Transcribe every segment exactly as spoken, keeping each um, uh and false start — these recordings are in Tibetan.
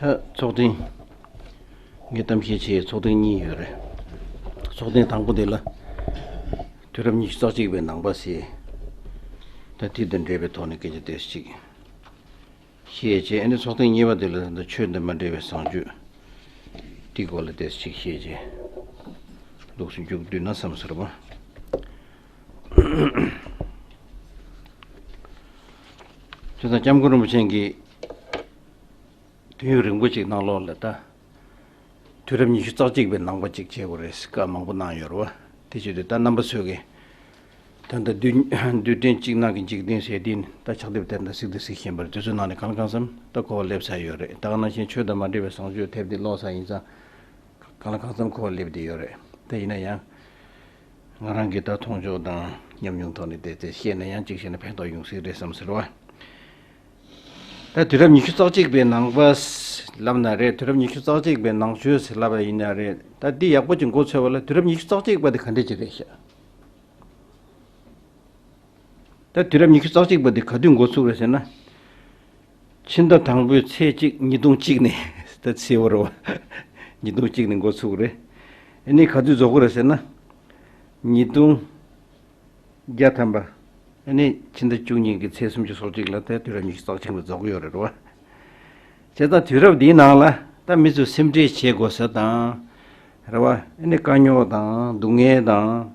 ད་ཚོགས་ཐེངས། ངས་གཏམ་བཤད་བྱས་ཚོགས་ཐེངས་གཉིས་ཡོད་རེད། ཚོགས་ཐེངས་དང་པོ་དེ་ལ། དུས་རབས་ཉི་ཤུ་རྩ་གཅིག་པའི་ནང་པ་ཟེར། ད་དེ་དང་འབྲེལ་བའི་ཐོག་ནས་སྐད་ཆ་ཏོག་ཙམ་ཅིག་བཤད་བྱས། ཨ་ནི་ཚོགས་ཐེངས་གཉིས་པ་དེ་ལ་ད་ཆོས་དང་མ་འབྲེལ་བའི་བཟང་སྤྱོད་དེའི་སྐོར་ལ་ཏོག་ཙམ་ཅིག་བཤད་བྱས། ལུགས་སུ་མཇུག་བསྡུས་ན་བསམ་ཟེར་བ། བྱས་ཙང་སྐྱབས་མགོན་རིན་པོ་ཆེ་གིས། དུས་ཡུན་རིང་པོ་ཅིག་ནང་ལོགས་ལ་ད། དུས་རབས་ཉི་ཤུ་རྩ་གཅིག་པའི་ནང་པ་ཅིག་བྱེད་དགོས་རེད་ཟེར་བཀའ་མང་པོ་གནང་ཡོད་རེད་བ། དེ་བྱེད་དུས་ད་རྣམ་པ་ཚོས་ཀྱི། ད་ལྟ་རྡུལ་རྡུལ་ཕྲན་གཅིག་ནང་གི་འཇིག་རྟེན་ཟེར་དེ་ནི་ད་ཕྱག་དེབ་དེ་འདྲ་གཟིགས་དང་གཟིགས་བཞིན་པ་རེད། དེ་ཚོའི་ནང་ནས་གང་ལ་གང་འཚམ་ད་གོ་བ་སླེབས་ཚར་ཡོད་རེད། ད་ག་ནང་བཞིན་ཆོས་དང་མ་འབྲེལ་བའི་བཟང་སྤྱོད་དེབ་དེ་ཀློག་ཚར་ཡིན་ཙང་། གང་ལ་གང་འཚམ་གོ་བ་སླེབས་བསྡད་ཡོད་རེད། དེ་ཡིན་ན་ཡང་། ང་རང་གི་ད་མཐོང་ཕྱོགས་དང་ཉམས་མྱོང་ཐོག་ནས་བལྟས་ཚེ་བཤད་ན་ཡང་གཅིག་བཤད་ན་ཕན་ཐོགས་ཡོང་སྲིད་རེད་བསམ་ཟེར་བ། ད་དུས་རབས་ཉི་ཤུ་རྩ་གཅིག་པའི་ནང་པ་ལབ་ན་རེད། དུས་རབས་ཉི་ཤུ་རྩ་གཅིག་པའི་ནང་ཆོས་ཟེར་ལབ་པ་ཡིན་ན་རེད། ད་འདི་ཡག་པོ་ཅིག་མགོ་ཚོས་པ་ལ་དུས་རབས་ཉི་ཤུ་རྩ་གཅིག་པ་དེ་ག་འདྲ་ཅིག་རེད་ཤག་ད་དུས་རབས་ཉི་ཤུ་རྩ་གཅིག་པ་དེ་ག་དུས་འགོ་ཚུགས་རེད་ཟེར་ན། ཕྱི་ཟླ་དང་པོའི་ཚེས་གཅིག་ཉིས་སྟོང་གཅིག་ནས་ད་ཚེས་པ་རེད་བ། ཉིས་སྟོང་གཅིག་ནས་འགོ་ཚུགས་རེད། ཨ་ནི་ག་དུས་རྫོགས་ཀྱི་རེད་ཟེར་ན། ཉིས་སྟོང་བརྒྱ་ཐམ་པ། ཨ་ནི་ཕྱི་ཟླ་བཅུ་གཉིས་ཀྱི་ཚེས་སུམ་ཅུ་སོ་གཅིག་ལ་ད་དུས་རབས་ཉི་ཤུ་རྩ་གཅིག་པ་རྫོགས་ཀྱི་ཡོད་རེད་བ། བྱས་ཙང་དུས་རབས་འདིའི་ནང་ལ་ད་མི་ཚོས་སེམས་ཁྲལ་བྱེད་དགོས་ས་དང་། རེད་བ། ཨ་ནི་དཀའ་རྙོག་དང་སྡུག་བསྔལ་དང་།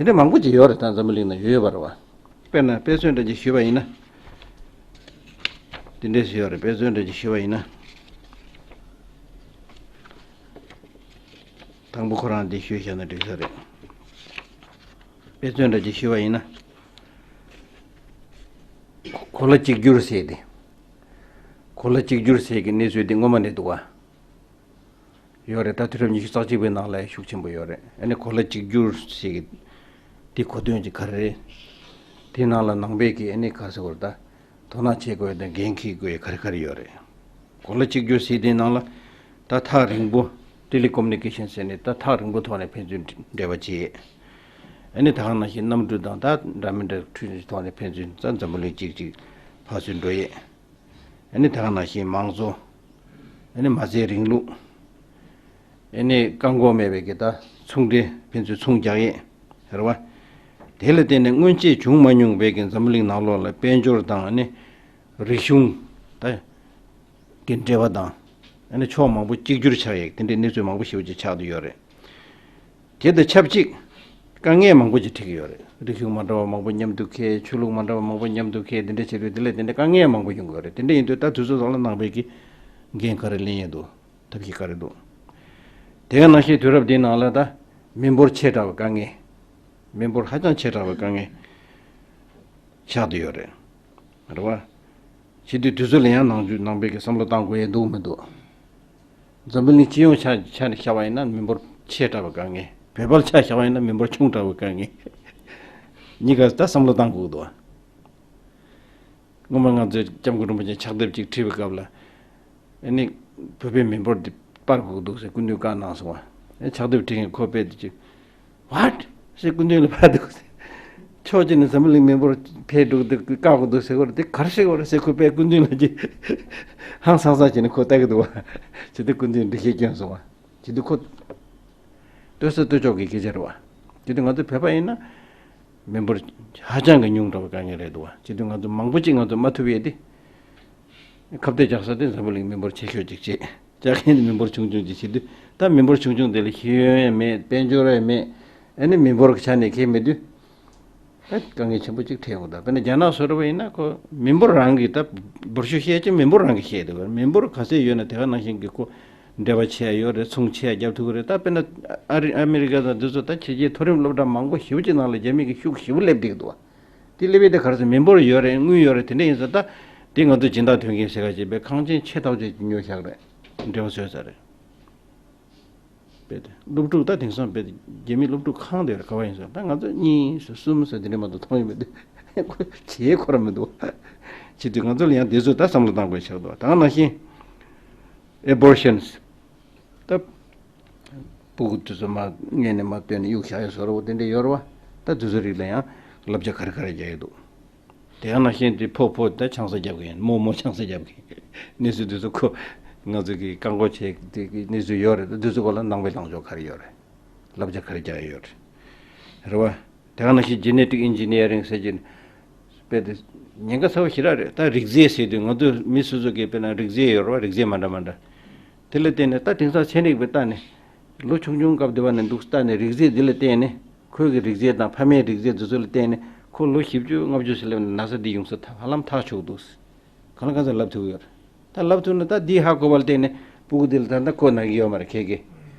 དེ་འདྲ་མང་པོ་ཅིག་ཡོད་རེད། ད་འཛམ་བུ་གླིང་ན་ཡོད་པ་རེད་བ། དཔེར་ན་དཔེ་མཚོན་འདྲ་ཅིག་ཞུས་པ་ཡིན་ན། དེ་འདྲས་ཞུས་ཡོད་རེད། དཔེ་མཚོན་འདྲ་ཅིག་ཞུས་པ་ཡིན་ན། དང་པོ་ཁོ་རང་འདི་ཞུས་བཞག་ན་འགྲིག་ས་རེད། དཔེ་མཚོན་འདྲ་ཅིག་ཞུས་པ་ཡིན་ན། གོ་ལ་གཅིག་གྱུར་ཟེར་ཏེ། གོ་ལ་གཅིག་གྱུར་ཟེར་གྱི་གནས་ཚུལ་འདི་སྔོན་མ་ནས་འདུག་བ། ཡོད་རེད། ད་དུས་རབས་ཉི་ཤུ་རྩ་གཅིག་པའི་ནང་ལ་ཤུགས་ཆེན་པོ་ཡོད་རེད། ཨ་ནི་གོ་ལ་གཅིག་གྱུར་ཞིག་གི་དེ་གོ་དོན་གྱི་ག་རེ་རེད། དེའི་ནང་ལ་ནང་པའི་གི་ཨ་ནི་ག་རེ་ཟེར་དགོས་རེད། ད་དོ་སྣང་བྱེད་དགོས་དང་འགན་འཁྱེར་དགོས་ག་རེ་ག་རེ་ཡོད་རེད། གོ་ལ་གཅིག་གྱུར་ཟེར་དེའི་ནང་ལ་ད་ཐག་རིང་པོ། ཊེ་ལི་ཀོ་མུ་ནི་ཀེ་ཤན་ཟེར་ནས་ད་ཐག་རིང་པོ་ཐོག་ནས་ཕན་ཚུན་འབྲེལ་བ་བྱེད། ཨ་ནི་ད་ག་ནང་བཞིན་གནམ་གྲུ་དང་ད་འདྲ་མི་འདྲ་འཕྲུལ་ཆས་ཐོག་ནས་ཕན་ཚུན་ད་འཛམ་བུ་གླིང་གཅིག་གཅིག་ཕར་ཚུར་འགྲོ་ཡས། ཨ་ནི་ད་ག་ནང་བཞིན་མང་གཙོ། ཨ་ནི་མ་རྩའི་རིང་ལུགས། ཨ་ནི་བཀག་འགོག་མེད་པའི་གི་ད་ཚོང་འབྲེལ་ཕན་ཚུན་ཚོང་རྒྱག་ཡས། རེད་བ། དེ་ལ་བརྟེན་ནས་སྔོན་ཆད་བྱུང་མ་མྱོང་བའི་གི་འཛམ་བུ་གླིང་ནང་ལོགས་ལ་དཔལ་འབྱོར་དང་ཨ་ནི་རིག་གཞུང་ད་གི་འབྲེལ་བ་དང་། ཨ་ནི་ཕྱོགས་མང་པོ་གཅིག་གྱུར་ཆགས་ཡས་དེ་འདྲའི་གནས་ཚུལ་མང་པོ་ཞེ་པོ་ཅིག་ཆགས་བསྡད་ཡོད་རེད། དེ་དང་ཆབས་ཅིག་དཀའ་ངལ་མང་པོ་ཅིག་འཕྲད་ཀྱི་ཡོད་རེད། རིག་གཞུང་མ་འདྲ་བ་མང་པོ་མཉམ་དུ་འཁེལ། ཆོས་ལུགས་མ་འདྲ་བ་མང་པོ་མཉམ་དུ་འཁེལ། དེ་འདྲ་བྱེད་དུས་དེ་ལས་དེ་འདྲ་དཀའ་ངལ་མང་པོ་ཡོང་གི་ཡོད་རེད། དེ་འདྲ་ཡིན་དུས་ད་དུས་ཚོད་ཚང་ལ་ནང་པའི་གི་འགན་ག་རེ་ལེན་ཡས་འདུག་ཐབས་ཤེས་ག་རེ་འདུག་དེ་ག་ནང་བཞིན་དུས་རབས་འདིའི་ནང་ལ་ད་མི་འབོར་ཆེ་དྲགས་པའི་དཀའ་ངལ། མི་འབོར་ཧ་ཅང་ཆེ་དྲགས་པའི་དཀའ་ངལ་ཆགས་བསྡད་ཡོད་རེད། རེད་བ། བྱེད་དུས་དུས་ཚོད་ལ་ཡང་ནང་ཆོས་ནང་པའི་གི་བསམ་བློ་གཏང་དགོས་ཡས་འདུག་མི་འདུག་འཛམ་བུ་གླིང་སྤྱི་ཡོངས་ཆ་ཆ་ནས་བཤད་པ་ཡིན་ན་མི་འབོར་ཆེ་དྲགས་པའི་དཀའ་ངལ། བོད་པར་ཆ་བཞག་པ་ཡིན་ན་མི་འབོར་ཆུང་དྲགས་པའི་དཀའ་ངལ། གཉིས་ཀ་ད་བསམ་བློ་གཏང་དགོས་འདུག་སྔོན་མ་ང་ཚོས་སྐྱབས་མགོན་རིན་པོ་ཆེ་ཕྱག་དེབ་ཅིག་བྲིས་པའི་སྐབས་ལ། ཨ་ནི་བོད་པའི་མི་འབོར་འདི་སྤར་དགོས་འདུག་ཟེར་སྐུ་མདུན་བཀའ་གནང་སོང་བ། ཨ་ཕྱག་དེབ་བྲིས་མཁན་ཁོ་དཔེ་དེ་ཅིག What? ཟེར་སྐུ་མདུན་ལ་ཕར་འདུག་ཟེར། ཕྱོགས་གཅིག་ནས་འཛམ་བུ་གླིང་མི་འབོར་འཕེལ་འགྲོ་གི་འདུག་བཀག་དགོས་འདུག་ཟེར་གོ་རེད། དེ་ག་རེ་བཤད་གོ་རེད་ཟེར་ཁོས་དཔེ་སྐུ་མདུན་ལ་ཅིག་ཧང་སང་སང་བྱས་ནས་ཁོ་ལྟ་གི་འདུག་བ། བྱས་དུས་སྐུ་མདུན་འགྲེལ་བཤད་བསྐྱོན་སོང་བ། བྱས་དུས་ཁོ་ལྟོས་ས་ལྟོས་ཆོག་གི་སྐད་ཆ་རེད་བ། བྱས་དུས་ང་ཚོ་བོད་པ་ཡིན་ན་མི་འབོར་ཧ་ཅང་གི་ཉུང་དྲགས་པའི་དཀའ་ངལ་རེད་འདུག་བ། བྱས་དུས་ང་ཚོ་མང་པོ་ཅིག་ང་ཚོ་མ་ཐུབ་ཡས་དེ། ཁ་གཏད་བཅག་ས་དེ་འཛམ་བུ་གླིང་མི་འབོར་ཆེ་ཤོས་ཅིག་བྱེད། བཅག་མཁན་དེ་མི་འབོར་ཆུང་ཆུང་ཅིག་བྱེད་དུས་ད་མི་འབོར་ཆུང་ཆུང་དེ་ལ་ཤེས་ཡོན་ཡང་མེད། དཔལ་འབྱོར་ཡང་མེད། ཨ་ནི་མི་འབོར་གྱི་ཆ་ནས་ཁེལ་མེད་དུས། ད་དཀའ་ངལ་ཆེན་པོ་ཅིག་འཕྲད་ཡོང་གི་འདུག་དཔེར་ན་རྒྱ་ནག་བཟོ་འདྲ་བ་ཡིན་ན་ཁོ་མི་འབོར་རང་གི་ད་འབོར་ཤུགས་བཤད་ཀྱི་མི་འབོར་རང་གི་བཤད་འདུག་མི་འབོར་ག་ཚད་ཡོད་ན་དེ་ག་ནང་བཞིན་གྱི་ཁོ་འབྲེལ་བ་ཆེ་ཡ་ཡོད་རེད། ཚོང་ཆེ་ཡ་རྒྱབ་ཐུབ་ཀྱི་རེད། ད་དཔེར་ན་ཨ་རི་ཨ་མི་རི་ཀ་དང་འདི་ཚོ་ད་ཕྱི་རྒྱལ་མཐོ་རིམ་སློབ་གྲྭ་མང་པོ་ཞེ་པོ་ཅིག་ནང་ལ་རྒྱ་མི་གི་ཤུགས་ཞེ་པོ་སླེབས་བསྡད་ཀྱི་འདུག་བ། དེ་སླེབས་ཡས་དེ་ག་རེ་ཟེར་མི་འབོར་ཡོད་རེད། དངུལ་ཡོད་རེད། དེ་འདྲ་ཡིན་ཙང་ད་དེ་ང་ཚོ་སྦྱིན་བདག་དོན་ཁྱིམ་ཟེར་ག་ཅིག་པའི་ཁང་ཆེན་ཆེ་ཐག་ཆོད་ཉོ་བཞག་རེད། འབྲེལ་བ་བཟོས་ཚར་རེད། དཔེ་དེ་སློབ་ཕྲུག་ད་དེང་སང་དཔེ་དེ་རྒྱ་མི་སློབ་ཕྲུག་གང་དེ་རེད་ག་བ་ཡིན་ཟེར། ད་ང་ཚོ་གཉིས་ཟེར་གསུམ་ཟེར་དེ་འདྲ་མ་གཏོགས་མཐོང་ཡོད་མི་འདུག་ཁོ་བྱེད་ཁོ་ར་མི་འདུག་བྱེད་དུས་ང་ཚོ་ལ་ཡང་དེ་ཚོ་ད་བསམ་བློ་གཏང་དགོས་ཆགས་འདུག་ད་ག་ནང་བཞིན་abortions། ད་སྤུ་གུ་དེ་ཚོ་མ་མངལ་ནས་མ་བཏོན་ནས་གཡུག་བཞག་ཡས་བཟོ་འདྲ་བོ་དེ་འདྲ་ཡོད་རེད་བ། ད་དེ་ཚོ་རིགས་ལ་ཡང་བསླབ་བྱ་ག་རེ་ག་རེ་རྒྱག་ཡས་འདུག་དེ་ཡང་ནང་བཞིན་དེ་ཕོ་ཕོ་ད་ཆང་ས་རྒྱབ་གིན། མོ་མོ་ཆང་ས་རྒྱབ་གིན། གནས་ཚུལ་དེ་ཚོ་ཁོ་ ང་ཚོ་གི་བཀག་འགོག་བྱེད་ཀྱི་གནས་ཚུལ་ཡོད་རེད། དེ་ཚོ་སྐོར་ལ་ནང་པའི་ལངས་ཕྱོགས་ག་རེ་ཡོད་རེད། བསླབ་བྱ་ག་རེ་རྒྱག་ཡོད་རེད། རེད་བ། དེ་ག་ནང་བཞིན་genetic engineering ཟེར་གྱི་དཔེ་དེ་ཉེན་ཁ་ཚ་བོ་ཞེ་དྲག་རེད། ད་རིགས་རྫས་ཟེར་དུས་ང་ཚོ་མི་སོ་སོ་གི་དཔེར་ན་རིགས་རྫས་ཡོད་རེད་བ། རིགས་རྫས་མ་འདྲ་མ་འདྲ། དེ་ལ་བརྟེན་ནས་ད་དེང་སང་ཚན་རིག་པའི་ལྟ་ནས་ལོ་ཆུང་ཆུང་སྐབས་དེ་བ་ནས་འདུག་ལྟ་ནས་རིགས་རྫས་འདི་ལ་བརྟེན་ནས་ཁོའི་གི་རིགས་རྫས་དང་ཕ་མའི་རིགས་རྫས་འདི་ཚོ་ལ་བརྟེན་ནས་ཁོ་ལོ་བཞི་བཅུ་ལྔ་བཅུ་ཞིག་སླེབས་ནས་ན་ཚ་འདི་ཡོང་ས་ཧ་ལམ་ཐག་ཆོད་འདུག་གང་ལ་གང་འཚམ་ལབ་ཐུབ་ཡོད་རེད། ད་ལབ་ཐུབ་ན་ད་འདི་ཧ་གོ་བ་ལ་བརྟེན་ནས་སྤུ་གུ་འདི་ལ་ད་ལྟ་ཁོ་ན་གི་ཡོད་མ་རེད། ཁྱེད་ཀྱིས་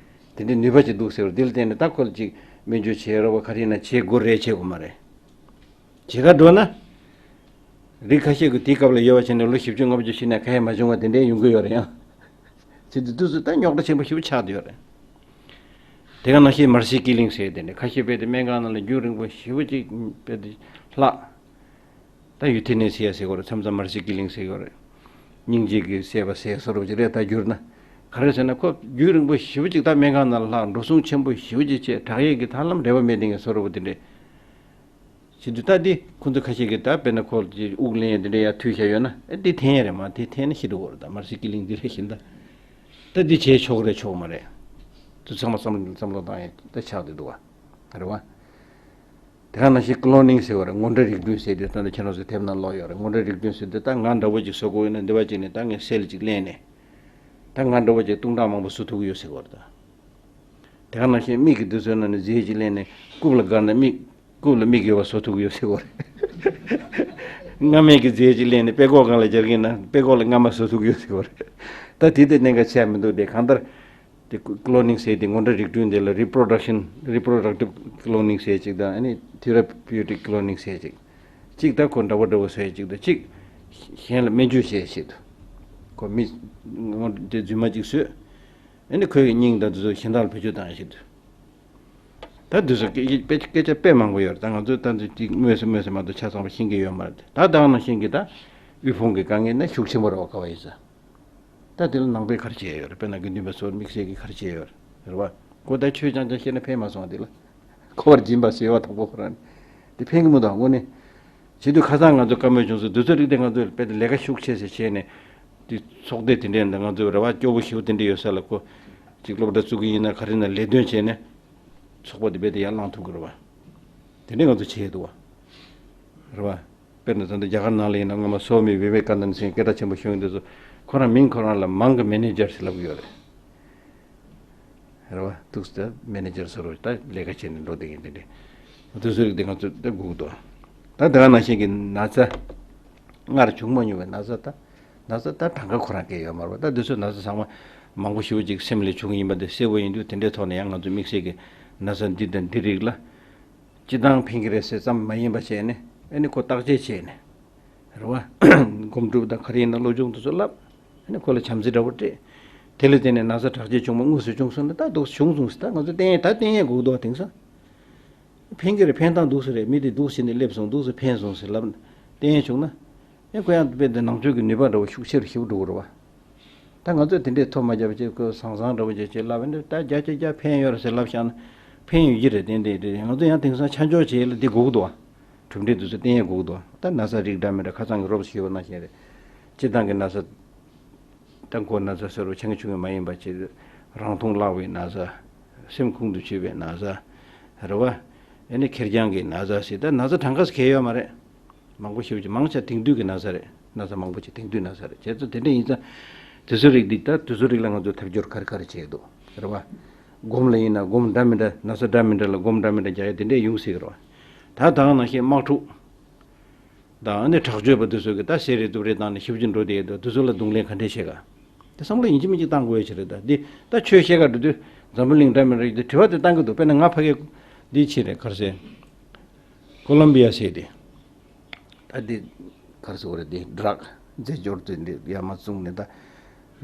དེ་འདྲའི་ནུས་པ་ཅིག་འདུག་ཟེར་བ་འདི་ལ་བརྟེན་ནས་ད་ཁོ་ལ་ཅིག་སྨན་བཅོས་བྱེད་རོགས་པ་ག་རེ་ཡིན་ན་བྱེད་དགོས་རེད། བྱེད་དགོས་མ་རེད། བྱེད་ག་འགྲོ་ན། རིགས་ཁ་ཤས་ཀྱིས་དེའི་སྐབས་ལ་ཡོད་པ་བྱས་ནས་ལོ་བཞི་བཅུ་ལྔ་བཅུ་ཕྱིན་ནས་ཁ་ཡ་མ་བྱུང་བ་དེ་འདྲའི་ཡོང་གི་ཡོད་རེད་ཡང་། བྱེད་དུས་དུས་སུ་ད་རྙོག་དྲ་ཆེན་པོ་ཞེ་པོ་ཆགས་བསྡད་ཡོད་རེད། དེ་ག་ནང་བཞིན་མར་སི་ཀི་ལིང་ཟེར་དེ་འདྲ་ཁ་ཤས་དཔེ་དེ་སྨན་ཁང་ནང་ལ་རྒྱུན་རིང་པོ་ཞེ་པོ་ཅིག་དཔེ་དེ་ལྷག་ད་ཡུ་ཐི་ནེ་སི་ཡ་ཟེར་གྱི་ཡོད་རེད། མཚམས་མཚམས་མར་སི་ཀི་ལིང་ཟེར་གྱི་ཡོད་རེད། སྙིང་རྗེ་གི་བསད་པ་ཟེར་བཟོ་འདྲ་པོ་ཅིག་རེད། ད་འགྱུར་ན་ག་རེ་ཟེར་ན་ཁོ་རྒྱུན་རིང་པོ་ཞེ་པོ་ཅིག་ད་སྨན་ཁང་ནང་ལ་ལྷག་འགྲོ་སོང་ཆེན་པོ་ཞེ་པོ་ཅིག་བྱས་དྲག་ཡས་ཀྱི་ད་ལམ་འབྲེལ་བ་མེད་དེ་ངས་བཟོ་འདྲ་པོ་དེ་འདྲས། བྱེད་དུས་ད་འདི་ཁོ་ཚོ་ཁ་ཤས་ཀྱིས་ད་དཔེར་ན་ཁོ་ལ་དབུགས་ལེན་ཡས་དེ་འདྲ་ཡ་མཐུད་བཞག་ཡོད་ན་ཨེ་འདི་འཐེན་ཡས་རེད། མ་དེ་འཐེན་ན་ཤི་འགྲོ་གི་རེད། ད་མར་སི་ཀི་ལིང་འདི་རེད་བཞིན་ད། ད་འདི་བྱས་ཆོག་རེད་ཆོག་མ་རེད། དུ་ཚང་མ་བསམ་བློ་བསམ་བློ་བཏང་ཡས་ད་ཆགས་བསྡད་འདུག་བ། རེད་བ། དེ་ག་ནང་བཞིན་ཀློ་ནིང་ཟེར་བ་རེད། ངོ་འདྲ་རིགས་མཐུན་ཟེར་དུས་ད་ལྟ་ཁྱེད་རང་ཚོ་དེབ་ནང་ཀློག་ཡོད་རེད། ངོ་འདྲ་རིགས་མཐུན་ཟེར་དུས་ད་ང་འདྲ་པོ་ཅིག་བཟོ་དགོས་ཡོད་ན་འདི་བ་ཅིག་ནས་ད་ངས་སེལ་ཅིག་ལེན་ནས་ད་ང་འདྲ་པོ་ཅིག་སྟོང་ཕྲག་མང་པོ་བཟོ་ཐུབ་ཀྱི་ཡོད་ཟེར་བ་རེད་ད། དེ་ག་ནང་བཞིན་མིག་གི་དུས་ཚོད་ནང་ནས་རྫས་ཅིག་ལེན་ནས་རྐུབ་ལ་བཀར་ནས་མིག་རྐུབ་ལ་མིག་ཡོད་པ་བཟོ་ཐུབ་ཀྱི་ཡོད་ཟེར་བ་རེད། རྔ་མེད་ཀྱི་རྫས་ཅིག་ལེན་ནས་དཔྲལ་ཀོག་སྒང་ལ་སྦྱར་གྱིན་ན་དཔྲལ་ཀོག་ལ་རྔ་མ་བཟོ་ཐུབ་ཀྱི་ཡོད་ཟེར་བ་རེད། ད་དེ་དེ་གནད་འགག་ཆེ་མི་འདུག་དེ་གང་ལྟར། དེ་ཀློ་ནིང་ཟེར་དེ་ངོ་འདྲ་རིགས་མཐུན་དེ་ལ་རི་པྲོ་ཌག་ཤན་རི་པྲོ་ཌག་ཊིབ་ཀློ་ནིང་ཟེར་ཅིག་དང་ཨ་ནི་ཐེ་ར་པིའུ་ཊིག་ཀློ་ནིང་ཟེར་ཅིག་ཅིག་ད་ཁོ་འདྲ་པོ་འདྲ་པོ་བཟོས་ཅིག་དང་ཅིག་གཞན་ལ་སྨན་བཅོས་བྱས་ཤིག་ཏུ། ཁོ་མི་ངོ་དེ་རྫུན་མ་ཅིག་བཟོས། ཨ་ནི་ཁོའི་སྙིང་དང་དེ་ཚོ་གཞན་དག་ལ་བེད་སྤྱོད་བཏང་ཡ་ཞིག་ཏུ། ད་དེ་ཚོ་སྐད་སྐད་ཆ་དཔེ་མང་པོ་ཡོད་རེད། ད་ང་ཚོས་ད་དེ་ཅིག་སྨོས་སུ་སྨོས་སུ་མ་གཏོགས་ཆ་ཚང་པ་ཤེས་ཀྱི་ཡོད་མ་རེད། ད་ད་ག་ནང་བཞིན་གྱི་ད་དབུལ་ཕོངས་ཀྱི་དཀའ་ངལ་ནི་ཤུགས་ཆེན་པོ་རེད་བ། ག་བ་ཡིན་ས། ད་དེ་ལ་ནང་པས་ག་རེ་བྱས་ཡོད་རེད། དཔེར་ན་དགེ་འདུན་པ་ཚོར་དམིགས་བསལ་གྱི་ག་རེ་བྱས་ཡོད་རེད། རེད་བ། ཁོ་ད་ཆོས་རྐྱང་རྐྱང་བཤད་ན་ཕན་མ་སོང་བ་དེ་ལ། འཁོར་བར་སྦྱིན་པ་ཟེར་བ་དང་པོ་ཁོ་རང་ནི། དེ་ཕན་གྱི་མི་འདུག་དངོས་གནས། བྱེད་དུས་ཁ་སང་ང་ཚོ་བཀའ་མོལ་བྱུང་སོང་། དུས་ཚོད་རིག་དེ་ང་ཚོས་དཔེ་དེ་ལས་ཀ་ཤུགས་ཆེ་ཟེར་བྱས་ནས། དེ་ཚོགས་སྡེ་དེ་འདྲས་འདི་ང་ཚོས་རེ་བ་སྐྱོ་པོ་ཞེ་པོ་དེ་འདྲས་ཡོད་ས་ལ་ཁོ། ཅིག་སློབ་གྲྭ་བཙུགས་ཀྱི་ཡིན་ན་ག་རེ་ན་ལས་དོན་བྱས་ནས། ཚོགས་པ་དེ་རྦད་དེ་ཡར་བསླངས་ཐུབ་ཀྱི་རེད་བ། དེ་འདྲས་ང་ཚོ་བྱས་འདུག་བ། རེད་བ། དཔེར་ན་ད་ལྟ་རྒྱ་གར་ནང་ལ་ཡིན་ན་སྔོན་མ་སོ་མི་བི་བེ་ཀ་ནན་ཟེར་སྐད་གྲགས་ཆེན་པོ་ཞིག་ཡོང་དུས་སུ། ཁོ་རང་མིང་ཁོ་རང་ལ་མང་གི་མེ་ནེ་ཇར་ཟེར་ལབ་ཀྱི་ཡོད་རེད། རེད་བ། ཐུགས་སུ་མེ་ནེ་ཇར་ཟེར་རོ་ད་ལས་ཀ་བྱས་ནས་འགྲོ་བསྡད་མཁན་དེ་འདྲས། དུས་ཚོད་རིག་དེ་ང་ཚོ་ད་སྒུག་འདུག་ད་དེ་ག་ནང་བཞིན་གྱི་ན་ཚ། སྔར་བྱུང་མ་མྱོང་བའི་ན་ཚ་ད། ན་ཚ་ད་གྲངས་ཀ་ཁོ་རང་སྐད་ཡོད་མ་རེད་བ། ད་དུས་ཚོད་ན་ཚ་ཚང་མ་མང་པོ་ཞེ་པོ་ཅིག་སེམས་ལ་བྱུང་གི་ཡིན་པ་དེ་གསལ་པོ་ཡིན་དུས་དེ་འདྲའི་ཐོག་ནས་ཡང་ང་ཚོ་དམིགས་བསལ་གྱི་ན་ཚ་འདི་དང་འདི་རིགས་ལ། སྤྱི་བཏང་ཕན་གྱི་རེད་ཟེར་ཙམ་མ་ཡིན་པ་བྱས་ནས་ཨ་ནི་ཁོ་བརྟག་དཔྱད་བྱས་ནས། རེད་བ། སྒོམ་སྒྲུབ་དང་ག་རེ་ཡིན་ན་བློ་སྦྱོང་དེ་ཚོ་བསླབ། ཨ་ནི་ཁོ་ལ་བྱམས་བརྩེ་འདྲ་པོ་སྤྲད། དེ་ལ་བརྟེན་ནས་ན་ཚ་དྲག་སྐྱེད་བྱུང་མ་དངོས་སུ་བྱུང་སོང་ན་ད་འདུག་བྱུང་སོང་ཟེར་ད་ང་ཚོ་བསྟེན་ཡས་ད་བསྟེན་ཡས་སྒུག་འདུག་བ། དེང་སང་། ཕན་གྱི་རེད། ཕན་སྟངས་འདུག་སེ་རེད། མི་དེ་འདུག་སེ་ནས་སླེབས་སོང་འདུག་སེ་ཕན་སོང་ཟེར་ལབ་ན་བསྟེན་ཡས་བྱུང་ན། ཨེ་ཁོ་ཡང་དཔེ་དེ་ནང་ཆོས་ཀྱི་ནུས་པ་འདྲ་བོ་ཤུགས་ཆེ་རུ་ཞེ་པོ་འགྲོ་གི་རེད་བ། ད་ང་ཚོས་དེ་འདྲས་ཐོ་མ་བརྒྱབ་བྱས་ཁོ་བཟང་བཟང་འདྲ་བོ་བྱས་བྱས་ལབ་ཡིན་ད་རྒྱ་ཆེ་རྒྱ་ཕན་ཡོད་རེད་ཟེར་ལབ་བཞག་ན་ཕན་ཡོད་ཀྱི་རེད། དེ་འདྲས་རེད། ང་ཚོ་ཡང་དེང་སང་ཆ་འཇོག་བྱེད་ཡས་ལ་འདི་དགོས་ཀྱི་འདུག་བ། གྲུབ་འབྲས་དེ་ཚོ་བསྟན་ཡས་དགོས་ཀྱི་འདུག་བ། ད་ན་ཚ་རིགས་འདྲ་མི་འདྲ་ཁ་སང་གི་རོབ་ཞུས་པ་ནང་བཞིན་རེད། སྤྱི་བཏང་གི་ན་ཚ། ད་མགོ་ན་ཚ་ཟེར་བ་ཆེ་ཆུང་གི་མ་ཡིན་པ་བྱས། རང་མཐོང་བརླག་པའི་ན་ཚ། སེམས་ཁོང་དུ་ཆུད་པའི་ན་ཚ། རེད་བ། ཨ་ནི་ཁེར་རྐྱང་གི་ན་ཚ་ཟེར་ད་ན་ཚ་གྲངས་ཀ་ཟེར་གང་ཡོད་མ་རེད། མང་པོ་ཞེ་པོ་ཅིག་མང་ཆེ་དེང་དུས་ཀྱི་ན་ཚ་རེད། ན་ཚ་མང་པོ་ཅིག་དེང་དུས་ན་ཚ་རེད། བྱས་ཙང་དེ་འདྲ་ཡིན་ཙང་། དེ་ཚོ་རིགས་འདི་ད་དེ་ཚོ་རིགས་ལ་ང་ཚོས་ཐབས་སྐྱོར་ག་རེ་ག་རེ་བྱེད་འདུག་རེད་བ། སྒོམ་ལ་ཡིན་ན་སྒོམ་འདྲ་མི་འདྲ་ན་ཚ་འདྲ་མི་འདྲ་ལ་སྒོམ་འདྲ་མི་འདྲ་རྒྱག་ཡ་དེ་འདྲས་ཡོང་སྲིད་ཀྱི་རེད་བ། ད་ད་ག་ནང་བཞིན་དམག་འཁྲུག་དང་ཨ་ནི་དྲག་སྤྱོད་པ་འདི་ཚོ་གིས་ད་ཟས་རེད་དུག་རེད་བཏང་ནས་ཤུགས་ཀྱིས་འགྲོ་བསྡད་ཡོད་དོ། འདི་ཚོ་ལ་རྡུང་ལེན་ག་འདྲས་བྱེད་ག་དེ་བསམ་བློ་ཡིན་གཅིག་མིན་གཅིག་བཏང་དགོས་ཡ་ཞིག་རེད། ད་འདི་ད་ཆོས་བཤད་ག་འགྲོ་དུས་འཛམ་བུ་གླིང་འདྲ་མི་འདྲ་ཡོད་དེ་དྲི་བ་དེ་བཏང་གི་འདུག་དཔེར་ན་ང་ཕ་གི་འདི་ཕྱིན་རེད་ག་རེ་ཟེར། ཀོ་ལོམ་བི་ཡ་ཟེར་དེ། ད་འདི་ག་རེ་ཟེར་དགོས་རེད། འདི་ཌྲག་རྫས་སྦྱོར་དེ་འདི་ཡར་མར་བཙུགས་ནས་ད་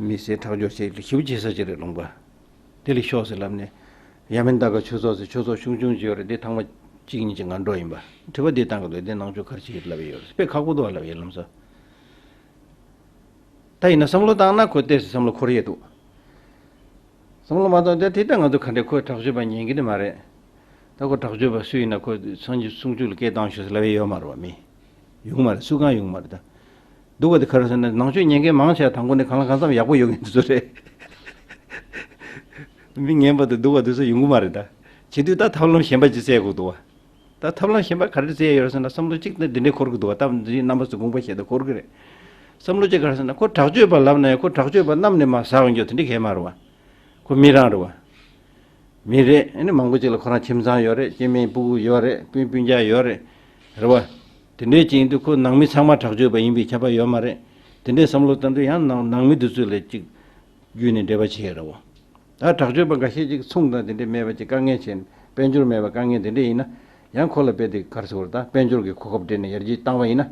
མི་ཟས་དྲག་སྦྱོར་བྱེད་ཞེ་པོ་བྱེད་ས་ཅིག་རེད་ལུང་པ། དེ་ལ་ཤོག་ཟེར་ལབ་ནས། ཡ་མེན་ད་ག་ཆོས་ཚོགས་ཟེར་ཆོས་ཚོགས་ཆུང་ཆུང་ཅིག་ཡོད་རེད། དེ་ཐེངས་མ་གཅིག་གཉིས་ཅིག་ང་འགྲོ་ཡིན་པ། དྲི་བ་འདི་བཏང་གི་འདུག་དེ་ནང་ཆོས་ག་རེ་བྱེད་ཀྱི་ལབ་ཡོད་རེད། དཔེ་ཁག་པོ་འདུག་ལབ་ཡོད་ལམ་སང་། ད་ཡིན་ན་བསམ་བློ་བཏང་ན་ཁོ་ཏོག་ཙམ་བསམ་བློ་འཁོར་ཡས་འདུག་བསམ་བློ་མ་བཏང་དེ་དེ་ལྟ་ང་ཚོ་ག་འདྲས་ཁོས་དྲག་སྤྱོད་པ་ཉན་གི་ནི་མ་རེད། ད་ཁོ་དྲག་སྤྱོད་པ་སུ་ཡིན་ན་ཁོ་སངས་རྒྱས་གསུང་ཆོས་ལ་སྐད་བཏང་ཤོག་ཟེར་ལབ་ཡས་ཡོད་མ་རེད་བ། མི་ཡོང་མ་རེད། སུ་གང་ཡོང་མ་རེད་ད། སྡུག་པ་དེ་ག་རེ་ཟེར་ན་ནང་ཆོས་ཉན་མཁན་མང་ཆེ་བ་དང་པོ་ནས་གང་ལ་གང་འཚམ་ཡག་པོ་ཡོང་གི་འདུག་ཚོད་རེད། མི་ངན་པ་དང་སྡུག་པ་དེ་ཚོ་ཡོང་གི་མ་རེད་ད། བྱེད་དུས་ད་ཐབས་ལམ་གཞན་པ་ཅིག་བཙལ་དགོས་འདུག་བ། ད་ཐབས་ལམ་གཞན་པ་ག་རེ་བཙལ་ཡོད་རེད་ཟེར་ན་བསམ་བློ་གཅིག་ད་འདི་འདྲའི་འཁོར་གི་འདུག་བ། ད་འདི་རྣམ་པ་ཚོ་དགོངས་པ་བཞེས་ད་འཁོར་གི་རེད། བསམ་བློ་གཅིག་ག་རེ་ཟེར་ན་ཁོ་དྲག་སྤྱོད་པ་ལབ་ན་ཡང་ཁོ་དྲག་སྤྱོད་པ་རྣམས་ནས་མར་ཟ་འོང་རྒྱུ་དེ་འདྲའི་གང་ཡང་མ་རེད་བ། ཁོ་མི་རང་རེད་བ། མི་རེད། ཨ་ནི་མང་པོ་ཅིག་ལ་ཁོ་རང་ཁྱིམ་ཚང་ཡོད་རེད། སྐྱེ་དམན་སྤུ་གུ་ཡོད་རེད། སྤུན་སྤུན་ཀྱག་ཡོད་རེད། རེད་བ། དེ་འདྲའི་ཅིག་ཡིན་དུས་ཁོ་ནང་མི་ཚང་མ་དྲག་སྤྱོད་པ་ཡིན་པའི་ཁྱབ་པ་ཡོད་མ་རེད། དེ་འདྲའི་བསམ་བློ་བཏང་དུས་ཡང་ནང་ནང་མི་དེ་ཚོ་ལ་ཅིག་བརྒྱུད་ནས་འབྲེལ་བ་བྱེད་ཡ་རེད་བ། ད་དྲག་སྤྱོད་པ་འགའ་ཤས་ཅིག་མཚུངས་དང་དེ་འདྲའི་མེད་པ་ཅིག་དཀའ་ངལ་ཆེ་ནས་དཔལ་འབྱོར་མེད་པ་དཀའ་ངལ་དེ་འདྲ་ཡིན་ན་ཡང་ཁོ་ལ་དཔེ་དེ་ག་རེ་ཟེར་དགོས་རེད། ད་དཔལ་འབྱོར་གྱི་གོ་སྐབས་སྤྲད་ནས་ཡར་རྒྱས་བཏང་བ་ཡིན་ན་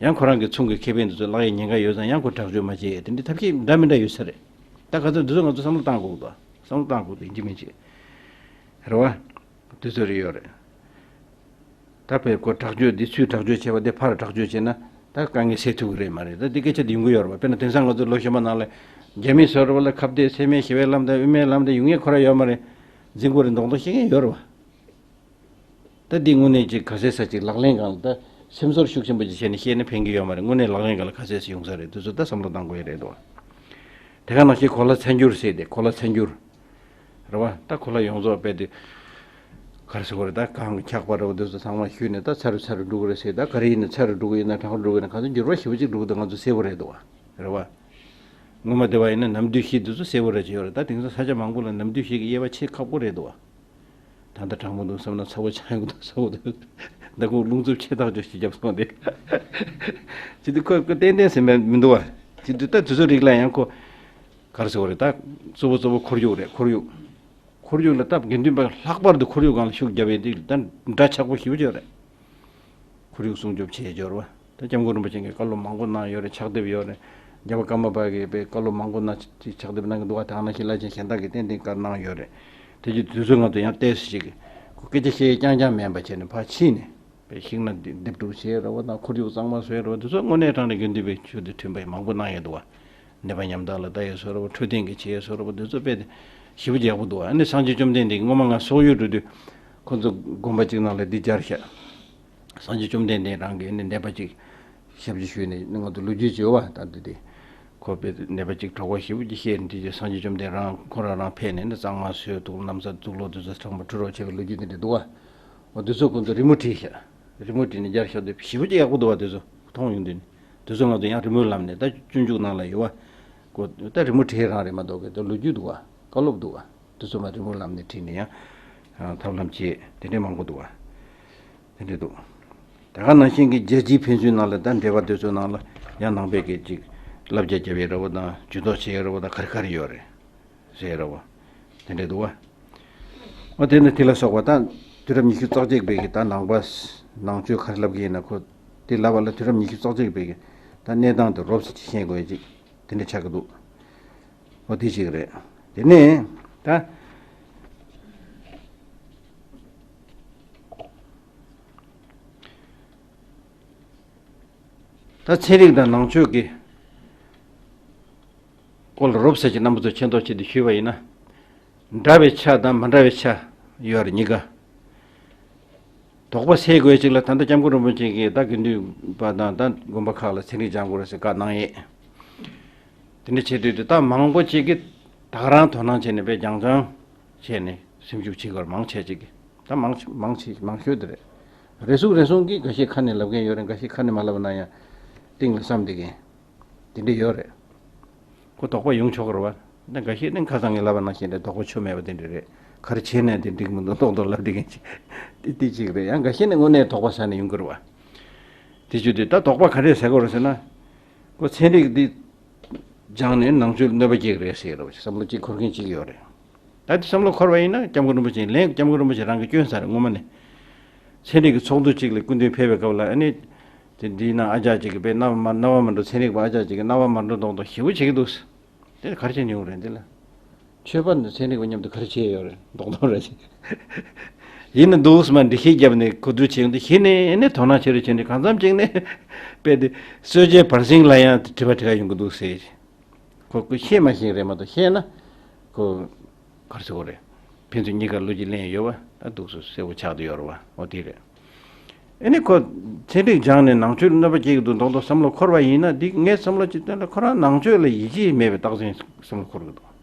ཡང་ཁོ་རང་གི་མཚུངས་ཀྱི་ཁེ་ཕན་དེ་ཚོ་བརླག་ཡའི་ཉེན་ཁ་ཡོད་ཙང་ཡང་ཁོ་དྲག་སྤྱོད་མ་བྱེད་ཡ་དེ་འདྲའི་ཐབས་ཤེས་འདྲ་མི་འདྲ་ཡོད་ས་རེད། ད་ག་ཚོད་འདི་ཚོ་ང་ཚོ་བསམ་བློ་བཏང་དགོས་འདུག་བསམ་བློ་བཏང་དགོས་འདུག་ཡིན་གཅིག་མིན་གཅིག་རེད་བ། དེ་ཚོ་རེ་ཡོད་རེད། ད་དཔེ་ཁོ་དྲག་སྤྱོད་འདི་ཚུལ་དྲག་སྤྱོད་བྱས་པ་དེ་ཕར་དྲག་སྤྱོད་བྱས་ན་ད་དཀའ་ངལ་སེལ་ཐུབ་ཀྱི་རེད་མ་རེད། ད་འདི་སྐད་ཆ་དེ་ཡོང་གི་ཡོད་རེད་བ། དཔེར་ན་དེང་སང་ང་ཚོ་ལོ་གཞོན་པ་ནང་ལ་རྒྱ་མི་ཚོ་རེད་བ་ལ་ཁ་གཏད་ཚད་མེད་ཞི་བའི་ལམ་དང་དབུ་མའི་ལམ་དེ་ཡོང་ཡས་ཁོ་རང་ཡོད་མ་རེད། འཛིང་དགོས་རེད་མདོག་མདོག་བཤད་མཁན་ཡོད་རེད་བ། ད་འདི་དངོས་གནས་ཅིག་ག་ཚད་ས་ཅིག་ལག་ལེན་སྒང་ལ་ད་སེམས་ཚོར་ཤུགས་ཆེན་པོ་ཅིག་བྱས་ནས་བཤད་ན་ཕན་གྱི་ཡོད་མ་རེད། དངོས་གནས་ལག་ལེན་སྒང་ལ་ག་ཚད་ས་ཡོང་ས་རེད། དེ་ཚོ་ད་བསམ་བློ་བཏང་དགོས་ཡ་རེད་འདུག་བ། དེ་ག་ནང་བཞིན་གོ་ལ་ཚན་འགྱུར་ཟེར་ཏེ་གོ་ལ་ཚན་འགྱུར། རེད་བ། ད་གོ་ལ་ཡོངས་རྫོགས་རྦད་དེ། ག་རེ་ཟེར་དགོས་རེད། ད་གངས་འཁྱགས་པ་རེད་བ། དེ་ཚོ་ཚང་མ་བཤུས་ནས་ད་ཚ་རུ་ཚ་རུ་འགྲོ་གི་རེད་ཟེར། ད་ག་རེ་ཡིན་ན་ཚ་རུ་འགྲོ་གི་ཡིན་ན་གྲང་རུ་འགྲོ་གི་ཡིན་ན་གང་ཚོད་འགྱུར་བ་ཞེ་པོ་ཅིག་འགྲོ་གི་འདུག་ང་ཚོ་གསལ་པོ་རེད་འདུག་བ། རེད་བ། སྔོན་མ་དེ་བ་ཡིན་ན་ནམ་དུས་ཤིག་དེ་ཚོ་གསལ་པོ་རེད་ཅེས་ཡོད་རེད། ད་དེང་སང་ས་ཆ་མང་པོ་ལ་ནམ་དུས་ཤིག་གི་དབྱེ་བ་ཕྱེ་ཁག་པོ་རེད་འདུག་བ། ད་ལྟ་གྲང་མོ་འདུག་བསམ་ན་ཚ་པོ་ཆགས་ཡོང་གི་འདུག་ཚ་པོ་ཆགས་ཡོང་གི་འདུག་ད་ཁོ་རླུང་འཚུབ་ཆེ་ཐག་ཆོད་ཞིག་བརྒྱབ་སོང་སྟེ། ཅི་འདུག་ཁོ་ཁོ་ཏན་ཏན་ཟེར་མེད་མི་འདུག་བ། ཅི་འདུག་ད་དུས་ཚོད་རིགས་ལ་ཡང་ཁོ། ག་རེ་ཟེར་བ་རེད། ད་གཙོ་བོ་གཙོ་བོ་ཁོར་ཡུག་རེད། ཁོར་ཡུག་ཁོར་ཡུག་ལ་སྟབས་དགེ་འདུན་པ་ལྷག་པར་དུ་ཁོར་ཡུག་སྒང་ལ་ཤུགས་རྒྱབ་ཡས་དེ་ད་འདྲ་ཆགས་པོ་ཞེ་པོ་ཅིག་ཡོད་རེད། ཁོར་ཡུག་སྲུང་སྐྱོབ་བྱེད་འབྱོར་བ། ད་སྐྱབས་མགོན་རིན་པོ་ཆེ་གིས་བཀའ་སློབ་མང་པོ་གནང་ཡོད་རེད། ཕྱག་དེབ་ཡོད་རེད། རྒྱལ་བ་ཀརྨ་པ་གིས་དཔེ་བཀའ་སློབ་མང་པོ་གནང་ཅིག་ཕྱག་དེབ་གནང་གི་འདུག་བ། དེ་ནང་བཞིན་བླ་ཆེན་གཞན་དག་གིས་ཏན་ཏན་བཀའ་གནང་ཡོད་རེད། དེ་རྗེས་དུས་ཚོད་ང་ཚོ་ཡང་ཏོག་ཙམ་ཞིག་གིས་ཁོ་སྐད་ཆ་བཤད་ཡས་རྐྱང་རྐྱང་མིན་པ་བྱས་ནས་ཕར་ཕྱིན་ནས། དཔེ་ཤིང་ནགས་འདེབས་སྒྲུག་བྱས་རེད་བ་དང་ཁོར་ཡུག་གཙང་མ་བཟོས་རེད་བ། དེ་ཚོ་དངོས་གནས་དྲང་གནས་དགེ་འདུན་པའི་ཆོས་དེ་མཐུན་པའི་མང་པོ་གནང་ཡོད་འདུག་བ། ནད་པ་ཉམས་ཐག་ལ་ལྟ་ཡས་བཟོས་རེད་བ། འཕྲོད་བསྟེན་གྱི་བྱེད་ཡས་བཟོས་རེད་བ། དེ་ཚོ་དཔེ་དེ་ཞེ་པོ་ཅིག་ཡག་པོ་འདུག་བ། ཨ་ནི་སངས་རྒྱས་བཅོམ་ལྡན་འདས་ཀྱིས་སྔོན་མ་ང་སོག་ཡུལ་འགྲོ་དུས་ཁོ་ཚོ་དགོན་པ་གཅིག་ནང་ལ་འདི་སྦྱར་ཤག་སངས་རྒྱས་བཅོམ་ལྡན་འདས་རང་གིས་ཨ་ནི་ནད་པ་གཅིག་ཞབས་ཕྱི་ཞུས་ནས་ང་ཚོ་ལོ་རྒྱུས་བྱེད་བ་ད་འདི་དེ། ཁོ་དཔེ་ནད་པ་གཅིག་གྲོད་ཁོག་ཞེ་པོ་ཅིག་བཤལ་ནས་དེ་རྗེས་སངས་རྒྱས་བཅོམ་ལྡན་རང་ཁོ་རང་རང་ཕེབས་ནས་ནི་གཙང་མ་བཟོས་འདུག་ལམ་སང་དུག་ལོག་དེ་ཚོ་ཚང་མ་འཁྲུ་རོགས་བྱས་པའི་ལོ་རྒྱུས་དེ་འདྲ་འདུག་བ། འོ་དེ་ཚོ་ཁོ་ཚོ་རི་མོ་བྲིས་ཤག་རི་མོ་བྲིས་ནས་སྦྱར་ཤག་དེ་ཞེ་པོ་ཅིག་ཡག་པོ་འདུག་བ། དེ་ཚོ་མཐོང་ཡོང་དུས་ནི་དེ་ཚོ་ང་ཚོ་ཡང་རི་མོའི་ལམ་ནས་ད་སྤྱོད་འཇུག་ནང་ལ་ཡོད་བ། ཁོ་ད་རི་མོ་བྲིས་རང་རེད་མ་གཏོགས་གི་ད་ལོ་རྒྱུས་འདུག་བ། བཀའ་སློབ་འདུག་བ། དེ་ཚོ་མ་རི་མོའི་ལམ་ནས་བྲིས་ནས་ཡང་ཐབས་ལམ་བྱས་དེ་འདྲས་མང་པོ་འདུག་བ། དེ་འདྲས་འདུག་དེ་ག་ནང་བཞིན་གྱི་རྒྱལ་སྤྱིའི་ཕན་ཚུན་ནང་ལ་ད་འབྲེལ་བ་དེ་ཚོའི་ནང་ལ་ཡང་ནང་པའི་གི་ཅིག་བསླབ་བྱ་རྒྱབ་ཡས་རེད་བ་དང་ཇུས་གཏོགས་བྱེད་ཡས་རེད་བ་དང་ག་རེ་ག་རེ་ཡོད་རེད་ཟེར་རེད་བ། དེ་འདྲས་འདུག་བ། འོ་དེ་ནི་དེ་ལ་སོགས་པ་ད་དུས་རབས་ཉི་ཤུ་རྩ་གཅིག་པའི་གི་ད་ནང་པ་ནང་ཆོས་ག་རེ་ལབ་གི་ཡིན་ན་ཁོ་དེ་ལབ་པ་ལ་དུས་རབས་ཉི་ཤུ་རྩ་གཅིག་པའི་གི་ད་གནས་སྟངས་དེ་རོབ་ཙམ་ཅིག་ཤེས་དགོས་ཡས་ཅིག་དེ་འདྲས་ཆགས་ཀྱི་འདུག་འོ་དེ་ཅིག་རེད། དེ་ནས་ད། ད་ཚན་རིག་དང་ནང་ཆོས་ཀྱི་སྐོར་ལ་རོབ་ཙམ་ཅིག་རྣམ་པ་ཚོར་མཁྱེན་རྟོགས་ཆེད་དུ་ཞུས་པ་ཡིན་ན། འདྲ་བའི་ཆ་དང་མི་འདྲ་བའི་ཆ་ཡོད་རེད་གཉིས་ཀ། དོགས་པ་སེལ་དགོས་ཅིག་ལ་ད་ལྟ་སྐྱབས་མགོན་རིན་པོ་ཆེ་གིས་ད་དགེ་འདུན་པ་དང་ད་དགོན་པ་ཁག་ལ་ཚན་རིག་སྦྱང་དགོས་རེད་ཟེར་བཀའ་གནང་ཡས། དེ་འདྲ་བྱེད་དུས་དེ་ད་མང་པོ་ཅིག་གིས་ད་ག་རང་དོ་སྣང་བྱས་ནས་དཔེ་རྒྱང་རྐྱང་བྱས་ནས་སེམས་ཤུགས་ཆེ་གར་མང་ཆེ་ཅིག་གིས་ད་མང་ཆེ་མང་ཆེ་མང་ཤོས་དེ་རེད། རེ་ཟུང་རེ་ཟུང་གིས་འགའ་ཤས་ཁ་ནས་ལབ་མཁན་ཡོད་རེད། འགའ་ཤས་ཁ་ནས་མ་ལབ་ན་ཡང་གཏིང་ལ་བསམ་བསྡད་མཁན་དེ་འདྲ་ཡོད་རེད། ཁོ་དོགས་པ་ཡོང་ཆོག་གི་རེད་བ། ད་འགའ་ཤས་ནི་ཁ་སང་ངས་ལབ་པ་ནང་བཞིན་རེད། དོགས་པ་ཆོ་མེད་པ་དེ་འདྲ་རེད། ག་རེ་བྱས་ནས་དེ་འགྲིག་མི་འདུག་མདོག་མདོག་ལབ་བསྡད་མཁན་ཅིག་དེ་དེ་ཅིག་རེད། ཡང་འགའ་ཤས་ནི་དངོས་གནས་དོགས་པ་ཟ་ནས་ཡོང་གི་རེད་བ། དེ་བྱེད་དུས་ད་དོགས་པ་ག་རེ་ཟ་དགོས་རེད་ཟེར་ན། ཁོ་ཚན་རིག་འདི་སྦྱངས་ནས་ནང་ཆོས་གནོད་པ་སྐྱེལ་གི་རེད་ཟེར་གི་རེད་བ། བསམ་བློ་གཅིག་འཁོར་མཁན་གཅིག་ཡོད་རེད། ད་དེ་བསམ་བློ་འཁོར་བ་ཡིན་ན་སྐྱབས་མགོན་རིན་པོ་ཆེ་ལན་སྐྱབས་མགོན་རིན་པོ་ཆེ་རང་གིས་བསྐྱོན་ཚར་རེད་སྔོན་མ་ནས། ཚན་རིག་གི་ཚོགས་འདུ་གཅིག་ལ་སྐུ་མདུན་ཕེབས་པའི་སྐབས་ལ་ཨ་ནི། དེ་འདིའི་ནང་ཨ་ཅག་གཅིག་གིས་དཔེ་རྣ་བ་མ་རྣ་བ་མ་འགྲོ། ཚན་རིག་པ་ཨ་ཅག་གཅིག་གིས་རྣ་བ་མ་འགྲོ་མདོག་མདོག་ཞེ་པོ་བྱེད་ཀྱི་འདུག་དེ་ག་རེ་བྱས་ནས་ཡོང་རེད་འདི་ལ། ཆོས་པ་འདི་ཚན་རིག་པ་མཉམ་དུ་ག་རེ་བྱས་ཡོད་རེད་མདོག་མདོག་རེད། ཡིན་ན་འདུག་སེ་མར་འགྲེལ་བཤད་བརྒྱབ་ནས་གོ་བསྡུར་བྱས་ཡོང་དུས་གཞི་ནས་ཨ་ནི་དོ་སྣང་བྱེད་རོགས་བྱས་ནས་གང་འཚམ་ཅིག་ནས་དཔེ་དེ་སྲོལ་རྒྱུན་བར་གསེང་ལ་ཡང་དྲི་བ་དྲི་ག་ཡོང་གི་འདུག་ཟེར། ཁོ་ཁོ་ཤེས་མ་ཤེས་རེད་མ་གཏོགས་ཤེས་ན་ཁོ་ག་རེ་ཟེར་དགོས་རེད། ཕན་ཚུན་གཉིས་ཀར་བློ་སྐྱེད་ལེན་ཡོད་པ་ད་འདུག་སེ་གསལ་པོ་ཆགས་བསྡད་ཡོད་རེད་བ། འོ་དེ་རེད། ཨེ་ནི་ཁོ་ཚན་རིག་སྦྱངས་ནས་ནང་ཆོས་ལ་གནོད་པ་སྐྱེལ་གྱི་འདུག་མདོག་མདོག་བསམ་བློ་འཁོར་བ་ཡིན་ན། འདི་ངའི་བསམ་བློ་ཅིག་བཏོན་ན་ཁོ་རང་ནང་ཆོས་ལ་ཡིད་ཆེས་མེད་པའི་རྟགས་མཚན་བསམ་བློ་འཁོར་གྱི་འདུག།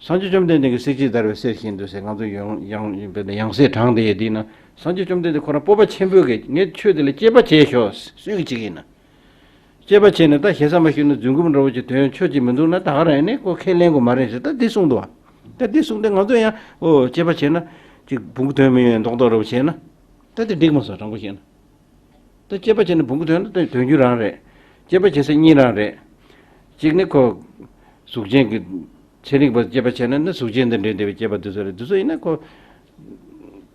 སངས་རྒྱས་བཅོམ་ལྡན་འདས་ཀྱིས་གསེར་གྱིས་བརྡར་བའི་གསེར་བཞིན་དུ་ཟེར། ང་ཚོ་ཡང་ཡང་ཡང་སྲིད་དྲངས་དེ་ཡོད་དེ་ན། སངས་རྒྱས་བཅོམ་ལྡན་འདས་ཁོ་རང་སྤོབས་པ་ཆེན་པོས་ཀྱིས་ངས་ཆོས་འདི་ལ་དཔྱད་པ་བྱས་ཤོག། སུས་ཀྱིས་བྱེད་ཀྱི་ཡིན་ན། དཔྱད་པ་བྱས་ནས་ད་ཞེ་ས་མ་ཞུས་ན་རྫུན་རྐུབ་འདྲ་བོ་ཅིག་དོན་ཆོས་ཅིག་མི་འདུག་ན། ད་ག་རང་ཡིན་ནས་ཁོ་ཁས་ལེན་དགོས་མ་རེད་ཟེར། ད་འདི་གསུངས་འདུག་བ། ད་འདི་གསུངས་ཏེ་ང་ཚོ་ཡང་ཨོ་དཔྱད་པ་བྱས་ན་ཅིག་བུང་གི་དོན་མི་ཡོང་མདོག་མདོག་འདྲ་བོ་བྱས་ན། ད་དེ་འགྲིག་མ་སོང་། དྲང་པོ་བཤད་ན། ད་དཔྱད་པ་བྱས་ན་བུང་གི་དོན་ན་དོན་རྒྱུ་རང་རེད། དཔྱད་པ་བྱེད་ས་གཉིས་རང་རེད། གཅིག་ནི་ཁོ་གཟུགས་ཅན་གྱི་ཚན་རིག་པ་དཔྱད་པ་བྱས་ན་ནི་གཟུགས་ཅན་དང་འབྲེལ་བའི་དཔྱད་པ་དེ་ཚོ་རེད། དེ་ཚོ་ཡིན་ན་ཁོ་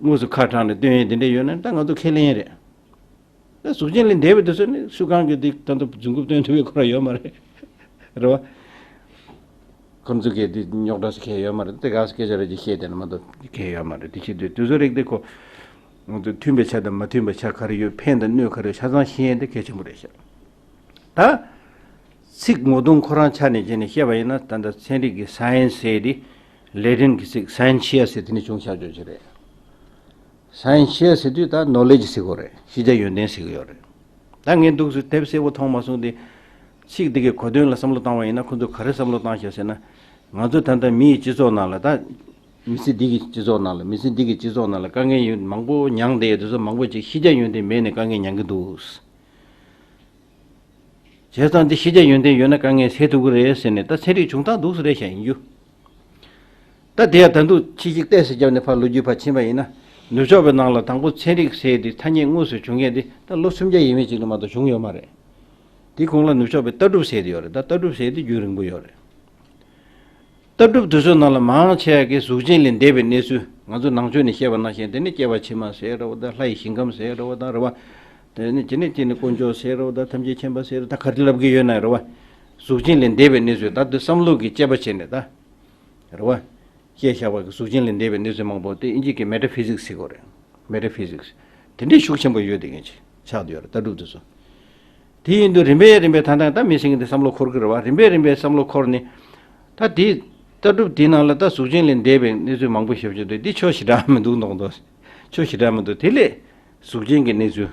དངོས་སུ་ཁ་དྲངས་ནས་སྟོན་ཡས་དེ་འདྲ་ཡོད་ན་ད་ང་ཚོ་ཁས་ལེན་ཡས་རེད། ད་གཟུགས་ཅན་ལས་འདས་པའི་དེ་ཚོ་ནི་སུ་གང་གིས་དེ་ད་ལྟ་རྫུན་རྐུབ་སྟོན་ཐུབ་པའི་ཁོ་རང་ཡོད་མ་རེད། རེད་བ། ཁོང་ཚོ་གིས་དེ་རྙོག་དྲ་ཟེར་གང་ཡང་ཡོད་མ་རེད། དེ་ག་ས་སྐད་ཆ་རེ་ཅིག་བཤད་བསྡད་ན་མ་གཏོགས་གང་ཡང་ཡོད་མ་རེད། དེ་བྱེད་དུས་དེ་ཚོ་རིགས་དེ་ཁོ་ང་ཚོ་མཐུན་པའི་ཆ་དང་མ་མཐུན་པའི་ཆ་ག་རེ་ཡོད། ཕན་དང་གནོད་ག་རེ་ཡོད། ཆ་ཚང་ཤེས་ཡས་དེ་གལ་ཆེན་པོ་རེད་ཤག། ད་ཚིག་ངོ་གདོང་ཁོ་རང་ཆ་ནས་བྱས་ནས་བཤད་པ་ཡིན་ན། ད་ལྟ་ཚན་རིག་གི་སའེན་སི་ཟེར་དེ་ལེ་ཏིན་གྱི་ཚིག་སའེན་ཤི་ཡ་ཟེར་དེ་ནས་བྱུང་ཆགས་ཆོག་ཅིག་རེད། སའེན་ཤི་ཡ་ཟེར་དུས་ད་ནོ་ལེ་ཇི་ཟེར་གོ་རེད། ཤེས་བྱ་ཡོན་ཏན་ཟེར་གི་ཡོད་རེད། ད་ངས་འདུག་སེ་དེབ་གསལ་པོ་མཐོང་མ་སོང་སྟེ། ཚིག་འདི་གའི་གོ་དོན་ལ་བསམ་བློ་བཏང་བ་ཡིན་ན་ཁོ་ཚོས་ག་རེ་བསམ་བློ་བཏང་ཤག་ཟེར་ན། ང་ཚོ་ད་ལྟ་མིའི་སྤྱི་ཚོགས་ནང་ལ། ད་མི་ཚེ་འདི་གི་སྤྱི་ཚོགས་ནང་ལ། མི་ཚེ་འདི་གི་སྤྱི་ཚོགས་ནང་ལ་དཀའ་ངལ་ཡོད་མང་པོ་མྱངས་བསྡད་ཡོད་དེ་ཚོ་མང་པོ་ཅིག་ཤེས་བྱ་ཡོན་ཏན་མེད་ནས་དཀའ་ངལ་མྱངས་ཀྱི་འདུག། བྱས་ཙང་འདི་ཤེས་བྱ་ཡོན་ཏན་ཡོད་ན་དཀའ་ངལ་སེལ་ཐུབ་ཀྱི་རེད་ཟེར་ནས། ད་ཚན་རིག་བྱུང་སྟངས་འདུག་སེ་རེད་ཤག་ཡིན་རྒྱུ། ད་དེ་ཡང་ད་དུང་ཕྱི་གཞིག་ཏོག་ཙམ་བརྒྱབ་ནས་ཕར་ལོ་རྒྱུས་ཕར་ཕྱིན་པ་ཡིན་ན། ནུབ་ཕྱོགས་པའི་ནང་ལ་དང་པོ་ཚན་རིག་ཟེར་དེ་ཐ་སྙད་དངོས་སུ་བྱུང་མཁན་དེ་ད་ལོ་སུམ་བརྒྱ་ཡས་མས་ཅིག་ལ་མ་གཏོགས་བྱུང་ཡོད་མ་རེད། དེ་གོང་ལ་ནུབ་ཕྱོགས་པའི་ལྟ་གྲུབ་ཟེར་དེ་ཡོད་རེད། ད་ལྟ་གྲུབ་ཟེར་དེ་རྒྱུན་རིང་པོ་ཡོད་རེད། ལྟ་གྲུབ་དེ་ཚོའི་ནང་ལ་མང་ཆེ་བ་གིས་གཟུགས་ཅན་ལས་འདས་པའི་གནས་ཚུལ། ང་ཚོ་ནང་ཆོས་ནས་བཤད་པ་ནང་བཞིན་དེ་ནི་སྐྱེ་བ་ཕྱི་མ་ཟེར་རེད་བ། ད་ལྷ་ཡི་ཞིང་ཁམས་ཟེར་རེད་བ། ད་རེད་བ། དེ་ནི་དེ་ནི་དེ་ནི་དཀོན་མཆོག་ཟེར་རེད་བ། ད་ཐམས་ཅད་མཁྱེན་པ་ཟེར་རེད། ད་ག་རེ་ལབ་ཀྱི་ཡོད་ན་རེད་བ། གཟུགས་ཅན་ལས་འདས་པའི་གནས་ཚུལ། ད་དེ་བསམ་བློ་གིས་དཔྱད་པ་བྱས་ནས་ད། རེད་བ། བཤད་བཞག་པ་གི་གཟུགས་ཅན་ལས་འདས་པའི་གནས་ཚུལ་མང་པོ་དེ་ཨིན་ཇི་གི་མེ་ཊ་ཕི་ཟིག་སི་ཟེར་གོ་རེད། མེ་ཊ་ཕི་ཟིག་སི། དེ་འདྲའི་ཤུགས་ཆེན་པོ་ཡོད་དེ་ངེས་ཆགས་བསྡད་ཡོད་རེད། ལྟ་གྲུབ་དེ་ཚོ། དེ་ཡིན་དུས་རིམ་པས་རིམ་པས་ད་ལྟ་ད་མི་སེང་གེ་འདི་བསམ་བློ་འཁོར་གི་རེད་བ། རིམ་པས་རིམ་པས་བསམ་བློ་འཁོར་ནས། ད་དེ་ལྟ་གྲུབ་དེའི་ནང་ལ་ད་གཟུགས་ཅན་ལས་འདས་པའི་གནས་ཚུལ་མང་པོ་ཞིག་བྱུང་དུས་འདི་ཆོས་ཞེ་དྲག་མི་འདུག་མདོག་མདོག། ཆོས་ཞེ་དྲག་མི་འདུག། དེ་ལས་གཟུགས་ཅན་གྱི་གནས་ཚུལ།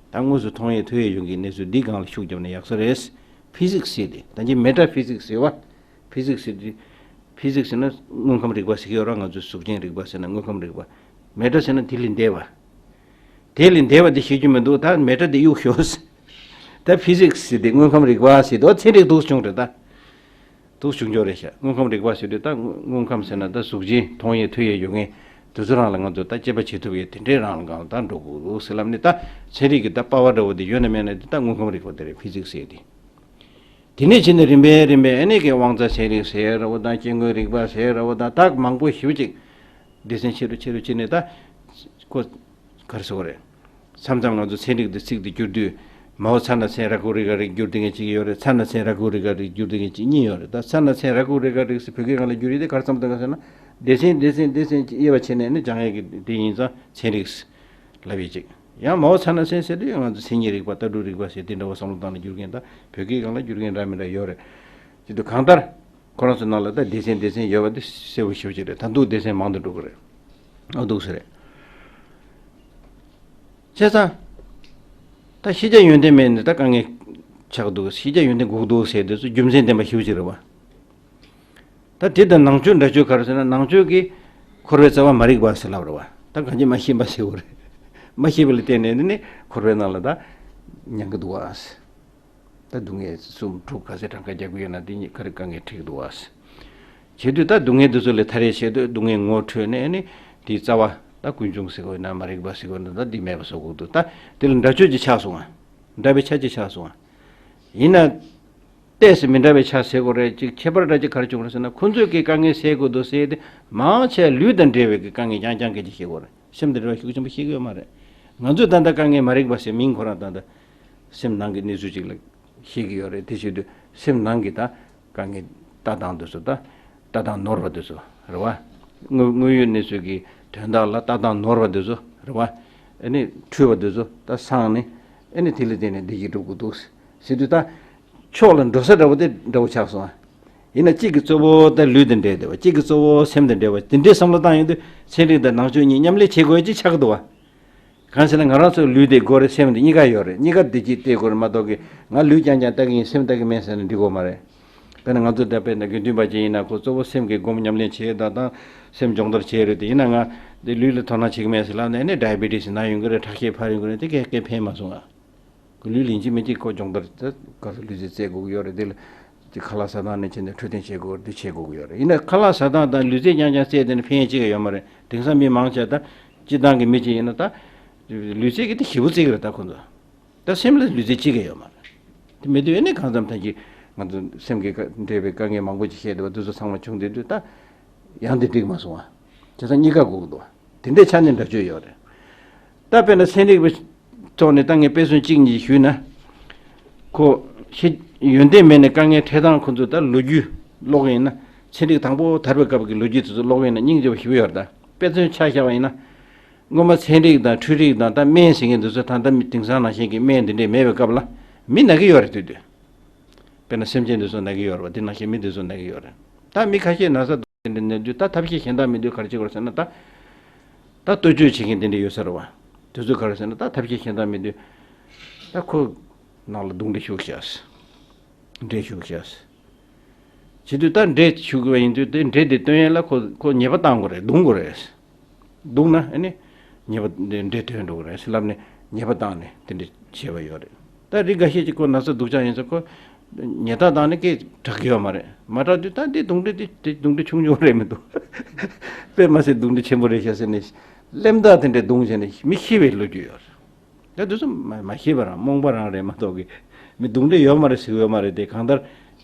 ད་དངོས་སུ་མཐོང་ཡས་ཐོས་ཡས་ཡོང་གི་གནས་ཚུལ་འདི་སྒང་ལ་ཤུགས་བརྒྱབ་ན་ཡག་ས་རེད། ཕི་ཟིག་སི་ཟེར་དེ། ད་ཅི་མེ་ཊ་ཕི་ཟིག་སི་ཟེར་བ། ཕི་ཟིག་སི་ཟེར་དུས། ཕི་ཟིག་སི་ཟེར་ན་དངོས་ཁམས་རིག་པ་ཟེར་གྱི་ཡོད་རེད། ང་ཚོས་གཟུགས་ཅན་རིག་པ་ཟེར་ན་དངོས་ཁམས་རིག་པ། མེ་ཊ་ཟེར་ན་དེ་ལས་འདས་པ། དེ་ལས་འདས་པ་དེ་ཤེས་རྒྱུ་མི་འདུག། ད་མེ་ཊ་དེ་གཡུག་ཤོག། ད་ཕི་ཟིག་སི་ཟེར་དེ་དངོས་ཁམས་རིག་པ་ཟེར་དུས་ཚན་རིག་འདུག་བྱུང་རེད་ད། འདུག་བྱུང་ཆོག་རེད་ཤག། དངོས་ཁམས་རིག་པ་ཟེར་དུས་ད་དངོས་ཁམས་ཟེར་ན་ད་གཟུགས་ཅན་མཐོང་ཡས་ཐོས་ཡས་ཡོད་མཁན་དེ་ཚོ་རང་ལ་ང་ཚོ་ད་དཔྱད་པ་བྱེད་ཐུབ་ཡས་དེ་འདྲའི་རང་ལ་སྒང་ད་འགྲོ་དགོས་འདུག་ཟེར་ལབ་ནས། ད་ཚན་རིག་གི་ད་པ་ཝར་འདྲ་བོ་དེ་ཡོད་ན་མེད་ན་དེ་ད་དངོས་ཁམས་རིག་པ་དེ་རེད། ཕི་ཟིག་སི་ཟེར་དེ། དེ་ནས་ཕྱིན་ནས་རིམ་པས་རིམ་པས་ཨ་ནི་གི་དབང་རྩ་ཚན་རིག་ཟེར་རེད་བ་དང་། སྐྱེ་དངོས་རིག་པ་ཟེར་རེད་བ་དང་། ད་མང་པོ་ཞེ་པོ་ཅིག་སྡེ་ཚན་ཆེ་རུ་ཆེ་རུ་ཕྱིན་ནས། ད་ཁོ་ག་རེ་ཟེར་དགོས་རེད། མཚམས་མཚམས་ང་ཚོ་ཚན་རིག་དེ་ཚིག་དེ་བསྒྱུར་དུས། མའོ་ཚ་ན་ཚན་ར་ཁུ་རི་ག་རིག་བསྒྱུར་དེ་ངེས་ཅིག་ཡོད་རེད། ཚ་ན་ཚན་ར་ཁུ་རི་ག་རིག་བསྒྱུར་དེ་ངེས་ཅིག་གཉིས་ཡོད་རེད། ད་ཚ་ན་ཚན་ར་ཁུ་རི་ག་རིག་ཟེར་བོད་སྐད་སྒང་ལ་བསྒྱུར་ཡས་དེ་ག་རེ་བསམ་བཏང་ག་ཟེར་ན། སྡེ་ཚན་སྡེ་ཚན་སྡེ་ཚན་ཅིག་དབྱེ་བ་ཕྱེ་ནས་ནི་སྦྱང་ཡས་ཀྱི་དེ་ཡིན་ཙང་ཚན་རིག་ལབ་ཡས་ཅིག། ཡང་མའོ་ཚ་ན་ཚན་ཟེར་དུས་ང་ཚོ་མཚན་ཉིད་རིག་པ། ལྟ་གྲུབ་རིག་པ་ཟེར་དེ་འདྲ་བོ་བསམ་བློ་བཏང་ནས་བསྒྱུར་མཁན། ད་བོད་སྐད་སྒང་ལ་བསྒྱུར་མཁན་འདྲ་མི་འདྲ་ཡོད་རེད། ཅི་འདུག་གང་ལྟར། ཁོ་རང་ཚོའི་ནང་ལ་ད་སྡེ་ཚན་སྡེ་ཚན་ཡོད་པ་དེ་གསལ་པོ་ཞེ་པོ་ཅིག་རེད། ད་འདུག་སྡེ་ཚན་མང་དུ་འགྲོ་གི་རེད། ཨ་འདུག་ཟེར་རེད། བྱས་ཙང་། ད་ཤེས་བྱ་ཡོན་ཏན་མེད་ནས་ད་དཀའ་ངལ་ཆགས་འདུག། ཤེས་བྱ་ཡོན་ཏན་དགོས་འདུག་ཟེར་དེ་ཚོ་རྒྱུ་མཚན་ལྡན་པ་ཞེ་པོ་ཅིག་རེད་བ། ད་དེ་དང་ནང་ཆོས་འདྲ་ཆོས་ག་རེ་ཟེར་ན། ནང་ཆོས་ཀྱིས་འཁོར་བའི་རྩ་བ་མ་རིག་པ་ཟེར་ལབ་རེད་བ། ད་གང་ཅི་མ་ཤེས་པ་ཟེར་བ་རེད། མ་ཤེས་པ་ལ་བརྟེན་ནས་ནི་འཁོར་བའི་ནང་ལ་ད་མྱང་གི་འདུག་བ། ད་སྡུག་བསྔལ་གསུམ་དྲུག་ག་ཚད་གྲངས་ཀ་རྒྱག་གི་ཡོད་ན་དེ་གཉིས་ཀ་རེ་དཀའ་ངལ་འཕྲད་ཀྱི་འདུག་བ། བྱེད་དུས་ད་སྡུག་བསྔལ་འདི་ཚོ་ལས་ཐར་ཡས་ཆེད་དུ་སྡུག་བསྔལ་ངོ་འཕྲོད་ནས་ནི་དེའི་རྩ་བ་ད་ཀུན་འབྱུང་ཟེར་དགོས་ན་མ་རིག་པ་ཟེར་དགོས་ན་ད་འདི་མེད་པ་བཟོ་དགོས་འདུག། ད་དེ་ལ་འདྲ་ཆོས་ཅིག་ཆགས་སོང་ང་། འདྲ་བའི་ཆ་ཅིག་ཆགས་སོང་ང་། ཡིན་ན། ཏོག་ཙམ་མི་འདྲ་བའི་ཆ་ཟེར་དགོས་རེད། ཅིག་ཁྱད་པར་འདྲ་ཅིག་ག་རེ་བྱུང་རེད་ཟེར་ན། ཁོ་ཚོས་ཀྱི་དཀའ་ངལ་སེལ་དགོས་འདུག་ཟེར་ཏེ། མང་ཆེ་ལུས་དང་འབྲེལ་བའི་གི་དཀའ་ངལ་རྐྱང་རྐྱང་སྐད་ཆ་བཤད་དགོས་རེད། སེམས་དང་འབྲེལ་བ་ཤུགས་ཆེན་པོ་བཤད་ཀྱི་ཡོད་མ་རེད། ང་ཚོས་ད་ལྟ་དཀའ་ངལ་མ་རིག་པ་ཟེར་མིང་ཁོ་རང་ད་ལྟ་སེམས་ནང་གི་གནས་ཚུལ་ཅིག་ལ་བཤད་ཀྱི་ཡོད་རེད། དེ་བྱེད་དུས་སེམས་ནང་གི་ད་དཀའ་ངལ་ལྟ་སྟངས་དེ་ཚོ། ད་ལྟ་སྟངས་ནོར་བ་དེ་ཚོ་རེད་བ། དངོས་དངོས་ཡོད་གནས་ཚུལ་གྱི་དོན་དག་ལ་ལྟ་སྟངས་ནོར་བ་དེ་ཚོ་རེད་བ། ཨ་ནི་འཁྲུལ་བ་དེ་ཚོ་ད་སངས་ནས། ཨ་ནི་དེ་ལ་བརྟེན་ནས་བདེ་སྐྱིད་སྒྲུབ་དགོས་འདུག་ཟེར་དུས། ད་ཕྱོགས་ལ་འགྲོ་ས་འདྲ་བོ་དེ་འདྲ་བོ་ཆགས་སོང་ཨ། ཡིན་ན་གཅིག་གི་གཙོ་བོ་ད་ལུས་དང་འབྲེལ་བསྡད་པ། གཅིག་གི་གཙོ་བོ་སེམས་དང་འབྲེལ་བ། དེ་འདྲའི་བསམ་བློ་བཏང་ཡོང་དུས་ཚན་རིག་དང་ནང་ཆོས་གཉིས་མཉམ་ལས་བྱེད་དགོས་ཀྱི་ཆགས་འདུག་བ། གང་ཟེར་ན་ང་རང་ཚོ་ལུས་དེ་དགོས་རེད། སེམས་དེ་གཉིས་ཀ་ཡོད་རེད། གཉིས་ཀ་བདེ་སྐྱིད་བལྟ་དགོས་རེད་མ་གཏོགས་ཀྱི་ང་ལུས་རྐྱང་རྐྱང་ལྟ་གི་ཡིན། སེམས་ལྟ་གི་མེད་ཟེར་ན་འགྲིག་གི་མ་རེད། དཔེར་ན་ང་ཚོ་ད་དཔེར་ན་དགེ་འདུན་པ་ཅིག་ཡིན་ན་ཁོ་གཙོ་བོ་སེམས་ཀྱི་སྒོམ་ཉམས་ལེན་བྱེད་ཡས་དང་། སེམས་སྦྱོང་བརྡར་བྱེད་ཡས་རེད། དེ་ཡིན་ན་ང་འདི་ལུས་ལ་དོ་སྣང་བྱེད་ཀྱི་མེད་ཟེར་ལབ་ནས་ཨ་ནི་ཌའི་བི་ཊི་སི་ན་ཡོང་གི་རེད། ཁྲག་ཤེད་འཕར་ཡོང་གི་རེད། དེ་གས་གས་ཕན་མ་སོང་ང་། ཁོ་ལུས་ལ་ཡིན་གཅིག་མིན་གཅིག་ཁོ་སྦྱོང་བརྡར་ད་ག་ཚོད་ལུས་རྩལ་རྩེད་དགོས་ཀྱི་ཡོད་རེད། དེ་ལ་དེ་ཁ་ལག་ཟ་སྟངས་ནས་བྱས་ནས་འཕྲོད་བསྟེན་བྱེད་དགོས་རེད། དེ་བྱེད་དགོས་ཀྱི་ཡོད་རེད། ཡིན་ན་ཁ་ལག་ཟ་སྟངས་དང་ལུས་རྩལ་རྐྱང་རྐྱང་རྩེད་དེ་ནི་ཕན་ཡས་གཅིག་ཀྱང་ཡོད་མ་རེད། དེང་སང་མི་མང་ཆེ་ད་སྤྱིར་བཏང་གི་མི་གཅིག་ཡིན་ན་ད་ལུས་རྩལ་གྱི་དེ་ཞེ་པོ་རྩེད་ཀྱི་རེད། ད་ཁོ་ཚོ་ད་སེམས་ལ་ལུས་རྩལ་གཅིག་ཀྱང་ཡོད་མ་རེད། དེ་མེད་དུས་ཨ་ནི་གང་འཚམ་ཐད་ཀྱི་ང་ཚོ་སེམས་ཀྱི་འབྲེལ་བའི་དཀའ་ངལ་མང་པོ་ཅིག་བཤད་བསྡད་པ་དེ་ཚོ་ཚང་མ་བྱུང་བསྡད་དུས་ད་ཡང་དེ་འགྲིག་མ་སོང་བ། བྱས་ཙང་གཉིས་ཀ་དགོས་ཀྱི་འདུག་བ། དེ་འདྲའི་ཆ་ནས་འདྲ་བཅོས་ཡོད་རེད། ད་དཔེར་ན་ཚན་རིག་པའི་ཐོག་ནས་ད་ངས་དཔེ་མཚོན་གཅིག་གཉིས་ཞུས་ན། ཁོ་ཤེས་ཡོན་ཏན་མེད་ནས་དཀའ་ངལ་འཕྲད་སྟངས་ཁོ་ཚོ་ད་ལོ་རྒྱུས་ཀློག་ཡིན་ན། ཚན་རིག་དང་པོ་དར་བའི་སྐབས་ཀྱི་ལོ་རྒྱུས་དེ་ཚོ་ཀློག་ཡིན་ན་སྙིང་རྗེ་པོ་ཞེ་པོ་ཡོད་རེད། ད་དཔེ་མཚོན་ཆ་བཞག་པ་ཡིན་ན། སྔོན་མ་ཚན་རིག་དང་འཕྲུལ་རིག་དང་ད་སྨན་ཟེར་མཁན་དེ་ཚོ་ད་ལྟ་མི་དེང་སང་ནང་བཞིན་གྱི་སྨན་དེ་འདྲས་མེད་པའི་སྐབས་ལ་མི་ན་གི་ཡོད་རེད་འདུག་དུས། དཔེར་ན་སེམས་ཅན་དེ་ཚོ་ན་གི་ཡོད་རེད་པ། དེ་ནང་བཞིན་མི་དེ་ཚོ་ན་གི་ཡོད་རེད། ད་མི་ཁ་ཤས་ན་ཚ་དེ་འདྲ་ན་དུས་ད་ཐབས་ཤེས་གཞན་དག་མེད་དུས་ག་རེ་བྱེད་དགོས་རེད་ཟེར་ན། ད་ད་ལྟོ་བཅོས་བྱེད་མཁན་དེ་འདྲ་ཡོད་ས་རེད་པ། དེ་ཚོས་ག་རེ་ཟེར་ན་ད་ཐབས་ཤེས་གཞན་དག་མེད་དུས་ད་ཁོ་ནང་ལ་རྡུང་འདྲེ་ཤུགས་བཞག་འདྲེ་ཤུགས་བཞག་བྱེད་དུས་ད་འདྲེ་ཤུགས་པ་ཡིན་དུས་དེ་འདྲེ་དེ་བཏོན་ཡས་ལ་ཁོ་ཁོ་ཉེས་པ་བཏང་དགོས་རེད། རྡུང་དགོས་རེད། རྡུང་ན་ཨ་ནི་ཉེས་པ་འདི་འདྲེ་ཐོན་འགྲོ་གི་རེད་ཟེར་ལབ་ནས་ཉེས་པ་བཏང་ནས་དེ་འདྲ་བྱས་པ་ཡོད་རེད། ད་རིགས་འགའ་ཤས་ཀྱིས་ཁོ་ན་ཚ་སྡུག་ཅག་ཡིན་ཟེར་ཁོ་ཉེས་རྡུང་བཏང་ནས་སྐད་གྲག་གི་ཡོད་མ་རེད། མ་གྲག་དུས་ད་འདི་རྡུང་འདྲེ་འདི་འདི་རྡུང་འདྲེ་ཆུང་ཆུང་རེད་མི་འདུག་དཔེ་མ་སྲིད་རྡུང་འདྲེ་ཆེན་པོ་རེད་ཤག་ཟེར་ནས་གླེན་རྟགས་དེ་འདྲ་རྡུང་བྱས་ནས་མི་ཤི་བའི་ལོ་རྒྱུས་ཡོད་རེད། ད་དེ་ཚོ་མ་མ་ཤེས་པ་རང་རྨོངས་པ་རང་རེད་མ་གཏོགས་གི་མི་རྡུང་འདྲེ་ཡོད་མ་རེད་ཟེར་གི་ཡོད་མ་རེད། དེ་གང་ལྟར་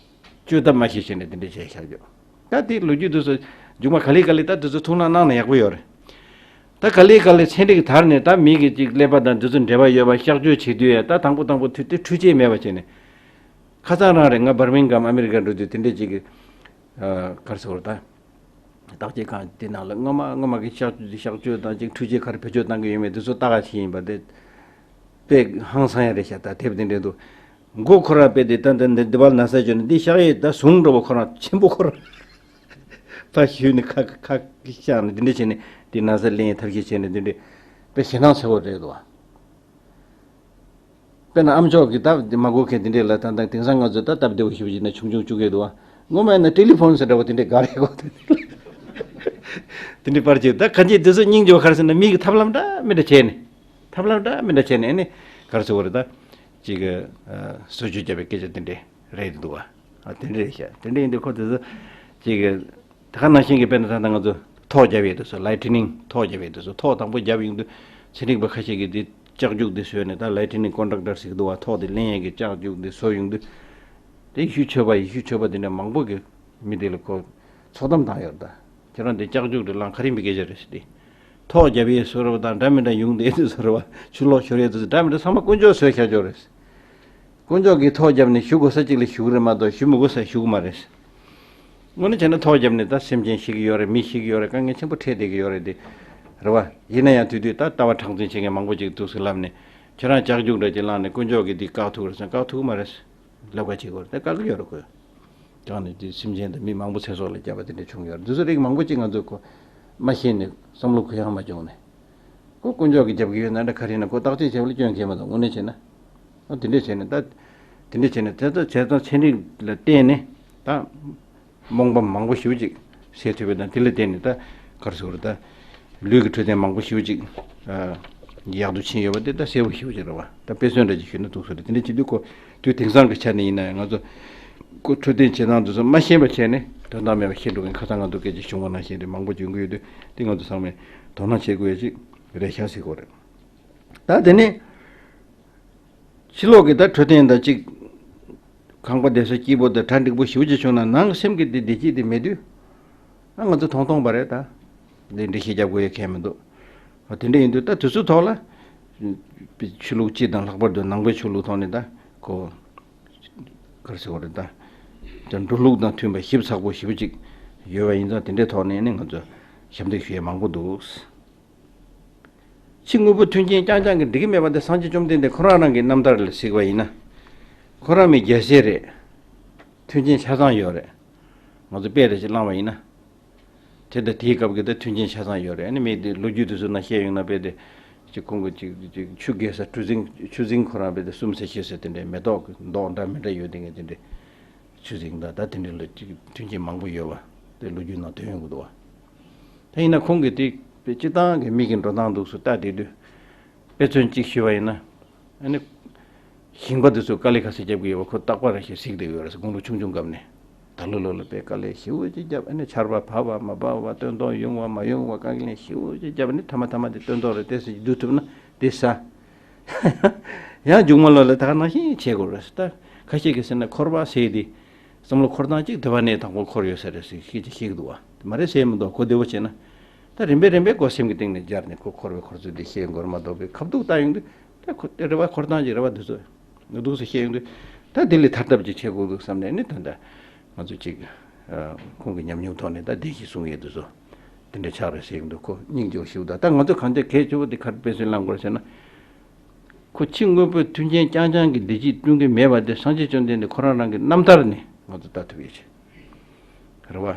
བཅོས་ཐབས་མ་ཤེས་བྱས་ནས་དེ་འདྲ་བྱས་བཞག་རྒྱུ། ད་དེ་ལོ་རྒྱུས་དེ་ཚོ་མཇུག་མ་ག་ལེ་ག་ལེ་ད་དེ་ཚོ་ཐུགས་སྣང་གནང་ན་ཡག་པོ་ཡོད་རེད། ད་ག་ལེ་ག་ལེ་ཚན་རིག་དར་ནས་ད་མི་གི་ཅིག་ཀླད་པ་དང་དེ་ཚོ་འབྲེལ་བ་ཡོད་པ་གཤག་བཅོས་བྱེད་དུས་ཡ་ད་དང་པོ་དང་པོ་དུས་དེ་འཕྲུལ་ཆས་མེད་པ་བྱས་ནས། ཁ་སང་རང་རེད། ང་བར་མིང་གམ་ཨ་མི་རི་ཀ་འགྲོ་དུས་དེ་འདྲས་ཅིག་གི་ཨ་ག་རེ་ཟེར་དགོས་རེད་ད། བརྟག་དཔྱད་ཁང་དེ་ནང་ལ་སྔོན་མ་སྔོན་མ་གི་གཤག་གཤག་བཅོས་དང་ཅིག་འཕྲུལ་ཆས་ག་རེ་བེད་སྤྱོད་བཏང་གི་ཡོད་མེད་དེ་ཚོ་ལྟ་ག་ཕྱིན་ཡིན་པ་དེ། དཔེ་ཧང་སང་ཡ་རེད་ཤག་ད་དེབ་དེ་འདྲས་འདུག་མགོ་ཁོ་རང་དཔེ་དེ་ད་འདི་འདི་འདི་བར་ན་ས་བཅོས་ནས་འདི་གཤག་ཡས་ད་ཟུང་འགྲོ་བ་ཁོ་རང་ཆེན་པོ་ཁོ་རང་ཕར་གཞུས་ནས་ཁ་ཁ་གཤག་ནས་འདི་འདྲས་བྱས་ནས་འདི་ན་ས་ལེན་ཡས་ཐབས་ཤེས་བྱས་ནས་འདི་འདྲས་དཔེ་ཞེད་སྣང་ཚ་བོ་རེད་འདུག་དཔེར་ན་ཨ་མཆོག་གིས་སྟབས་བདེ་མ་གོ་མཁན་དེ་འདྲས་ལ་ད་ལྟ་དེང་སང་ང་ཚོས་ད་སྟབས་བདེ་བོ་ཞེ་པོ་ཅིག་ན་ཆུང་ཆུང་བཅུག་གི་འདུག་བ། སྔོན་མ་ཡིན་ན་ཊེ་ལི་ཕོན་ཟེར་འདྲ་བོ་དེ་འདྲས་ག་རེ་གོ་དེ་འདྲས་པར་ཅིག་ད་གང་ཅི་དེ་ཚོ་སྙིང་རྗེ་བ་ག་རེ་ཟེར་ན་མི་གི་ཐབས་ལམ་འདྲ་མི་འདྲ་བྱས་ནས་ཐབས་ལམ་འདྲ་མི་འདྲ་བྱས་ནས་ཨ་ནི་ག་རེ་ཟེར་བ་རེད་ད། ཅིག་གི་བཟོ་བཅོས་བརྒྱབ་པའི་སྐད་ཆ་དེ་འདྲས་རེད་འདུག་བ། ཨ་དེ་འདྲས་རེད་ཤག་དེ་འདྲས་ཡིན་དུས་ཁོ་དེ་ཚོ་ཅིག་གི་ད་ག་ནང་བཞིན་གྱི་དཔེར་ན་ད་ལྟ་ང་ཚོ་ཐོག་རྒྱབ་ཡས་དེ་ཚོ་ལའི་ཊི་ནིང་ཐོག་རྒྱབ་ཡས་དེ་ཚོ་ཐོག་དང་པོ་རྒྱབ་ཡོང་དུས་ཚན་རིག་པ་ཁ་ཤས་ཀྱིས་འདི་ལྕགས་རྒྱུག་འདི་བཟོས་ནས་ད་ལའི་ཊི་ནིང་ཀོན་ཌག་ཊར་ཟེར་གི་འདུག་བ། ཐོག་དེ་ལེན་ཡས་ཀྱི་ལྕགས་རྒྱུག་འདི་བཟོ་ཡོང་དུས་དེ་ཡེ་ཤུ་ཆོས་པ་ཡེ་ཤུ་ཆོས་པ་དེ་འདྲ་མང་པོ་གི་མི་དེ་ལ་ཁོ་ཚོགས་གཏམ་བཏང་ཡོད་རེད། ད་ཁྱེད་རང་དེ་ལྕགས་རྒྱུག་དེ་བླངས་ཁ་རིམ་པའི་སྐད་ཆ་རེད་ཟེར་ཏེ། ཐོག་རྒྱབ་ཡས་བཟོ་འདྲ་བ་དང་འདྲ་མི་འདྲ་ཡོང་དེ་བཟོ་འདྲ་བ་ཆུ་ལོག་ཤོར་ཡས་དེ་ཚོ་འདྲ་མི་འདྲ་ཚང་མ་དཀོན་མཆོག་བཟོས་བཞག་ཆོག་རེད། དཀོན་མཆོག་གིས་ཐོག་བརྒྱབ་ནས་ཞུ་དགོས་ས་གཅིག་ལ་ཞུ་གི་རེད་མ་གཏོགས་ཞུ་མི་དགོས་ས་ཞུ་གི་མ་རེད། དངོས་གནས་བྱས་ན་ཐོག་བརྒྱབ་ནས་ད་སེམས་ཅན་ཤི་གི་ཡོད་རེད། མི་ཤི་གི་ཡོད་རེད། དཀའ་ངལ་ཆེན་པོ་འཕྲད་བསྡད་ཀྱི་ཡོད་རེད་དེ། རེད་བ། ཡིན་ན་ཡང་དུས་དུས་ད་ལྟ་བ་མཁྲེགས་འཛིན་བྱེད་མཁན་མང་པོ་ཅིག་འདུག་ཟེར་ལབ་ནས་ཁྱེད་རང་ལྕགས་རྒྱུག་འདྲ་ཅིག་བླངས་ནས་དཀོན་མཆོག་གིས་འདི་བཀག་ཐུབ་རེད་ཟེར་ན་བཀག་ཐུབ་ཀྱི་མ་རེད། ལབ་ཁ་བྱེད་དགོས་རེད། ད་བཀག་གི་ཡོད་རེད་ཁོས། དེ་ནས་དེ་སེམས་ཅན་དང་མི་མང་པོ་ཚེ་སྲོག་ལ་བསྐྱབས་པ་དེ་འདྲ་བྱུང་ཡོད་རེད། འདི་ཚོ་རིགས་མང་པོ་ཅིག་ང་ཚོས་གོ་མ་ཤེས་ནས་བསམ་བློ་གུ་ཡངས་མ་བྱུང་ནས། ཁོ་དཀོན་མཆོག་གིས་རྒྱབ་ཀྱི་ཡོད་ན་འདྲ་ག་རེ་ཡིན་ན་ཁོ་བརྟག་དཔྱད་བྱས་པ་ལ་སྐྱོན་གང་ཡང་མ་འདུག་དངོས་གནས་བྱས་ན། ཨ་དེ་འདྲས་བྱས་ནས་ད། དེ་འདྲས་བྱས་ནས་དེ་ལྟར་བྱས་ཙང་ཚན་རིག་ལ་བརྟེན་ནས་ད་རྨོངས་པ་མང་པོ་ཞེ་པོ་ཅིག་སེལ་ཐུབ་པ་དང་། དེ་ལ་བརྟེན་ནས་ད་ག་རེ་ཟེར་དགོས་རེད། ད་ལུས་ཀྱི་འཕྲོད་བསྟེན་མང་པོ་ཞེ་པོ་ཅིག་ཨ་ཡག་ཏུ་ཕྱིན་ཡོད་པ་དེ་ད་གསལ་པོ་ཞེ་པོ་ཅིག་རེད་བ། ད་དཔེ་མཚོན་འདྲ་ཅིག་ཞུས་ན་འདུག་ཟེར་རེད། དེ་འདྲས་བྱེད་དུས་ཁོ་དུས་དེང་སང་གི་ཆ་ནས་ཡིན་ན་ཡང་ང་ཚོ་ཁོ་འཕྲོད་བསྟེན་བྱེད་སྟངས་དེ་ཚོ་མ་ཤེས་པ་བྱས་ནས་དོན་དག་མེད་པ་བཤད་འགྲོ་མཁན་ཁ་སང་ང་ཚོ་སྐད་ཆ་བྱུང་བ་ནང་བཞིན་རེད། མང་པོ་ཅིག་ཡོང་གི་ཡོད་དུས་དེ་ང་ཚོ་ཚང་མས་དོ་སྣང་བྱེད་དགོས་ཡ་ཅིག་རེད་ཤག་ཟེར་དགོས་རེད། ད་དེ་ནས་ཕྱི་ལོགས་ཀྱི་ད་འཕྲོད་བསྟེན་དང་ཅིག་ཁང་པ་བསྡད་ས་སྐྱིད་པོ་དང་གྲ་འགྲིག་པོ་ཞེ་པོ་ཅིག་བྱུང་ན་ནང་གི་སེམས་ཀྱི་བདེ་བདེ་སྐྱིད་དེ་མེད་དུས། ཨ་ང་ཚོ་ཐོང་ཐོང་པ་རེད། ད་འདི་འགྲེལ་བཤད་རྒྱབ་དགོས་ཡ་གང་ཡང་མི་འདུག་ཨ་དེ་འདྲ་ཡིན་དུས་ད་དུས་ཚོད་ཐོག་ལ་ཆོས་ལུགས་སྤྱི་དང་ལྷག་པར་དུ་ནང་པའི་ཆོས་ལུགས་ཐོག་ནས་ད་ཁོ་ག་རེ་ཟེར་དགོས་རེད། ད་ད་འགྲོ་ལུགས་དང་མཐུན་པ་ཞིབ་ཚགས་པོ་ཞེ་པོ་ཅིག་ཡོད་པ་ཡིན་ཙང་དེ་འདྲའི་ཐོག་ནས་ནི་ང་ཚོ་ཞབས་འདེགས་ཞུ་ཡ་མང་པོ་འདུག་ཕྱི་དངོས་པོ་མཐུན་རྐྱེན་རྐྱང་རྐྱང་གིས་འགྲིག་གི་མེད་པ་དེ་སངས་རྒྱས་བཅོམ་ལྡན་འདས་ཁོ་རང་རང་གི་རྣམ་ཐར་ལ་གཟིགས་པ་ཡིན་ན། ཁོ་རང་མི་རྒྱལ་སྲས་རེད། མཐུན་རྐྱེན་ཆ་ཚང་ཡོད་རེད། ང་ཚོ་དཔེ་རེ་ཞིག་བླངས་པ་ཡིན་ན། དེ་དང་དེའི་སྐབས་ཀྱི་ད་མཐུན་རྐྱེན་ཆ་ཚང་ཡོད་རེད། ཨ་ནི་མི་དེ་ལོ་རྒྱུས་དེ་ཚོ་ནང་བཤད་ཡོང་ན་དཔེ་དེ། ཅིག་ཁོང་གི་ཅིག་ཅིག་ཆུ་རྒལ་ས་གྲུ་གཟིངས་ཆུ་གཟིངས་ཁོ་རང་བས་དེ་གསུམ་ཟེར་བཞི་ཟེར་དེ་འདྲའི་མེ་ཏོག་གི་མདོག་འདྲ་མི་འདྲ་ཡོད་དེ་ངས་དེ་འདྲའི་ཆུ་གཟིངས་དང་ད་དེ་འདྲའི་ལ་ཅིག་མཐུན་རྐྱེན་མང་པོ་ཡོད་པ་དེ་ལོ་རྒྱུས་ནང་ཐོན་ཡོང་གི་འདུག་བ། ད་ཡིན་ན་ཁོང་གིས་དེ་སྤྱི་བཏང་གི་མི་གི་འགྲོ་སྟངས་འདུག་སུ་ལྟ་བསྡད་དུས་དཔེ་མཚོན་གཅིག་ཞུས་པ་ཡིན་ན། ཨ་ནི། ཞིང་པ་དེ་ཚོ་དཀའ་ལས་ཁ་ཤས་རྒྱབ་ཀྱི་ཡོད་པ་ཁོ་རྟག་པར་ཞིག་གཟིགས་བསྡད་ཡོད་རེད། དགུང་ལོ་ཆུང་ཆུང་སྐབས་ནས་ད་ལོ་ལོ་ལ་དཔེ་དཀའ་ལས་ཞེ་པོ་ཅིག་རྒྱབ། ཨ་ནི་ཆར་པ་བབས་པ་མ་བབས་པ་སྟོན་ཐོག་ཡོང་བ་མ་ཡོང་བ་དཀའ་ལས་ཞེ་པོ་ཅིག་རྒྱབ། ཨ་ནི་མཐའ་མ་མཐའ་མ་དེ་སྟོན་ཐོག་རེད་དེ་ཟེར་བསྡུ་ཐུབ་ན་དེ་ཟ། ཡང་མཇུག་མ་ལོ་ལ་ད་ག་ནང་བཞིན་བྱེད་དགོས་རེད། ད་ཁ་ཤས་ཀྱིས་ཟེར་ན་འཁོར་བ་ཟེར་དེ་བསམ་བློ་འཁོར་སྟངས་གཅིག་དེ་བ་ནས་དང་པོ་འཁོར་ཡོད་ས་རེད་ཟེར་ཤེས་ཀྱི་ཤེས་ཀྱི་འདུག་བ། དེ་མ་རེད་ཟེར་མི་འདུག་གོ་བདེ་བོ་བྱས་ན། ད་རིམ་པས་རིམ་པས་གོ་སེམས་ཀྱི་སྟེང་ནས་སྦྱར་ནས་ཁོ་འཁོར་བའི་འཁོར་ཚུལ་འདི་ཤེས་དགོས་རེད་མ་གཏོགས་པའི་ཁ་ཐུག་ལྟ་ཡོང་དུས་ད་ཁོ་དེ་རེ་བ་འཁོར་སྟངས་ཀྱི་རེ་བ་འདི་ཚོ་འདུག་སེ་ཤེས་ཡོང་དུས་ད་དེ་ལས་ཐར་ཐབས་ཅིག་བྱེད་དགོས་འདུག་བསམ་ནས་ནི་ད་ལྟ་ང་ཚོ་ཅིག་ཁོང་གི་ཉམས་མྱོང་ཐོག་ནས་ད་བདེན་བཞི་གསུང་ཡས་འདི་ཚོ་དེ་འདྲ་ཆགས་རེད་ཟེར་གྱི་འདུག་ཁོ་སྙིང་རྗེ་པོ་ཞིག་འདུག་ད་ང་ཚོ་གང་ལྟར་གལ་ཆེ་བོ་དེ་ག་རེ་དཔེ་མཚོན་བླང་དགོས་ཟེར་ན། ཁོ་ཕྱི་དངོས་པོའི་མཐུན་རྐྱེན་རྐྱང་རྐྱང་གི་བདེ་སྐྱིད་བསྐྲུན་གྱི་མེད་པ་དེ་སངས་རྒྱས་བཅོམ་ལྡན་འདས་ཁོ་རང་རང་གི་རྣམ་ཐར་ནས་ང་ཚོ་ལྟ་ཐུབ་ཡོད་ཅིག་རེད་བ།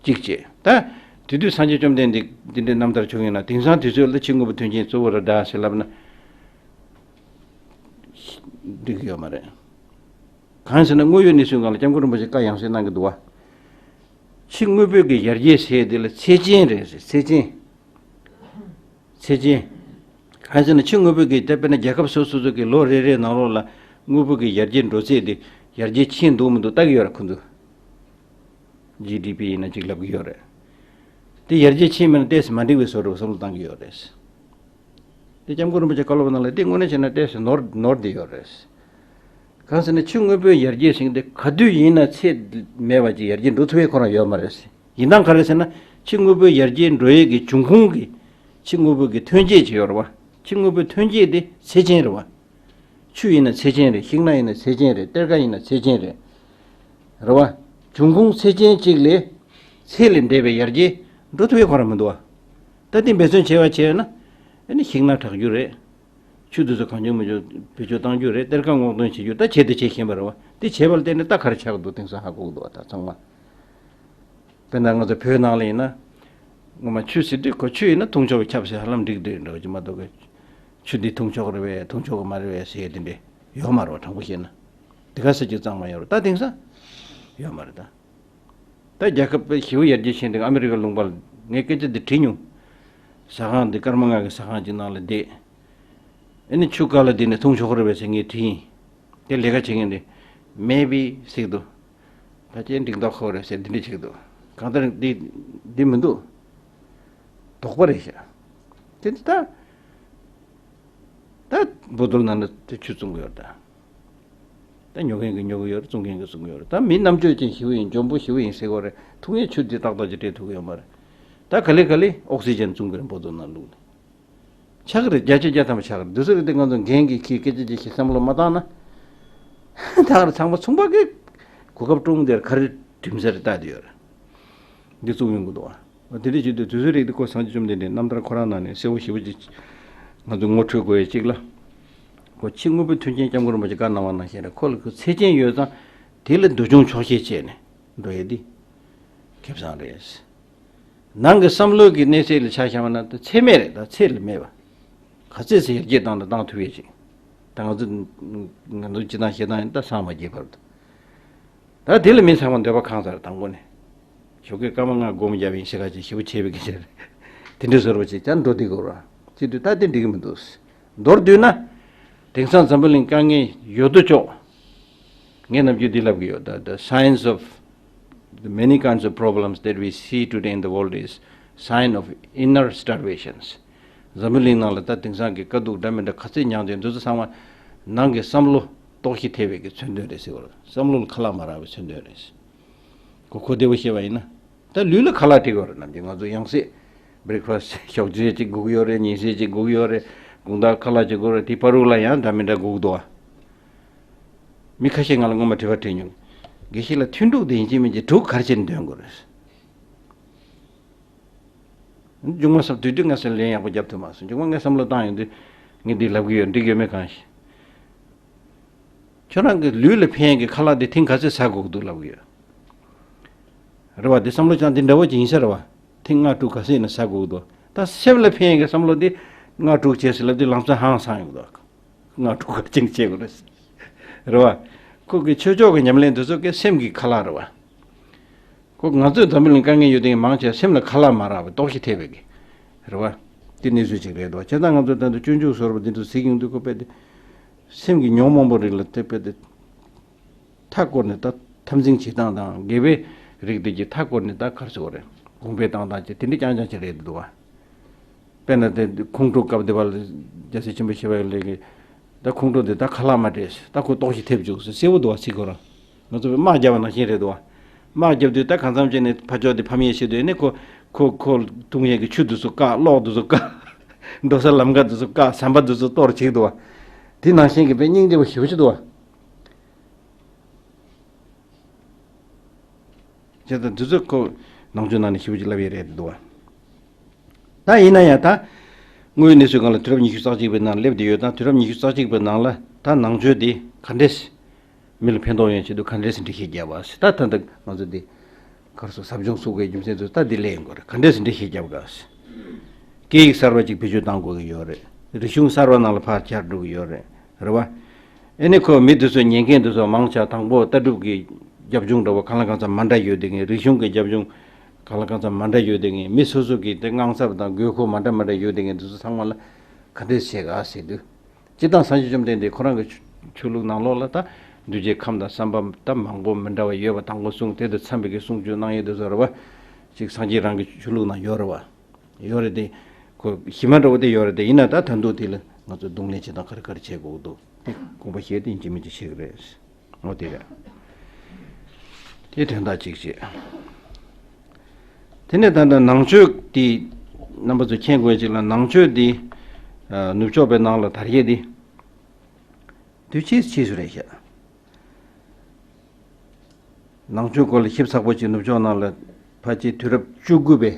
གཅིག་བྱས། ད་དེ་དུས་སངས་རྒྱས་བཅོམ་ལྡན་འདས་འདི་འདྲའི་རྣམ་ཐར་བྱུང་ཡོད་ན་དེང་སང་དུས་ཚོད་ལ་ཕྱི་དངོས་པོ་མཐུན་རྐྱེན་གཙོ་བོ་རེད་ད་ཟེར་ལབ་ན་འགྲིག་གི་ཡོད་མ་རེད། གང་ཟེར་ན་དངོས་ཡོད་གནས་ཚུལ་སྒང་ལ་སྐྱབས་མགོན་རིན་པོ་ཆེ་བཀའ་ཡང་སེ་གནང་གི་འདུག་བ། ཕྱི་དངོས་པོའི་གི་ཡར་རྒྱས་ཟེར་དེ་ལ་ཚད་ཅན་རེད་ཟེར། ཚད་ཅན། ཚད་ཅན། གང་ཟེར་ན་ཕྱི་དངོས་པོའི་གི་ད་དཔེར་ན་རྒྱལ་ཁབ་སོ་སོ་སོ་གི་ལོ་རེ་རེའི་ནང་ལོགས་ལ་དངོས་པོ་གི་ཡར་རྒྱས་འགྲོ་ཚད་དེ་ཡར་རྒྱས་ཕྱིན་འདུག་མི་འདུག་ལྟ་གི་ཡོད་ར་ཁོ་ཚོ། ཇི་ཌི་པི་ཡིན་ན་ཅིག་ལབ་གི་ཡོད་རེད། དེ་ཡར་རྒྱས་ཕྱིན་མིན་ན་ཏོག་ཙམ་མ་འགྲིག་པའི་བཟོ་འདྲ་བསམ་བློ་བཏང་གི་ཡོད་རེད། དེ་སྐྱབས་མགོན་རིན་པོ་ཆེ་བཀའ་སློབ་ནང་ལ་དེ་དངོས་གནས་བྱས་ན་ཏོག་ཙམ་ནོར་ནོར་བསྡད་ཡོད་རེད། གང་ཟེར་ན་ཕྱི་དངོས་པོའི་ཡར་རྒྱས་ཟེར་མཁན་དེ་ག་དུས་ཡིན་ན་ཚད་མེད་པ་ཅིག་ཡར་རྒྱས་འགྲོ་ཐུབ་ཡས་ཁོ་རང་ཡོད་མ་རེད། ཡིན་ནའང་ག་རེ་ཟེར་ན་ཕྱི་དངོས་པོའི་ཡར་རྒྱས་འགྲོ་ཡས་ཀྱི་འབྱུང་ཁུངས་ཀྱི་ཕྱི་དངོས་པོ་གི་ཐོན་སྐྱེད་ཅིག་ཡོད་རེད་བ། ཕྱི་དངོས་པོའི་ཐོན་སྐྱེད་དེ་ཚད་ཅན་རེད་བ། ཆུ་ཡིན་ན་ཚད་ཅན་རེད། ཤིང་སྣ་ཡིན་ན་ཚད་ཅན་རེད། གཏེར་ཁ་ཡིན་ན་ཚད་ཅན་རེད། རེད་བ། འབྱུང་ཁུངས་ཚད་ཅན་གཅིག་ལས་ཚད་ལས་འདས་པའི་ཡར་རྒྱས་འགྲོ་ཐུབ་ཡས་ཁོ་རང་མི་འདུག་བ། ད་དེ་འབད་བརྩོན་བྱས་པ་བྱས་ན་ཨ་ནི་ཤིང་སྣ་དྲག་རྒྱུ་རེད། ཆུ་དེ་ཚོ་གང་བྱུང་མི་བྱུང་བེད་སྤྱོད་གཏང་རྒྱུ་རེད། གཏེར་ཁ་སྔོག་འདོན་བྱེད་རྒྱུ་ད་བྱས་དེ་བྱེད་བཞིན་པ་རེད་བ། དེ་བྱས་པ་ལ་བརྟེན་ནས་ད་ག་རེ་ཆགས་འདུག་དེང་སང་ཧ་གོ་གི་འདུག་བ་ད་ཚང་མ། དཔེར་ན་ང་ཚོ་བོད་ནང་ལ་ཡིན་ན། ངོ་མ་ཆུ་ཟེར་དུས་ཁོ་ཆུ་ཡིན་ན་འཐུང་ཆོག་པའི་ཁྱབ་ཟེར་ཧ་ལམ་འགྲིག་འདུག་འདྲ་བ་ཅིག་མ་གཏོགས་ཀི། ཆུ་འདི་འཐུང་ཆོག་རེད་པས་འཐུང་ཆོག་གི་མ་རེད་པས་ཟེར་ཡས་དེ་འདྲས་ཡོད་མ་རེད་བ། དྲང་པོ་བཤད་ན། དེ་ག་ཟེར་རྒྱུ་གཙང་མ་ཡོད་རེད་ད་དེང་སང་། ཡོད་མ་རེད་ད། ད་རྒྱལ་ཁབ་པའི་ཞི་བ་ཡར་རྒྱས་ཕྱིན་དུས་ཨ་མི་རི་ཀ་ལུང་པ་ལ་ངས་སྐད་ཆ་འདི་དྲིས་མྱོང་། ཟ་ཁང་འདི་སྐར་མ་ལྔ་གི་ཟ་ཁང་ཅིག་ནང་ལ་བསྡད། ཨ་ནི་ཆུ་དཀར་ལ་བསྡད་ནས་འཐུང་ཆོག་གི་རེད་པས་ཟེར་ངས་དྲིས་ཡིན། དེ་ལས་ཀ་བྱེད་མཁན་དེ། མེ་བི་ཟེར་གི་འདུག་ད་ཅི་འགྲིག་མདོག་ཁ་པོ་རེད་ཟེར་འདི་འདྲ་བྱེད་ཀྱི་འདུག་གང་ལྟར་འདི་འདི་མི་འདུག་དོགས་པ་རེད་ཤག་དེ་འདི་ད་ད་བོ་དོལ་ནང་ན་དེ་ཆུ་བཙོང་གི་ཡོད་རེད་ད། ད་ཉོ་མཁན་གྱིས་ཉོ་གི་ཡོད་རེད། བཙོང་མཁན་གྱིས་བཙོང་གི་ཡོད་རེད། ད་མི་རྣམ་དཔྱོད་ཅན་ཞི་བ་ཡིན་འཇོན་པོ་ཞི་བ་ཡིན་ཟེར་གི་རེད། འཐུང་ཡས་ཆུ་འདི་ཏག་ཏག་ཅིག་སྤྲད་ཐུབ་ཀྱི་ཡོད་མ་རེད། ད་ག་ལེ་ག་ལེ་ཨོག་སི་ཇན་བཙོང་གི་རེད་བོ་དོལ་ནང་བླུགས་ནས། ཆགས་ཀྱི་རེད། བརྒྱ་ཆ་བརྒྱ་ཐམ་པ་ཆགས་ཀྱི་རེད། འདི་ཚོ་རེད་དེ་ང་ཚོ་འགན་གྱིས་འཁྱེར་སྐད་ཆ་ཅིག་བཤད་བསམ་བློ་མ་བཏང་ན། ད་ག་རེ་ཚང་མ་ཚོང་པ་གི་གོ་སྐབས་བཀྲོངས་དེར་ག་རེ་གྲིམ་ས་རེད་ལྟ་དེ་ཡོད་རེད། འདི་བཙུགས་ཡོང་གི་འདུག་ཨ། དེ་འདྲ་བྱེད་དུས་དུས་ཚོད་རིགས་དེ་ཁོ་སངས་རྒྱས་བཅོམ་ལྡན་འདས་རྣམ་ཐར་ཁོ་རང་ནང་ནས་གསལ་བོ་ཞེ་པོ་ཅིག་ང་ཚོ་ངོ་འཕྲོད་དགོས་ཡས་གཅིག་ལ། ཁོ་ཕྱི་དངོས་པོའི་མཐུན་རྐྱེན་སྐྱབས་མགོན་རིན་པོ་ཆེ་བཀའ་གནང་བ་ནང་བཞིན་རེད། ཁོ་ལ་ཁོ་ཚད་ཅན་ཡོད་ཙང་དེ་ལ་འདུལ་སྦྱོང་ཆོག་ཤེས་བྱས་ནས་འགྲོ་ཡས་འདི་ཁེ་བཟང་རེད། ནང་གི་བསམ་བློ་གི་གནས་ཚད་ལ་ཆ་བཞག་པ་ན་ད་ཚད་མེད་རེད། ད་ཚད་ལ་མེད་པ། ག་ཚད་ཟེར་ཡར་རྒྱས་བཏང་དང་བཏང་ཐུབ་ཡས་ཅིག་ད་ང་ཚོ་ང་ཚོ་སྤྱི་བཏང་བཤད་སྟངས་ཡིན་ད་སངས་མ་རྒྱས་བར་དུ། ད་དེ་ལ་མི་ཚང་མ་འདོད་པ་ཁེངས་ཚར་དང་པོ་ནས། ཞོགས་ཀས་སྐར་མ་ལྔ་སྒོམ་རྒྱབ་ཡིན་ཞེ་ག་ཅིག་ཞེ་པོ་བྱས་པའི་སྐད་ཆ་རེད། དེ་འདྲའི་བཟོ་འདྲ་ཅིག་ཀྱང་འགྲོ་བསྡད་དགོས་ར། བྱེད་དུས་ད་དེ་འགྲིག་གི་མི་འདུག་མདོར་བསྡུས་ན། དེང་སང་འཛམ་བུ་གླིང་དཀའ་ངལ་ཡོད་དོ་ཅོག་ངས་ནམ་རྒྱུན་འདི་ལབ་གི་ཡོད་ད། The signs of the many kinds of problems that we see today in the world is sign of inner starvations. འཛམ་བུ་གླིང་ནང་ལ་ད་དེང་སང་གི་དཀའ་སྡུག་འདྲ་མི་འདྲ་ག་ཚད་མྱངས་ཏེ་འདུག་ཚང་མ་ནང་གི་བསམ་བློ་ལྟོགས་ཤི་ཐེབས་པའི་གི་མཚོན་དོན་རེད་ཟེར་བ་རེད། བསམ་བློ་ལ་ཁ་ལག་མ་རག་པའི་མཚོན་དོན་རེད། གོ་གོ་བདེ་བོ་བཤད་པ་ཡིན་ན། ད་ལུས་ལ་ཁ་ལག་སྤྲད་དགོས་རེད། ནམ་རྒྱུན་ང་ཚོ་ཡང་སྲིད་breakfast ཞོགས་ཇ་ཅིག་དགོས་ཀྱི་ཡོད་རེད། ཉིན་ཤས་ཅིག་དགོས་ཀྱི་ཡོད་རེད། དགོང་དག་ཁ་ལག་ཅིག་དགོས་རེད། དེ་བར་དུ་ལ་ཡང་འདྲ་མི་འདྲ་དགོས་ཀྱི་འདུག་ཨ། མི་ཁ་ཤས་ང་ལ་སྔོན་མ་དྲི་བ་དྲིས་མྱོང་། དགེ་བཤེས་ལགས་ཐུན་དྲུག་དེ་ཡིན་གཅིག་མིན་གཅིག་དྲུག་ག་རེ་བྱས་ནས་འདོན་དགོས་རེད། མཇུག་མ་བསམ་དུས་དུས་ང་ཚོས་ལན་ཡག་པོ་རྒྱབ་ཐུབ་མ་སོང་། མཇུག་མ་ངས་བསམ་བློ་བཏང་ཡོང་དུས་ངས་འདི་ལབ་ཀྱི་ཡོད། འགྲིག་ཡོད་མེད་གང་ཤེས། ཁྱོད་རང་གི་ལུས་ལ་ཕན་གྱི་ཁ་ལག་འདི་ཐེངས་ག་ཚོད་ཟ་དགོས་ཀྱི་འདུག་ལབ་ཀྱི་ཡོད། རེད་བ། འདི་བསམ་བློ་ཅང་འདི་འདྲ་བོ་ཅིག་ཡིན་ས་རེད་བ། ཐེངས་ལྔ་དྲུག་ག་ཚོད་ཡིན་ན་ཟ་དགོས་ཀྱི་འདུག་ད་སེམས་ལ་ཕན་གྱི་བསམ་བློ་འདི་ ལྔ་དྲུག་བྱས་ཟེར་ལབ་དུས་ལམ་སང་ཧང་སང་ཡོང་འདུག་ལྔ་དྲུག་ག་ཅིང་བྱེད་དགོས་རེད། རེད་བ། ཁོ་གི་ཆོས་ཕྱོགས་ཀྱི་ཉམས་ལེན་དེ་ཚོ་གི་སེམས་ཀྱི་ཁ་ལག་རེད་བ། ཁོ་ང་ཚོས་འཛམ་བུ་གླིང་དཀའ་ངལ་ཡོད་དེ་མང་ཆེ་སེམས་ལ་ཁ་ལག་མ་རག་པའི་ལྟོགས་ཤི་ཐེབས་པའི་གི་རེད་བ། དེ་གནས་ཚུལ་ཅིག་རེད་འདུག་བྱས་ཙང་ང་ཚོ་ད་ལྟ་སྤྱོད་འཇུག་བཟོ་འདྲ་པོ་འདི་འདྲ་གཟིགས་ཡོང་དུས་ཁོ་དཔེ་དེ། སེམས་ཀྱི་ཉོན་མོངས་པ་རིགས་ལ་དེ་དཔེ་དེ། མཐའ་བསྐོར་ནས་ད་འཐབ་འཛིང་བྱེད་སྟངས་དང་དགེ་བའི་རིགས་དེ་གྱི་མཐའ་བསྐོར་ནས་ད་གར་སོང་རེད། གོང་འཕེལ་བཏང་སྟངས་ཀྱི་དེ་འདྲ་རྐྱང་རྐྱང་ཅིག་རེད་འདུག་བ། དཔེར་ན་དེ་ཁོང་ཁྲོ་སྐབས་དེ་བར་རྒྱལ་སྲས་ཆེན་པོ་ཞི་བ་ལྷས་ཀྱིས་ད་ཁོང་ཁྲོ་དེ་ད་ཁ་ལག་མ་སྤྲད་ད་ཁོ་ལྟོགས་ཤི་ཐེབས་བཅུག་ཟེར་གསལ་པོ་འདུག་བ། ཚིག་ཁོ་རང་ང་ཚོ་དམག་བརྒྱབ་པ་ནང་བཞིན་རེད་འདུག་བ། དམག་བརྒྱབ་དུས་ད་གང་འཚམ་བྱས་ནས་ཕར་ཕྱོགས་དེ་ཕམ་ཡས་བྱེད་དུས་ནི་ཁོ་ཁོ་ཁོ་འཐུང་ཡས་ཀྱི་ཆུ་དེ་ཚོ་བཀག་གློག་དེ་ཚོ་བཀག་འགྲོ་ས་ལམ་ཁ་དེ་ཚོ་བཀག་ཟམ་པ་དེ་ཚོ་གཏོར་བྱེད་འདུག་བ། དེ་ནང་བཞིན་གྱི་དཔེ་སྙིང་རྗེ་པོ་ཞེ་པོ་ཅིག་འདུག་བ། བྱས་ཙང་འདི་ཚོ་ཁོ་ནང་ཆོས་ནང་ནས་ཞེ་པོ་ཅིག་ལབ་ཡས་རེད་འདུག་བ། ད་ཡིན་ན་ཡང་ད་དངོས་ཡོད་གནས་ཚུལ་སྒང་ལ་དུས་རབས་ཉི་ཤུ་རྩ་གཅིག་པའི་ནང་སླེབས་བསྡད་ཡོད་ད། དུས་རབས་ཉི་ཤུ་རྩ་གཅིག་པའི་ནང་ལ་ད་ནང་ཆོས་འདི་ག་འདྲས་མི་ལ་ཕན་ཐོགས་ཡོང་ཆེད་དུ་ག་འདྲས་འགྲེལ་བཤད་རྒྱབ་པ་ད་ད་ལྟ་ང་ཚོ་འདི་གར་སོང་ཟབ་སྦྱོང་ཚུགས་པའི་རྒྱུ་མཚན་ཚོ་ད་འདི་ལས་ཡོང་གི་རེད། ག་འདྲས་འགྲེལ་བཤད་རྒྱབ་ག་སྐད་ཡིག་གསར་པ་ཅིག་བེད་སྤྱོད་གཏང་དགོས་ཀྱི་ཡོད་རེད། རིག་གཞུང་གསར་པ་ནང་ལ་ཕར་འཁྱེར་འགྲོ་གི་ཡོད་རེད། རེད་བ། ཨེ་ནི་ཁོ་མི་དེ་ཚོ་ཉན་མཁན་དེ་ཚོ་མང་ཆེ་དང་པོ་ལྟ་གྲུབ་ཀྱི་རྒྱབ་ལྗོངས་འདྲ་བོ་གང་ལ་གང་འཚམ་མ་འདྲ་ཡོད་དེ་ངས། རིག་གཞུང་གི་རྒྱབ་ལྗོངས་གང་ལ་གང་འཚམ་མ་འདྲ་ཡོད་དེ་ངས། མི་སོ་སོ་གི་དེ་དངངས་འཚབ་དང་དགོས་མཁོ་མ་འདྲ་མ་འདྲ་ཡོད་དེ་ངས། དེ་ཚོ་ཚང་མ་ལ་ག་འདྲས་བྱེད་ག་ཟེར་དུས། སྤྱིར་བཏང་སངས་རྒྱས་བཅོམ་ལྡན་འདས་ཁོ་རང་གི་ཆོས་ཆོས་ལུགས་ནང་ལོགས་ལ་ད་འདུས་བྱས་ཁམས་དང་བསམ་པ་ད་མང་པོ་མི་འདྲ་བ་ཡོད་པ་དང་པོ་གསུངས། དེ་དང་འཚམས་པའི་གི་གསུང་ཆོས་གནང་ཡས་དེ་ཚོ་རེད་བ། ཅིག་སངས་རྒྱས་རང་གི་ཆོས་ལུགས་ནང་ཡོད་རེད་བ། ཡོད་རེད་དེ། ཁོ་གཞི་མ་འདྲ་བོ་དེ་ཡོད་རེད་དེ། ཡིན་ན་ད་ད་དུང་དེ་ལ་ང་ཚོ་གདོང་ལེན་བྱེད་སྟངས་ག་རེ་ག་རེ་བྱེད་དགོས་འདུག་དེ་དགོངས་པ་བཞེས་ཏེ་ཡིན་གཅིག་མིན་གཅིག་བྱེད་ཀྱི་རེད། འོ་དེ་རེད། དེ་དོན་དག་གཅིག་བྱེད། དེ་ནས་ད་ལྟ་ནང་ཆོས་དེ་རྣམ་པ་ཚོ་མཁྱེན་དགོས་ཅིག་ལ། ནང་ཆོས་དེ་ནུབ་ཕྱོགས་པའི་ནང་ལ་དར་ཡས་དེ་དུས་ཕྱིས་ཕྱིས་སུ་རེད་ཤག་ནང་ཆོས་སྐོར་ལ་ཞིབ་ཚགས་པོ་ཅིག་ནུབ་ཕྱོགས་ནང་ལ་ཕལ་ཆེར་དུས་རབས་བཅུ་དགུ་པའི་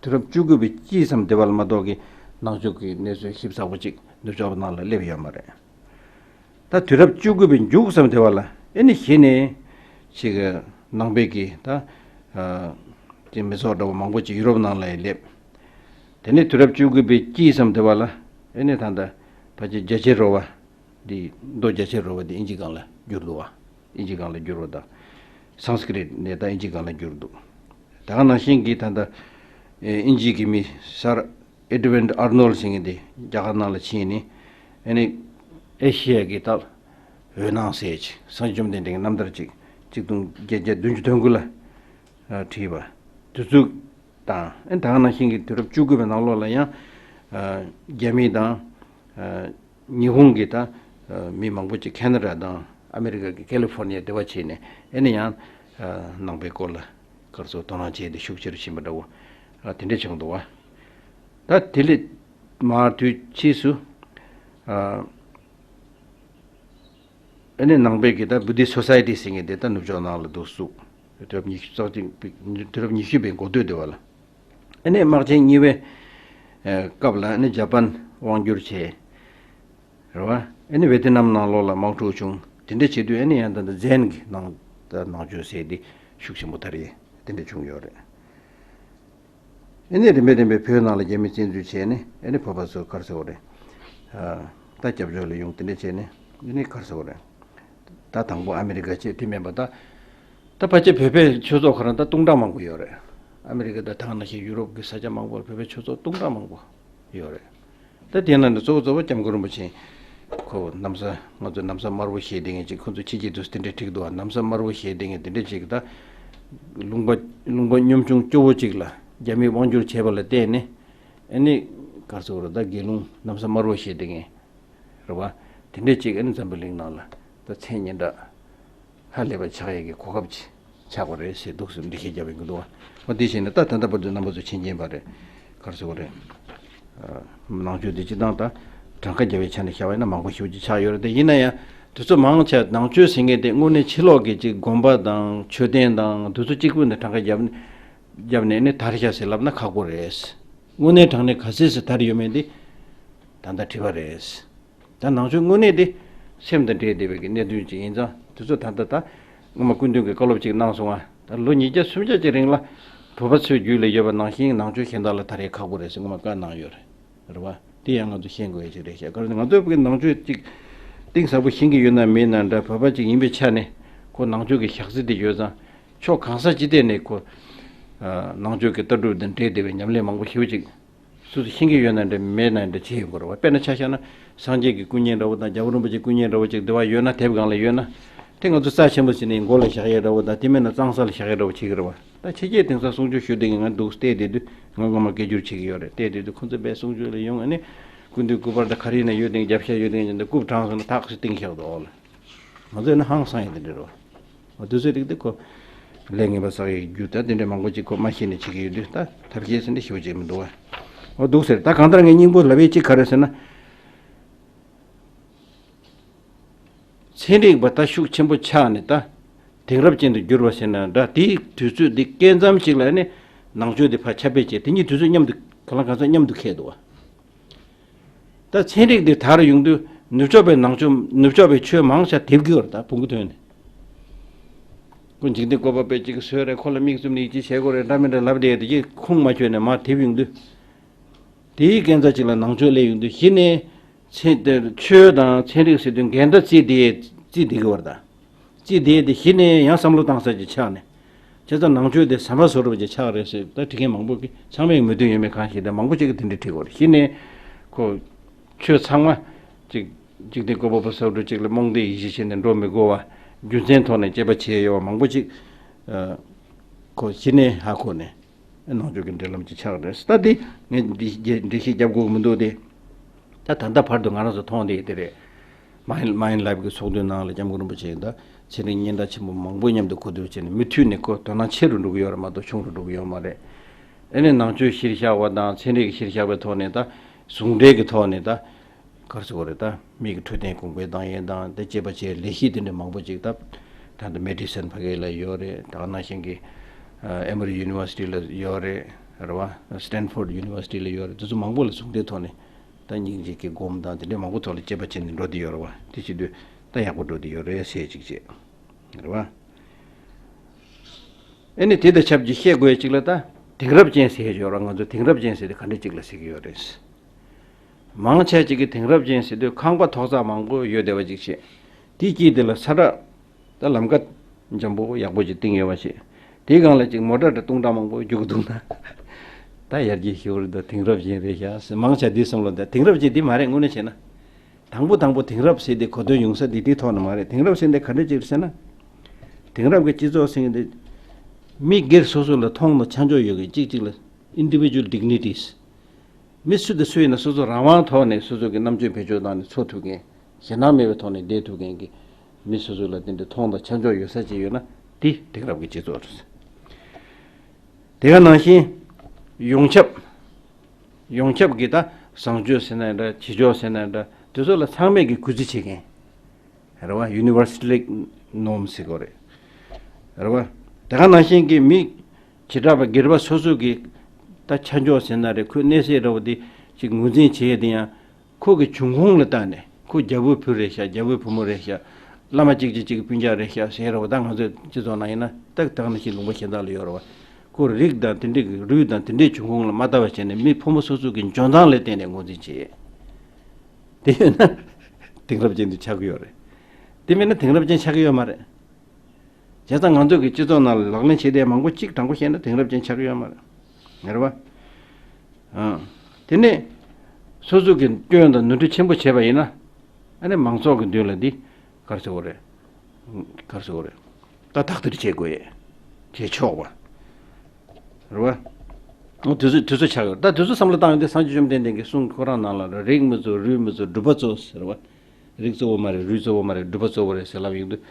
དུས་རབས་བཅུ་དགུ་པའི་དཀྱིལ་ཙམ་དེ་བར་མ་གཏོགས་ཀྱི་ནང་ཆོས་ཀྱི་གནས་ཚུལ་ཞིབ་ཚགས་པོ་ཅིག་ནུབ་ཕྱོགས་ནང་ལ་སླེབས་ཡོད་མ་རེད། ད་དུས་རབས་བཅུ་དགུ་པའི་མཇུག་ཙམ་དེ་བར་ལ་ཨེ་ནི་གཞི་ནས་ཅིག་ནང་པའི་གི་ད་ཅིག་མི་ཚོགས་འདྲ་བོ་མང་པོ་ཅིག་ཡུ་རོབ་ནང་ལ་སླེབས། དེ་ནས་དུས་རབས་བཅུ་དགུ་པའི་དཀྱིལ་ཙམ་དེ་བར་ལ་ཨེ་ནི་ད་ལྟ་ཕལ་ཆེར་རྒྱ་ཆེར་རོལ་བ། འདི་མདོ་རྒྱ་ཆེར་རོལ་བ་འདི་ཨིན་ཇི་སྒང་ལ་བསྒྱུར་འདུག་བ། ཨིན་ཇི་སྒང་ལ་བསྒྱུར་བ་དང་། སཾ་སྐྲྀཏ་ནས་ད་ཨིན་ཇི་སྒང་ལ་བསྒྱུར་འདུག་ད་ག་ནང་བཞིན་གྱི་ད་ལྟ་ཨིན་ཇི་གི་མི་སར་ཨེ་ཌི་ཝིན་ཨར་ནོལ་ཟེར་མཁན་དེ་རྒྱ་གར་ནང་ལ་ཕྱིན་ནས་ཨ་ནི་ཨེ་ཤི་ཡ་གི་ད་འོད་སྣང་ཟེར་ཅིག་སངས་རྒྱས་བཅོམ་ལྡན་འདས་ཀྱི་རྣམ་ཐར་ཅིག་གཅིག་སྟོང་བརྒྱད་བརྒྱ་བདུན་ཅུ་དོན་དགུ་ལ་བྲིས་པ་དེ་ཚོ་དང་། ཨ་ནི་ད་ག་ནང་བཞིན་གྱི་དུས་རབས་བཅུ་དགུ་པའི་ནང་ལོགས་ལ་ཡང་རྒྱ་མི་དང་ཉི་ཧོང་གི་ད་མི་མང་པོ་ཅིག་ཁེ་ན་ཌ་དང་ཨ་མེ་རི་ཀ་གི་ཀེ་ལི་ཕོར་ནི་ཡ་དེ་བ་བྱས་ནས་ཨེ་ནི་ཡང་ནང་པའི་སྐོར་ལ་ག་རེ་ཟེར་དོ་སྣང་བྱས་ཏེ་ཤུགས་ཆེ་རུ་ཕྱིན་པ་འདྲ་བོ་དེ་འདྲ་བྱུང་འདུག་བ། ད་དེ་ལས་མར་དུས་ཕྱིས་སུ་ཨེ་ནི་ནང་པའི་གི་ད་བུ་དྷིསྚ་སོ་སའི་ཊི་ཟེར་མཁན་དེ་ད་ནུབ་ཕྱོགས་ནང་ལ་འདུག་བཙུགས། དུས་རབས་ཉི་ཤུ་རྩ་གཅིག་པའི་དུས་རབས་ཉི་ཤུ་པའི་འགོ་སྟོད་དེ་བ་ལ། ཨ་ནི་དམག་ཆེན་གཉིས་པའི་ཨ་སྐབས་ལ་ཨ་ནི་ཇ་པན་དབང་བསྒྱུར་བྱས། རེད་བ། ཨ་ནི་ཝེ་ཏི་ནམ་ནང་ལོགས་ལ་དམག་འཁྲུག་བྱུང་། དེ་འདྲ་བྱེད་དུས་ཨ་ནི་ཡང་ད་ལྟ་ཛེན་གྱི་ནང་ད་ནང་ཆོས་ཟེར་དེ་ཤུགས་ཆེན་པོ་དར་ཡས་དེ་འདྲ་བྱུང་ཡོད་རེད། ཨ་ནི་རིམ་པས་རིམ་པས་བོད་ནང་ལ་རྒྱ་མི་བཙན་འཛུལ་བྱས་ནས་ཨ་ནི་བོད་པ་ཚོ་ག་རེ་ཟེར་དགོས་རེད། ཨ་ད་སྐྱབས་བཅོལ་ལ་ཡོང་། དེ་འདྲ་བྱས་ནས་ཨ་ནི་ག་རེ་ཟེར་དགོས་རེད། ད་དང་པོ་ཨ་མི་རི་ཀ་བྱས། དེ་མིན་པ་ད་ད་ཕལ་ཆེར་བོད་པའི་ཆོས་ཚོགས་ཁོ་རང་ད་སྟོང་ཕྲག་མང་པོ་ཡོད་རེད། ཨ་མི་རི་ཀ་དང་ད་ག་ནང་བཞིན་ཡུ་རོབ་ཀྱི་ས་ཆ་མང་པོར་བོད་པའི་ཆོས་ཚོགས་སྟོང་ཕྲག་མང་པོ་ཡོད་རེད། ད་དེ་ནང་ནས་གཙོ་བོ་གཙོ་བོ་སྐྱབས་མགོན་རིན་པོ་ཆེ་ཁོ་ན་བཟའ། ང་ཚོ་ན་བཟའ་དམར་པོ་བཞེས་བསྡད་མཁན་ཅིག་ཁོ་ཚོ་ཕྱི་རྒྱལ་དུ་དེ་འདྲས་ཁྲིད་འདུག་ན་བཟའ་དམར་པོ་བཞེས་བསྡད་མཁན་དེ་འདྲས་ཅིག་ད་ལུང་པ་ལུང་པ་གཉོམ་ཆུང་སྐྱོ་བོ་ཅིག་ལ་རྒྱ་མིས་དབང་བསྒྱུར་བྱས་པ་ལ་བརྟེན་ནས་ཨ་ནི་ག་རེ་ཟེར་དགོས་རེད། ད་དགེ་སློང་ན་བཟའ་དམར་པོ་བཞེས་བསྡད་མཁན་རེད་བ། དེ་འདྲས་ཅིག་ཨ་ནི་འཛམ་བུ་གླིང་ནང་ལ་ད་མཚན་སྙན་གྲགས་ཧ་ལས་པ་ཆགས་ཡས་ཀྱི་གོ་སྐབས་ཅིག་ཆགས་པ་རེད་ཟེར་འདུག་ཟེར་འགྲེལ་བཤད་རྒྱབ་ཡོང་གི་འདུག་བ། འོ་དེ་བྱས་ནས་ད་ད་ལྟ་བར་དུ་རྣམ་པ་ཚོ་མཁྱེན་མཁྱེན་པ་རེད། ག་རེ་ཟེར་དགོས་རེད། ཨ་ནང་ཆོས་འདི་སྤྱིར་བཏང་ད་གྲངས་ཀ་རྒྱབ་པའི་ཆ་ནས་བཤད་པ་ཡིན་ན་མང་པོ་ཞེ་པོ་ཅིག་ཆགས་ཡོད་རེད་དེ། ཡིན་ན་ཡང་དེ་ཚོ་མང་ཆེ་ནང་ཆོས་ཟེར་མཁན་དེ་དངོས་གནས་ཕྱི་ལོགས་ཀྱི་ཅིག་དགོན་པ་དང་མཆོད་རྟེན་དང་དེ་ཚོ་གཅིག་པུ་ནས་གྲངས་ཀ་རྒྱབ་ནས་རྒྱབ་ནས་ནི་དར་ཤག་ཟེར་ལབ་ན་ཁག་པོ་རེད། དངོས་གནས་དྲང་གནས་ག་ཚད་ཟེར་དར་ཡོད་མེད་འདི་ད་ལྟ་དྲི་བ་རེད། ད་ནང་ཆོས་དངོས་གནས་དེ་སེམས་དང་འབྲེལ་བསྡད་པའི་གི་གནད་དོན་ཅིག་ཡིན་ཙང་དེ་ཚོ་ད་ལྟ་ད་སྔོན་མ་སྐུ་མདུན་གྱིས་བཀའ་སློབ་ཅིག་གནང་སོང་ང་། ད་ལོ་ཉིས་བརྒྱ་སུམ་བརྒྱ་ཅིག་རིང་ལ་བོད་པ་ཚོའི་རྒྱུད་ལ་ཡོད་པ་ནང་བཞིན་ནང་ཆོས་གཞན་དག་ལ་དར་ཡས་ཁག་པོ་རེད་ཟེར་སྔོན་མ་བཀའ་གནང་ཡོད་རེད། རེད་བ། དེ་ཡང་ང་ཚོ་ཤེས་དགོས་ཡ་ཅིག་རེད་ཤག་ག་རེ་ཟེར་ན་ང་ཚོའི་ནང་ཆོས་ཅིག་གཏིང་ཟབ་པོ་ཤེས་ཀྱི་ཡོད་ན་མེད་ན་འདྲ། བོད་པ་ཅིག་ཡིན་པའི་ཆ་ནས་ཁོ་ནང་ཆོས་ཀྱི་ཞག་རྩི་དེ་ཡོད་ཙང་ཕྱོགས་གང་ས་ཅི་ཐད་ནས་ཁོ་ནང་ཆོས་ཀྱི་ལྟ་གྲུབ་དང་འབྲེལ་བསྡད་པའི་ཉམས་ལེན་མང་པོ་ཞེ་པོ་ཅིག་སོ་སོ་ཤེས་ཀྱི་ཡོད་ན་འདྲ་མེད་ན་འདྲ་བྱེད་ཡོང་གི་རེད་བ། དཔེར་ན་ཆ་བཞག་ན་སངས་རྒྱས་ཀྱི་སྐུ་བརྙན་འདྲ་བོ་དང་རྒྱལ་བ་རིན་པོ་ཆེའི་སྐུ་བརྙན་འདྲ་བོ་ཅིག་འདི་བ་ཡོད་ན་དེབ་སྒང་ལ་ཡོད་ན་དེ་ང་ཚོ་རྩ་ཆེན་པོ་ཟིན་ནས་མགོ་ལ་བཞག་ཡས་འདྲ་བོ་དང་དེ་མེད་ན་གཙང་ས་ལ་བཞག་ཡས་འདྲ་བོ་བྱེད་ཀྱི་རེད་བ། ད་ཕྱི་རྒྱལ་དེང་སང་གསུང་ཆོས་ཞུ་བསྡད་མཁན་ང་འདུག་བལྟས་བསྡད་དུས་ང་སྔོན་མ་སྐད་སྒྱུར་བྱེད་ཀྱི་ཡོད་རེད། བལྟས་བསྡད་དུས་ཁོང་ཚོ་དཔེ་གསུང་ཆོས་ལ་ཡོང་ཨ་ནི་སྐུ་མདུན་སྐུ་པར་དང་ག་རེ་ཡིན་ན་ཡོད་དེ་རྒྱབ་ཤ་ཡོད་དེ་ཡིན་ན་རྐུབ་དྲངས་སོང་ན་ཐག་ཆོད་གཏིང་བཞག་འདུག་ཨོ་ལ། ང་ཚོ་ཡིན་ན་ཧང་སང་ཡིན་དེ་འདྲ་རེད་བ། འོ་དུས་ཚོད་རིག་དེ་ཁོ་ལས་ངན་པ་བསགས་ཡས་རྒྱུ་ད་དེ་འདྲ་མང་པོ་ཅིག་ཁོ་མ་ཤེས་ནས་བྱེད་ཀྱི་ཡོད་དུས་ད་ཐབས་ཤེས་ཟེར་འདྲ་ཞེ་པོ་ཅིག་མི་འདུག་བ། འོ་འདུག་ཟེར། ད་གང་ལྟར་ངས་སྙིང་པོ་ལབ་ཡས་ཅིག་ག་རེ་ཟེར་ན། ཚན་རིག་པ་ད་ཤུགས་ཆེན་པོ་ཆགས་ནས་ད་དེང་རབས་ཅན་དུ་གྱུར་བ་ཟེར་ན་འདྲ། དེའི་དུས་ཚོད་འདི་སྐབས་མཚམས་ཅིག་ལ་ནི་ནང་ཆོས་འདི་ཕར་ཁྱབ་སྤེལ་བྱས། དེ་གཉིས་དུས་ཚོད་མཉམ་དུ་གང་ལ་གང་འཚམ་མཉམ་དུ་འཁེལ་འདུག་བ། ད་ཚན་རིག་འདི་དར་ཡོང་དུས་ནུབ་ཕྱོགས་པའི་ནང་ཆོས་ནུབ་ཕྱོགས་པའི་ཆོས་མང་ཆེ་དེབ་ཀྱི་བར་ད་བོང་གུ་ཐོན་ནས། ཁོ་འཇིག་རྟེན་བཀོད་པ་དཔེ་གཅིག་གི་བཟོས་རེད། ཁོ་ལ་མིག་བཙུམ་ནས་ཡིད་ཆེས་བྱེད་དགོས་རེད་འདྲ་མི་འདྲ་ལབ་བསྡད་དེ་ཁོང་མ་ཆོད་ནས་མར་དེབ་ཡོང་དུས། དེའི་སྐབས་མཚམས་གཅིག་ལ་ནང་ཆོས་སླེབས་ཡོང་དུས་གཞི་ནས་ཚན་དེ་ཆོས་དང་ཚན་རིག་ཟེར་དུས་འགལ་ཟླ་བརྩིས་ཏེ་བརྩིས་བསྡད་ཀྱི་བར་དང་། བརྩིས་བསྡད་དེ་གཞི་ནས་ཡང་བསམ་བློ་བཏང་ས་ཅིག་ཆགས་ནས། བྱས་ཙང་ནང་ཆོས་དེ་ཟམ་པ་བཟོ་འདྲ་བ་ཅིག་ཆགས་རེད་ཟེར་ད་བྲིས་མཁན་མང་པོ་གིས་ཚང་མས་མོས་མཐུན་ཡོད་མེད་གང་ཤེས་ད་མང་པོ་ཅིག་གིས་དེ་འདྲ་བྲིས་ཀྱི་ཡོད་རེད། གཞི་ནས་ཁོ་ཆོས་ཚང་མ་ཅིག་འཇིག་རྟེན་བཀོད་པ་པོ་བཟོ་འདྲ་ཅིག་ལ་རྨོངས་དད་ཡིད་ཆེས་བྱས་ནས་འགྲོ་མི་དགོས་པ་རྒྱུ་མཚན་ཐོག་ནས་དཔྱད་པ་བྱས་ཡོད་པ་མང་པོ་ཅིག་ཁོ་གཞི་ནས་ཧ་གོ་ནས། ནང་ཆོས་ཀྱི་འབྲེལ་ལམ་གྱི་ཆགས་རེད། ད་འདི་ངས་འདི་འགྲེལ་བཤད་རྒྱབ་དགོས་མི་འདུག་སྟེ། ད་ད་ལྟ་བར་དུ་ང་རང་ཚོ་མཐོང་བསྡད་དེ་རེད། མ་ཡིན་མ་ཡིན་ལབ་ཀྱི་ཚོགས་འདུའི་ནང་ལ་སྐྱབས་མགོན་རིན་པོ་ཆེ་ཡིན་ད་ཚན་རིག་སྙན་གྲགས་ཆེན་པོ་མང་པོ་མཉམ་དུ་གོ་བསྡུར་བྱས་ནས་མུ་མཐུད་ནས་ཁོ་དོ་སྣང་ཆེ་རུ་འགྲོ་གི་ཡོད་རེད་མ་གཏོགས་ཆུང་རུ་འགྲོ་གི་ཡོད་མ་རེད། ཨེ་ནས་ནང་ཆོས་གཞིར་བཞག་པ་དང་ཚན་རིག་གཞིར་བཞག་པའི་ཐོག་ནས་ད་ཟུང་འབྲེལ་གྱི་ཐོག་ནས་ད། ག་རེ་ཟེར་དགོས་རེད་ད། མི་གི་འཕྲོད་བསྟེན་གོང་འཕེལ་བཏང་ཡས་དང་དེ་བཅས་པ་བཅས་ལས་གཞི་དེ་འདྲ་མང་པོ་ཅིག་ད། ད་ལྟ་མེ་ཌི་སན་ཕ་གི་ལ་ཡོད་རེད། ད་ག་ནང་བཞིན་གྱི་ཨེ་མོ་རི་ཡུ་ནི་ཝར་སི་ཊི་ལ་ཡོད་རེད། རེད་བ། སི་ཊན་ཕོར་ཌི་ཡུ་ནི་ཝར་སི་ཊི་ལ་ཡོད་རེད། དེ་ཚོ་མང་པོ་ལ་ཟུང་འབྲེལ་ཐོག་ནས་ད་སྙིང་རྗེ་གི་སྒོམ་དང་དེ་འདྲ་མང་པོ་ཐོག་ལ་དཔྱད་པ་བྱས་ནས་འགྲོ་བསྡད་ཡོད་རེད་བ། དེ་བྱེད་དུས་ད་ཡག་པོ་འགྲོ་བསྡད་ཡོད་རེད་ཟེར་ཅིག་བྱས། རེད་བ། ཨེ་ནི་དེ་དང་ཆབས་ཅིག་བཤད་དགོས་ཅིག་ལ་ད་དེང་རབས་ཅན་ཟེར་ཡོད་རེད། ང་ཚོ་དེང་རབས་ཅན་ཟེར་དེ་ག་འདྲ་ཅིག་ལ་ཟེར་གྱི་ཡོད་རེད། མང་ཆེ་ཅིག་གིས་དེང་རབས་ཅན་ཟེར་དུས་ཁང་པ་ཐོག་ས་མང་པོ་ཡོད་བསྡད་པ་ཅིག་བྱས། དེའི་དཀྱིལ་དེ་ལ་ས་བཀྲ་ད་ལམ་ཀ་འཇམ་པོ་ཡག་པོ་ཅིག་བཏིང་ཡོད་པ་བྱས། དེའི་སྒང་ལ་ཅིག་མོ་ཊ་འདྲ་བཏུང་སྟངས་མང་པོ་རྒྱུག་འདུག་ན། ད་ཡར་རྒྱས་ཞུ་རེད་ད་དེང་རབས་ཅན་རེད་ཤག་ཟེར་མང་ཆེ་དེའི་བསམ་བློ་ད་དེང་རབས་ཅན་དེ་མ་རེད། དངོས་གནས་བྱས་ན། དང་པོ་དང་པོ་དེང་རབས་ཟེར་དེ་གོ་དོན་ཡོང་ས་དེ་དེའི་ཐོག་ནས་མ་རེད། དེང་རབས་ཟེར་དེ་ག་འདྲ་ཅིག་རེད་ཟེར་ན། དེང་རབས་ཀྱི་སྤྱི་ཚོགས་ཟེར་མཁན་དེ་མི་སྒེར་སོ་སོ་ལ་མཐོང་དང་ཆ་འཇོག་ཡོད་མཁན་གཅིག་གཅིག་ལ་individual dignities། མི་སུ་དང་སུ་ཡིན་ན་སོ་སོ་རང་དབང་ཐོག་ནས་སོ་སོ་གི་རྣམ་དཔྱོད་བེད་སྤྱོད་བཏང་ནས་འཚོ་ཐུབ་མཁན། ཞེད་སྣང་མེད་པའི་ཐོག་ནས་བསྡད་ཐུབ་མཁན་གྱི་མི་སོ་སོ་ལ་དེ་འདྲ་མཐོང་དང་ཆ་འཇོག་ཡོད་ས་ཅིག་ཡོད་ན་དེ་དེང་རབས་ཀྱི་སྤྱི་ཚོགས་རེད། དེ་ག་ནང་བཞིན་ཡོངས་ཁྱབ། ཡོངས་ཁྱབ་ཀྱི་ད་བཟང་སྤྱོད་ཟེར་ན་འདྲ་བྱེད་ཕྱོགས་ཟེར་ན་འདྲ་དེ་ཚོ་ལ་ཚང་མས་ཀྱི་གུས་བརྩི་བྱེད་མཁན། རེད་བ། universally norm ཟེར་དགོས་རེད། རེད་བ། དེ་ག་ནང་བཞིན་གྱི་མི་བྱེ་བྲག་པ་སྒེར་པ་སོ་སོ་གི་ད་ཆ་འཇོག་ཟེར་ན་རེད། ཁོའི་གནས་ཚད་འདྲ་བོ་དེ་ཅིག་ངོས་འཛིན་བྱེད་ཡས་དེ་ཡང་ཁོ་གི་འབྱུང་ཁུངས་ལ་བལྟས་ནས་ཁོ་རྒྱལ་པོའི་བུ་རེད་ཤག་རྒྱལ་པོའི་བུ་མོ་རེད་ཤག་བླ་མ་གཅིག་གཅིག་གཅིག་གི་སྤུན་ཀྱག་རེད་ཤག་ཟེར་རེད་བ། ད་ང་ཚོའི་སྤྱི་ཚོགས་ནང་ཡིན་ན་ད་དེ་ག་ནང་བཞིན་ལུང་པ་གཞན་དག་ལ་ཡོད་རེད་བ། ཁོ་རིགས་དང་དེ་འདྲའི་རུས་དང་དེ་འདྲའི་འབྱུང་ཁུངས་ལ་མ་ལྟ་བ་བྱས་ནས་མི་ཕོ་མོ་སོ་སོ་གི་འཇོན་ཐང་ལ་བརྟེན་ནས་ངོས་འཛིན་བྱེད། དེ་ཡོད་ན་དེང་རབས་ཅན་དུ་ཆགས་ཀྱི་ཡོད་རེད། དེ་མེད་ན་དེང་རབས་ཅན་ཆགས་ཀྱི་ཡོད་མ་རེད། བྱས་ཙང་ང་ཚོ་གི་སྤྱི་ཚོགས་ནང་ལ་ལག་ལེན་བྱེད་བསྡད་མང་པོ་གཅིག་དྲང་པོ་བཤད་ན་དེང་རབས་ཅན་ཆགས་ཀྱི་ཡོད་མ་རེད། རེད་བ། ཨ། དེ་ནས་སོ་སོ་གི་སྐྱོན་དང་ནོར་འཁྲུལ་ཆེན་པོ་བྱས་པ་ཡིན་ན། ཨ་ནི་མང་ཚོགས་ཀྱི་མདུན་ལ་འདི་ག་རེ་ཟེར་དགོས་རེད། ག་རེ་ཟེར་དགོས་རེད། ད་དག་ཐེར་བྱེད་དགོས་ཡས། བྱེད་ཆོག་པ། རེད་བ། འོ་དེ་ཚོ་དེ་ཚོ་ཆགས་ཡོད། ད་དེ་ཚོ་བསམ་བློ་བཏང་ཡོང་དུས་སངས་རྒྱས་བཅོམ་ལྡན་འདས་ཀྱི་གསུང་ཁོ་རང་ནང་ལ་རིགས་མི་གཙོ་རུས་མི་གཙོ་སྒྲུབ་པ་གཙོ་ཟེར་བ། རིགས་གཙོ་བོ་མ་རེད། རུས་གཙོ་བོ་མ་རེད། སྒྲུབ་པ་གཙོ་བོ་རེད་ཟེར་ལབ་ཡོང་དུས།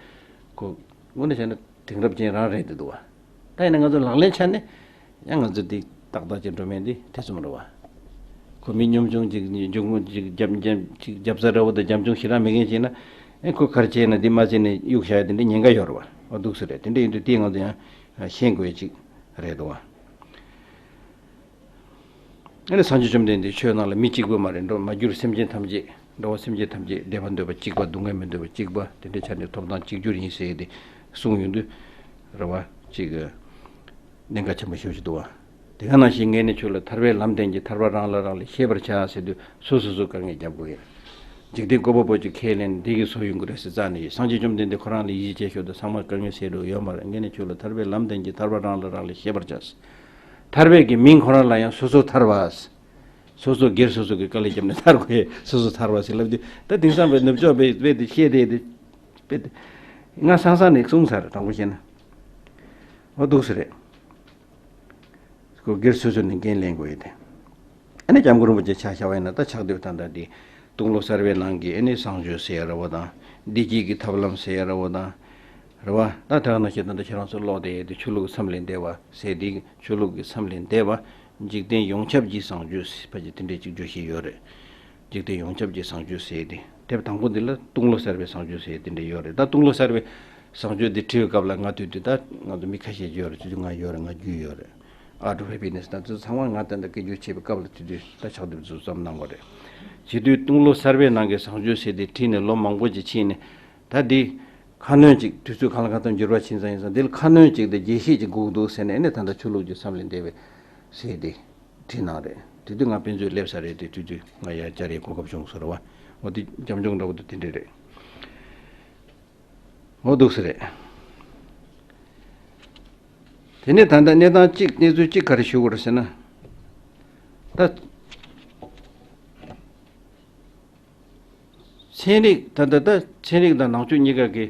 ཁོ་དངོས་གནས་བྱས་ན་དེང་རབས་ཅན་རང་རེད་འདི་འདུག་བ། ད་ཡིན་ན་ང་ཚོ་ལག་ལེན་ཆ་ནས་ཡང་ང་ཚོ་འདི་ཏག་ཏག་ཅིག་འགྲོ་མེད་འདི་དེ་ཙམ་རེད་བ། ཁོ་མི་ཉམ་ཆུང་ཅིག་འབྱུང་ཁུངས་ཅིག་རྒྱབ་རྒྱབ་ཅིག་རྒྱབ་རྩ་འདྲ་བོ་དང་རྒྱབ་ལྗོངས་ཞེ་དྲག་མེད་མཁན་ཅིག་ན། ཨེ་ཁོ་ག་རེ་བྱས་ན་འདི་མ་བྱས་ནས་གཡུག་བཞག་ཡ་དེ་འདྲ་ཉེན་ཁ་ཡོད་རེད་བ། འོ་འདུག་སེ་རེད། དེ་འདྲ་ཡིན་དུས་དེ་ང་ཚོ་ཡང་ཤེས་དགོས་ཡ་ཅིག་རེད་འདུག་བ། ཨ་ནི་སངས་རྒྱས་བཅོམ་ལྡན་འདས་ཆོས་ནང་ལ་མི་གཅིག་པུ་མ་རེད། འགྲོ་མ་གྱུར་སེམས་ཅན་ཐམས་ཅད། འགྲོ་བ་སེམས་ཅན་ཐམས་ཅད་བདེ་བ་འདོད་པ་གཅིག་པ། སྡུག་བསྔལ་མི་འདོད་པ་གཅིག་པ། དེ་འདྲའི་ཆ་ནས་ཐོབ་ཐང་གཅིག་གྱུར་ཡིན་ཟེར་ཏེ་གསུངས་ཡོང་དུས་རེད་བ། གཅིག་གནད་འགག་ཆེན་པོ་ཞེ་པོ་ཅིག་འདུག་བ། དེ་ག་ནང་བཞིན་ངས་ནི་ཁྱོད་ལ་ཐར་པའི་ལམ་བསྟན་གྱི་ཐར་པ་རང་ལ་རག་ལས་ཤེས་པར་བྱ་ཟེར་དུས་སོ་སོ་སོ་དཀའ་ངལ་རྒྱབ་དགོས་ཡིན། འཇིག་རྟེན་བཀོད་པ་པོ་ཅིག་ཁས་ལེན་འདི་གི་སོ་ཡོང་གི་རེད་ཟེར་རྩ་ནས་ཡིན། སངས་རྒྱས་བཅོམ་ལྡན་འདས་ཁོ་རང་ལ་ཡིད་ཆེས་ཤོར་དུས་ཚང་མ་དཀའ་ངལ་སེལ་འགྲོ་ཡོད་མ་རེད། ངས་ནི་ཁྱོད་ལ་ཐར་པའི་ལམ་བསྟན་གྱི་ཐར་པ་རང་ལ་རག་ལས་ཤེས་པར་བྱ་ཟེར། ཐར་པའི་གི་མིང་ཁོ་རང་ལ་ཡང་སོ་སོ་ཐར་པ། སོ་སོ་སྒེར་སོ་སོ་གི་དཀའ་ལས་བརྒྱབ་ནས་ཐར་དགོས་སོ་སོ་ཐར་པ་ཟེར་ལབ་དུས་ད་དེང་སང་བའི་ནུབ་ཕྱོགས་པའི་དཔེ་དེ་བཤད་དེ་དེ་དཔེ་དེ་ང་སང་སང་ནས་གསུངས་ཚར་དྲང་པོ་བཤད་ན་འོ་འདུག་སེ་རེད། ཁོ་སྒེར་སོ་སོ་ནས་འགན་ལེན་དགོས་ཡོད་དེ། ཨ་ནི་སྐྱབས་མགོན་རིན་པོ་ཆེ་ཕྱག་བཞག་པ་ཡིན་ན་ད་ཕྱག་དེབ་ད་ལྟ་འདི་སྟོང་ལོ་གསར་པའི་ནང་གི་ཨ་ནི་བཟང་སྤྱོད་ཟེར་ཡ་ར་བ་དང་བདེ་སྐྱིད་ཀྱི་ཐབས་ལམ་ཟེར་ཡ་ར་བ་དང་ར་བ་ད་དེ་ག་ནང་བཞིན་ད་ལྟ་ཁྱེད་རང་ཚོ་ཀློག་བསྡད་ཡ་དེ་ཆོས་ལུགས་ཀྱི་མཚམས་ལས་འདས་པ་ཟེར་དེ་ཆོས་ལུགས་ཀྱི་མཚམས་ལས་འདས་པ་འཇིག་རྟེན་ཡོངས་ཁྱབ་ཀྱི་བཟང་སྤྱོད་ཟེར་ཕ་གི་དེ་འདྲས་ཅིག་བརྗོད་བཞིན་ཡོད་རེད། འཇིག་རྟེན་ཡོངས་ཁྱབ་ཀྱི་བཟང་སྤྱོད་ཟེར་ཏེ་དེབ་དང་པོ་འདི་ལ་སྟོང་ལོ་གསར་པའི་བཟང་སྤྱོད་ཟེར་དེ་འདྲ་ཡོད་རེད། ད་སྟོང་ལོ་གསར་པའི་བཟང་སྤྱོད་འདི་བྲིས་པའི་སྐབས་ལ་ང་དུས་དུས་ད་ང་ཚོ་མི་ཁ་ཤས་ཡོད་རེད། ཆུ་ཆུ་ང་ཡོད་རེད། ང་རྒྱུས་ཡོད་རེད། Art of Happiness དང་དེ་ཚོ་ཚང་མ་ང་ད་ལྟ་སྐད་སྒྱུར་བྱེད་པའི་སྐབས་ལ་དུས་དུས་ད་ཕྱག་དེབ་ཚོ་བརྩམས་གནང་བ་རེད། བྱེད་དུས་སྟོང་ལོ་གསར་པའི་ནང་གི་བཟང་སྤྱོད་ཟེར་དེ་བྲིས་ནས་ལོ་མང་པོ་ཅིག་ཕྱིན་ནས་ད་འདི་ཁ་སྣོན་ཅིག་དུས་ཚོད་གང་ལ་གང་འཚམ་འགྱུར་བ་ཕྱིན་ཙང་ཡིན་ཙང་འདི་ལ་ཁ་སྣོན་ཅིག་དང་རྒྱས་བཤད་ཅིག་དགོས་འདུག་ཟེར་ནས་ཨ་ནི་ད་ལྟ་ཆོས་ལུགས་ཀྱི་མཚམས་ལས་འདས་པའི་ཟེར་དེ། བྲིས་གནང་རེད། དེ་དུས་ང་དཔེ་མཛོད་སླེབས་ས་རེད་དེ་དུས་དུས་ང་ཡར་བཅར་ཡའི་གོ་སྐབས་བྱུང་སོང་རེད་བ། འོ་དེ་རྒྱབ་ལྗོངས་འདྲ་བོ་དེ་དེ་འདྲས་རེད། འོ་འདུག་སེ་རེད། དེ་ནས་ད་ལྟ་གནས་སྟངས་གཅིག་གནས་ཚུལ་གཅིག་ག་རེ་ཞུ་དགོས་རེད་ཟེར་ན། ད། ཚན་རིག་ད་ལྟ་ད་ཚན་རིག་དང་ནང་ཆོས་གཉིས་ཀ་གི་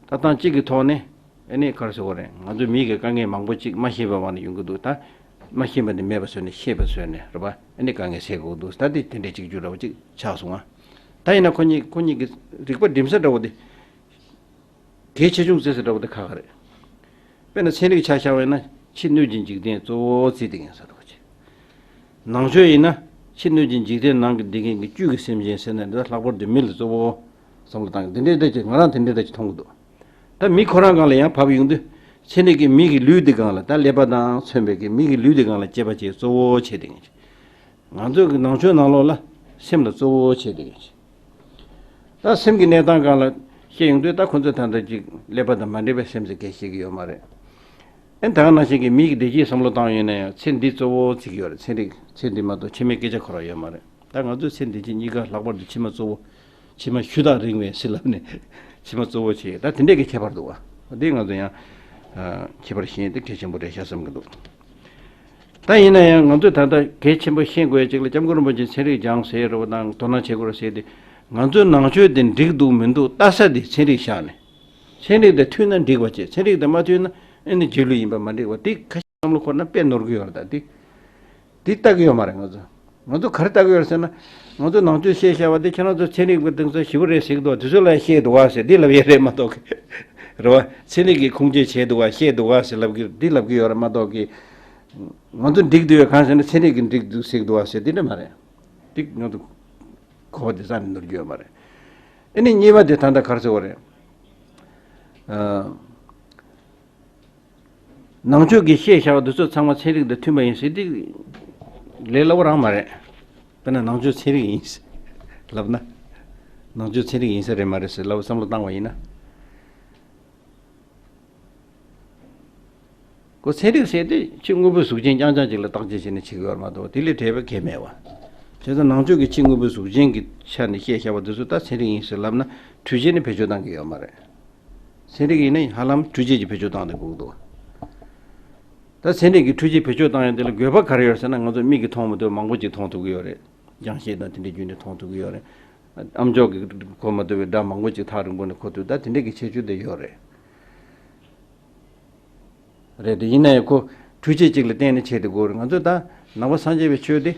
ལྟ་སྟངས་གཅིག་གི་ཐོག་ནས་ཨ་ནི་ག་རེ་ཟེར་དགོས་རེད། ང་ཚོ་མི་གི་དཀའ་ངལ་མང་པོ་གཅིག་མ་ཤེས་པའི་དབང་ནས་ཡོང་གི་འདུག་ད་མ་ཤེས་པ་དེ་མེད་པ་བཟོས་ནས་ཤེས་པ་བཟོས་ནས་རེད་པ། ཨ་ནི་དཀའ་ངལ་སེལ་དགོས་འདུག་ད་དེ་དེ་འདྲའི་གཅིག་གྱུར་འདྲ་བོ་གཅིག་ཆགས་སོང་ང་། ད་ཡིན་ན་ཁོ་གཉིས་ཁོ་གཉིས་ཀྱི་རིག་པ་འགྲིམ་ས་འདྲ་བོ་དེ་གལ་ཆེ་ཆུང་བརྩི་ས་འདྲ་བོ་དེ་ཁག་ཁག་རེད། དཔེར་ན་ཚན་རིག་ཆ་བཞག་པ་ཡིན་ན་ཕྱི་སྣོད་ཀྱི་འཇིག་རྟེན་གཙོ་བོ་བརྩིས་བསྡད་མཁན་ཟེར་བ་ཅིག་ནང་ཆོས་ཡིན་ན་ཕྱི་སྣོད་ཀྱི་འཇིག་རྟེན་ནང་གི་བསྡད་མཁན་གྱི་བཅུད་ཀྱི་སེམས་ཅན་ཟེར་ན་འདི་ལྷག་པར་དུ་མི་ལ་གཙོ་བོ་བསམ་བློ་བཏང་གི་འདི་འདྲའི་འདྲ་ཅིག་ང་རང་དེ་འདྲའི་འདྲ་ཅིག་མཐོང་གི་འདུག་ད་མི་ཁོ་རང་སྒང་ལ་ཡང་བབས་ཡོང་དུས་ཚན་རིག་གིས་མི་གི་ལུས་འདི་སྒང་ལ་ད་ཀླད་པ་དང་མཚོན་པའི་གི་མི་གི་ལུས་འདི་སྒང་ལ་དཔྱད་པ་བྱེད་གཙོ་བོ་བྱེད་བསྡད་མཁན་ཅིག་ང་ཚོའི་གི་ནང་ཆོས་ནང་ལོགས་ལ་སེམས་ལ་གཙོ་བོ་བྱེད་བསྡད་མཁན་ཅིག་ད་སེམས་ཀྱི་གནས་སྟངས་སྒང་ལ་བཤད་ཡོང་དུས་ད་ཁོ་ཚོས་ད་ལྟ་ཅིག་ཀླད་པ་དང་མ་འདྲེས་པའི་སེམས་ཟེར་སྐད་བཤད་ཀྱི་ཡོད་མ་རེད། ཨ་ནི་ད་ག་ནང་བཞིན་གྱི་མི་གི་བདེ་སྐྱིད་བསམ་བློ་བཏང་ཡོང་ན་ཡང་ཚེ་འདི་གཙོ་བོ་བརྩི་གི་ཡོད་རེད། ཚན་རིག་ཚེ་འདི་མ་གཏོགས་ཕྱི་མའི་སྐད་ཆ་ཁོ་རང་ཡོད་མ་རེད། ད་ང་ཚོས་ཚེ་འདི་ཕྱི་གཉིས་ཀ་ལྷག་པར་དུ་ཕྱི་མ་གཙོ་བོ། ཕྱི་མ་ཤུ་དག་རིང་བས་ཟེར་ལབ་ནས་ཕྱི་མ་གཙོ་བོ་བྱེད་ད་དེ་འདྲས་ཀྱི་ཁྱད་པར་འདུག་བ། འདི་ང་ཚོ་ཡང་ཁྱད་པར་ཤེས་ཡོན་དེ་གལ་ཆེན་པོ་རེད་ཤག་བསམ་གྱི་འདུག་ད་ཡིན་ན་ཡང་ང་ཚོས་ད་ལྟ་གལ་ཆེན་པོ་ཤེས་དགོས་ཡ་གཅིག་ལ་སྐྱབས་མགོན་རིན་པོ་ཆེས་ཚན་རིག་སྦྱངས་ཟེར་རོ་དང་དོ་སྣང་བྱེད་དགོས་རེད་ཟེར་ཏེ། ང་ཚོའི་ནང་ཆོས་དེ་འགྲིག་འདུག་མི་འདུག་ལྟ་ས་དེ་ཚན་རིག་བཞག་ནས། ཚན་རིག་དང་མཐུན་ན་འགྲིག་པ་བྱས། ཚན་རིག་དང་མ་མཐུན་ན་ཨ་ནི་རྗེས་ལུས་ཡིན་པ་མ་འགྲིག་པ་དེ་ཁ་ཤས་བསམ་བློ་འཁོར་ན་དཔེ་ནོར་གི་ཡོད་རེད་ད་དེ། དེ་ལྟ་གི་ཡོད་མ་རེད་ང་ཚོ། ང་ཚོ་ག་རེ་ལྟ་གི་ཡོད་རེད་ཟེར་ན། ང་ཚོ་ནང་ཆོས་བཤད་བཞག་པ་དེ་ཁྱེད་རང་ཚོ་ཚན་རིག་པ་དེ་ཚོ་ཞེ་པོ་རེད་ཟེར་གི་འདུག་དེ་ཚོ་ལ་བཤད་འདུག་བ་ཟེར་འདི་ལབ་ཡས་རེད་མ་གཏོགས་གི་རེད་བ། ཚན་རིག་གིས་ཁུངས་སྐྱེལ་བྱས་འདུག་བ་བཤད་འདུག་བ་ཟེར་ལབ་གི་འདི་ལབ་གི་ཡོད་རེད་མ་གཏོགས་གི་ང་ཚོ་འགྲིག་འདུག་ཡོད་གང་ཟེར་ན་ཚན་རིག་གིས་འགྲིག་འདུག་ཟེར་གི་འདུག་བ་ཟེར་འདི་འདྲ་མ་རེད། འདི་ང་ཚོ་གོ་བ་དེ་རྩ་ནས་ནོར་གྱི་ཡོད་མ་རེད། ཨ་ནི་གཉིས་པ་དེ་ད་ལྟ་ག་རེ་ཟེར་བ་རེད། ཨ། ནང་ཆོས་ཀྱི་བཤད་བྱ་བ་འདི་ཚོ་ཚང་མ་ཚན་རིག་དང་མཐུན་པ་ཡིན་ཟེར་འདི་ལས་སླ་བོ་རང་མ་རེད། དཔེར་ན་ནང་ཆོས་ཚན་རིག་ཡིན་ལབ་ན། ནང་ཆོས་ཚན་རིག་ཡིན་ས་རེད་མ་རེད་ཟེར་ལབ་བསམ་བློ་བཏང་བ་ཡིན་ན། ཁོ་ཚན་རིག་ཟེར་དེ་ཕྱི་དངོས་པོའི་གཟུགས་ཅན་རྐྱང་རྐྱང་ཅིག་ལ་བརྟག་དཔྱད་བྱས་ནས་བྱེད་ཀྱི་ཡོད་མ་གཏོགས་དེ་ལས་བྲལ་བའི་གལ་མེད་པ། བྱས་ཙང་ནང་ཆོས་ཀྱི་ཕྱི་དངོས་པོའི་གཟུགས་ཅན་གྱི་ཆ་ནས་བཤད་བྱ་བ་འདི་ཚོ་ད་ཚན་རིག་ཡིན་ཟེར་ལབ་ན་འཕྲུལ་ཆས་ནི་བེད་སྤྱོད་བཏང་གི་ཡོད་མ་རེད། ཚན་རིག་ཡིན་ན་ཧ་ལམ་འཕྲུལ་ཆས་ཀྱི་བེད་སྤྱོད་བཏང་དེ་དགོས་ཀྱི་འདུག་ད་ཚན་རིག་གི་འཕྲུལ་ཆས་བེད་སྤྱོད་བཏང་ཡ་དེ་ལ་དགོས་པ་ག་རེ་ཡོད་ཟེར་ན་ང་ཚོ་མིག་གིས་མཐོང་མ་ཐུབ་པ་མང་པོ་ཅིག་མཐོང་ཐུབ་ཀྱི་ཡོད་རེད། རྒྱང་ཤེལ་དང་དེ་འདྲའི་བརྒྱུད་ནས་མཐོང་ཐུབ་ཀྱི་ཡོད་རེད། ཨམ་ཅོག་གིས་གོ་མ་ཐུབ་པའི་སྒྲ་མང་པོ་ཅིག་ཐག་རིང་པོ་ནས་གོ་ཐུབ་ད་དེ་འདྲའི་གི་ཁྱད་ཆོས་དེ་ཡོད་རེད། རེད་དེ་ཡིན་ན་ཡང་ཁོ་འཕྲུལ་ཆས་གཅིག་ལ་བརྟེན་ནས་བྱས་ཏེ་དགོས་རེད། ང་ཚོ་ད་ནང་པ་སངས་རྒྱས་པའི་ཆོས་དེ།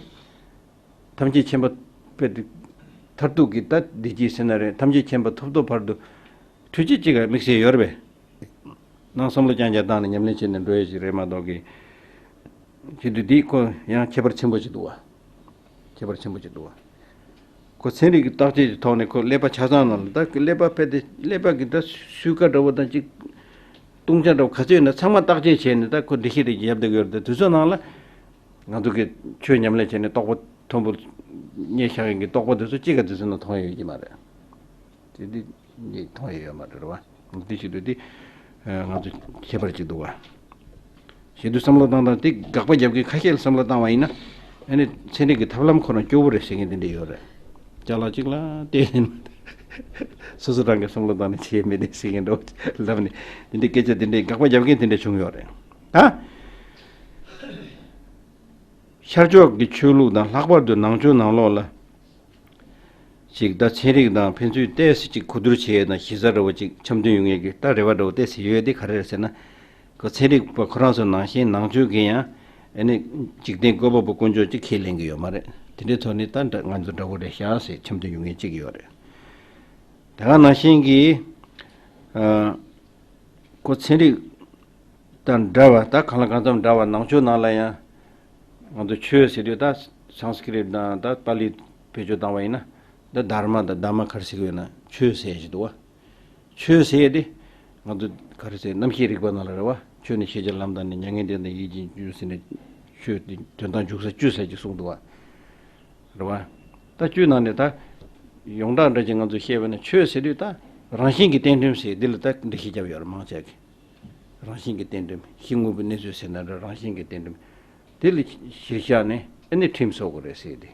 ཐམས་ཅད་མཁྱེན་པ་དཔེ་དེ་མཐར་ཐུག་གི་ད་བདེ་སྐྱིད་ཟེར་ན་རེད། ཐམས་ཅད་མཁྱེན་པ་ཐོབ་ཐོབ་བར་དུ་འཕྲུལ་ཆས་གཅིག་ག་དམིགས་བསལ་ཡོད་རེད་པས། ནང་བསམ་བློ་རྐྱང་རྐྱང་བཏང་ནས་ཉམས་ལེན་བྱས་ནས་འགྲོ་ཡས་ཞིག་རེད་མ་གཏོགས་ཀྱི། བྱེད་དུས་འདི་ཁོ་ཡང་ཁྱད་པར་ཆེན་པོ་ཅིག་འདུག་བ། ཁྱད་པར་ཆེན་པོ་ཅིག་འདུག་བ། ཁོ་ཚན་རིག་གི་བརྟག་དཔྱད་ཀྱི་ཐོག་ནས་ཁོ་ཀླད་པ་ཆ་ཚང་ནང་ལ་ད་ཀླད་པ་ཕལ་ཏེ་ཀླད་པ་གི་ད་སུས་ཀ་འདྲ་བོ་དང་ཅིག་བཏུང་བྱ་འདྲ་བོ་ག་ཚོད་ཡོད་ན་ཚང་མ་བརྟག་དཔྱད་བྱས་ནས་ད་ཁོ་འགྲེལ་བཤད་རེ་ཡབ་བསྡད་ཀྱི་ཡོད་རེད། ད་དུས་ཚོད་ནང་ལ་ང་ཚོ་གི་ཆོས་ཉམས་ལེན་བྱས་ནས་རྟོགས་པ་མཐོན་པོ་རྙེད་བཞག་མཁན་གྱི་རྟོགས་པ་དེ་ཚོ་གཅིག་ག་དུས་ཚོད་ནང་མཐོང་ཡ་ཡོད་ཀྱི་མ་རེད། དེ་འདི་འདི་མཐོང་ཡ་ཡོད་མ་རེད་བ། འདི་བྱེད་དུས་འདི་ང་ཚོ་ཁྱད་པར་ཅིག་འདུག་བ། ཞེ་དུས་བསམ་བློ་བཏང་སྟངས་དེ་དགག་པ་རྒྱབ་མཁན་ཁ་ཤས་ལ་བསམ་བློ་བཏང་བ་ཡིན་ན། ཨ་ནི་ཚན་རིག་གི་ཐབས་ལམ་ཁོ་རང་སྐྱོ་བོ་རེད་ཟེར་མཁན་དེ་འདྲ་ཡོད་རེད། ཅ་ལག་གཅིག་ལ་བལྟས་ནས་སོ་སོ་རང་གིས་བསམ་བློ་བཏང་ནས་བྱས་མེད་དེ་ཟེར་མཁན་འདྲ་བོ་ལབ་ནས། དེ་འདྲའི་སྐད་ཆ་དེ་འདྲའི་དགག་པ་རྒྱབ་མཁན་དེ་འདྲ་བྱུང་ཡོད་རེད། ད་ཤར་ཕྱོགས་ཀྱི་ཆོས་ལུགས་དང་ལྷག་པར་དུ་ནང་ཆོས་ནང་ལོགས་ལ། ཅིག་ད་ཚན་རིག་དང་ཕན་ཚུན་ཏོག་ཙམ་ཅིག་གོ་བསྡུར་བྱེད་ཡས་དང་གཞི་རྩ་འདྲ་བོ་ཅིག་འཆམ་མཐུན་ཡོང་ཡས་ཀྱི་ད་རེ་བ་འདྲ་བོ་ཏོག་ཙམ་ཡོད་དེ་ག་རེ་རེད་ཟེར་ན། ཁོ་ཚན་རིག་པ་ཁོ་རང་ཚོ་ནང་བཞིན་ནང་ཆོས་ཀྱི་ཡང་ཨ་ནི་འཇིག་རྟེན་བཀོད་པ་པོ་དཀོན་མཆོག་ཅིག་ཁས་ལེན་གྱི་ཡོད་མ་རེད། དེ་འདྲའི་ཐོག་ནས་ད་འདྲ་ང་ཚོ་འདྲ་བོ་རེད་ཤག་ཟེར་འཆམ་མཐུན་ཡོང་ཡས་ཅིག་ཡོད་རེད། ད་ག་ནང་བཞིན་གྱི་ཨ། ཁོ་ཚན་རིག་དང་འདྲ་བ་ད་གང་ལ་གང་འཚམ་འདྲ་བ་ནང་ཆོས་ནང་ལ་ཡང་། ང་ཚོ་ཆོས་ཟེར་དུས་ད་སཾ་སྐྲྀཏ་དང་ད་པཱ་ལི་བེད་སྤྱོད་བཏང་བ་ཡིན་ན། ད་དྷརྨ་དང་དྷམྨ་ག་རེ་ཟེར་གྱི་ཡོད་ན་ཆོས་ཟེར་གྱི་འདུག་བ། ཆོས་ཟེར་དེ་ང་ཚོ་ག་རེ་ཟེར་རྣམ་ཤེས་རིག་པ་ནང་ལ་རེད་བ། ཆོས་ནི་ཤེས་བྱ་ལམ་དང་ནི་མྱ་ངན་འདས་དང་ཡིད་ཀྱི་རྒྱུ་ཟེར་ནས་ཆོས་དེ་དོན་དམ་འཇུག་ས་བཅུ་ཟེར་གྱི་གསུངས་འདུག་བ། རེད་བ། ད་བཅུའི་ནང་ནས་ད་ཡོངས་གྲགས་འདྲ་ཅིག་ང་ཚོས་བཤད་པ་ན་ཆོས་ཟེར་དུས་ད་རང་བཞིན་གྱི་རྟེན་འབྲེལ་ཟེར་འདི་ལ་ད་འགྲེལ་བཤད་བརྒྱབ་ཡོད་རེད་མང་ཆེ་གིས། རང་བཞིན་གྱི་རྟེན་འབྲེལ་གཞི་དངོས་པོའི་གནས་ཚུལ་ཟེར་ན་འདྲ་རང་བཞིན་གྱི་རྟེན་འབྲེལ་དེ་ལ་གཞིར་བཞག་ནས་ཨ་ནི་ཁྲིམས་བཟོ་དགོས་རེད་ཟེར་ཏེ།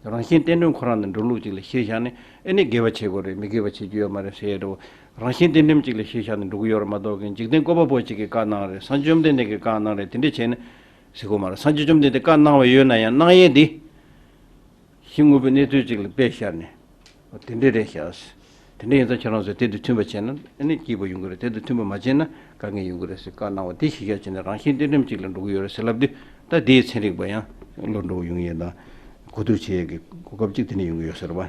རང་བཞིན་རྟེན་འབྲེལ་ཁོ་རང་ནི་འགྲོ་ལུགས་ཅིག་ལ་གཞིར་བཞག་ནས་ཨ་ནི་དགེ་བ་བྱེད་དགོས་རེད་མི་དགེ་བ་བྱེད་རྒྱུ་ཡོད་མ་རེད་ཟེར་ཡས་འདྲ་བོ། རང་བཞིན་རྟེན་འབྲེལ་ཅིག་ལ་གཞིར་བཞག་ནས་འགྲོ་གི་ཡོད་རེད་མ་གཏོགས་ཀྱི་འཇིག་རྟེན་བཀོད་པ་པོ་ཅིག་གིས་བཀའ་གནང་རེད་སངས་རྒྱས་བཅོམ་ལྡན་འདས་ཀྱིས་བཀའ་གནང་རེད་དེ་འདྲས་བྱས་ནས་ཟེར་དགོས་མ་རེད། སངས་རྒྱས་བཅོམ་ལྡན་འདས་བཀའ་གནང་བ་ཡོད་ན་ཡང་གནང་ཡས་འདི། གཞི་དངོས་པོའི་གནས་ཚུལ་ཅིག་ལ་དཔེ་བཞག་ནས། དེ་འདྲས་རེད་ཤག་དེ་འདྲས་ཡིན་ཙང་ཁྱེད་རང་ཚོས་དེ་དང་མཐུན་པ་བྱས་ན་ཨ་ནི་སྐྱིད་པོ་ཡོང་གི་རེད། དེ་དང་མཐུན་པ་མ་བྱས་ན་དཀའ་ངལ་ཡོང་གི་རེད་ཟེར་བཀའ་གནང་བ་དེ་གཞི་བཞག་བྱས་ནས་རང་བཞིན་རྟེན་འབྲེལ་ཅིག་ལ་འགྲོ་གི་ཡོད་རེད་ཟེར་ལབ་དུས་ད་དེའི་ཚན་རིག་པ་ཡང་བློ་འགྲོ་ཡོང་ཡས་དང་གོ་བསྡུར་བྱེད་ཡས་ཀྱི་གོ་སྐབས་ཅིག་དེ་ནས་ཡོང་གི་ཡོད་ཟེར་བ།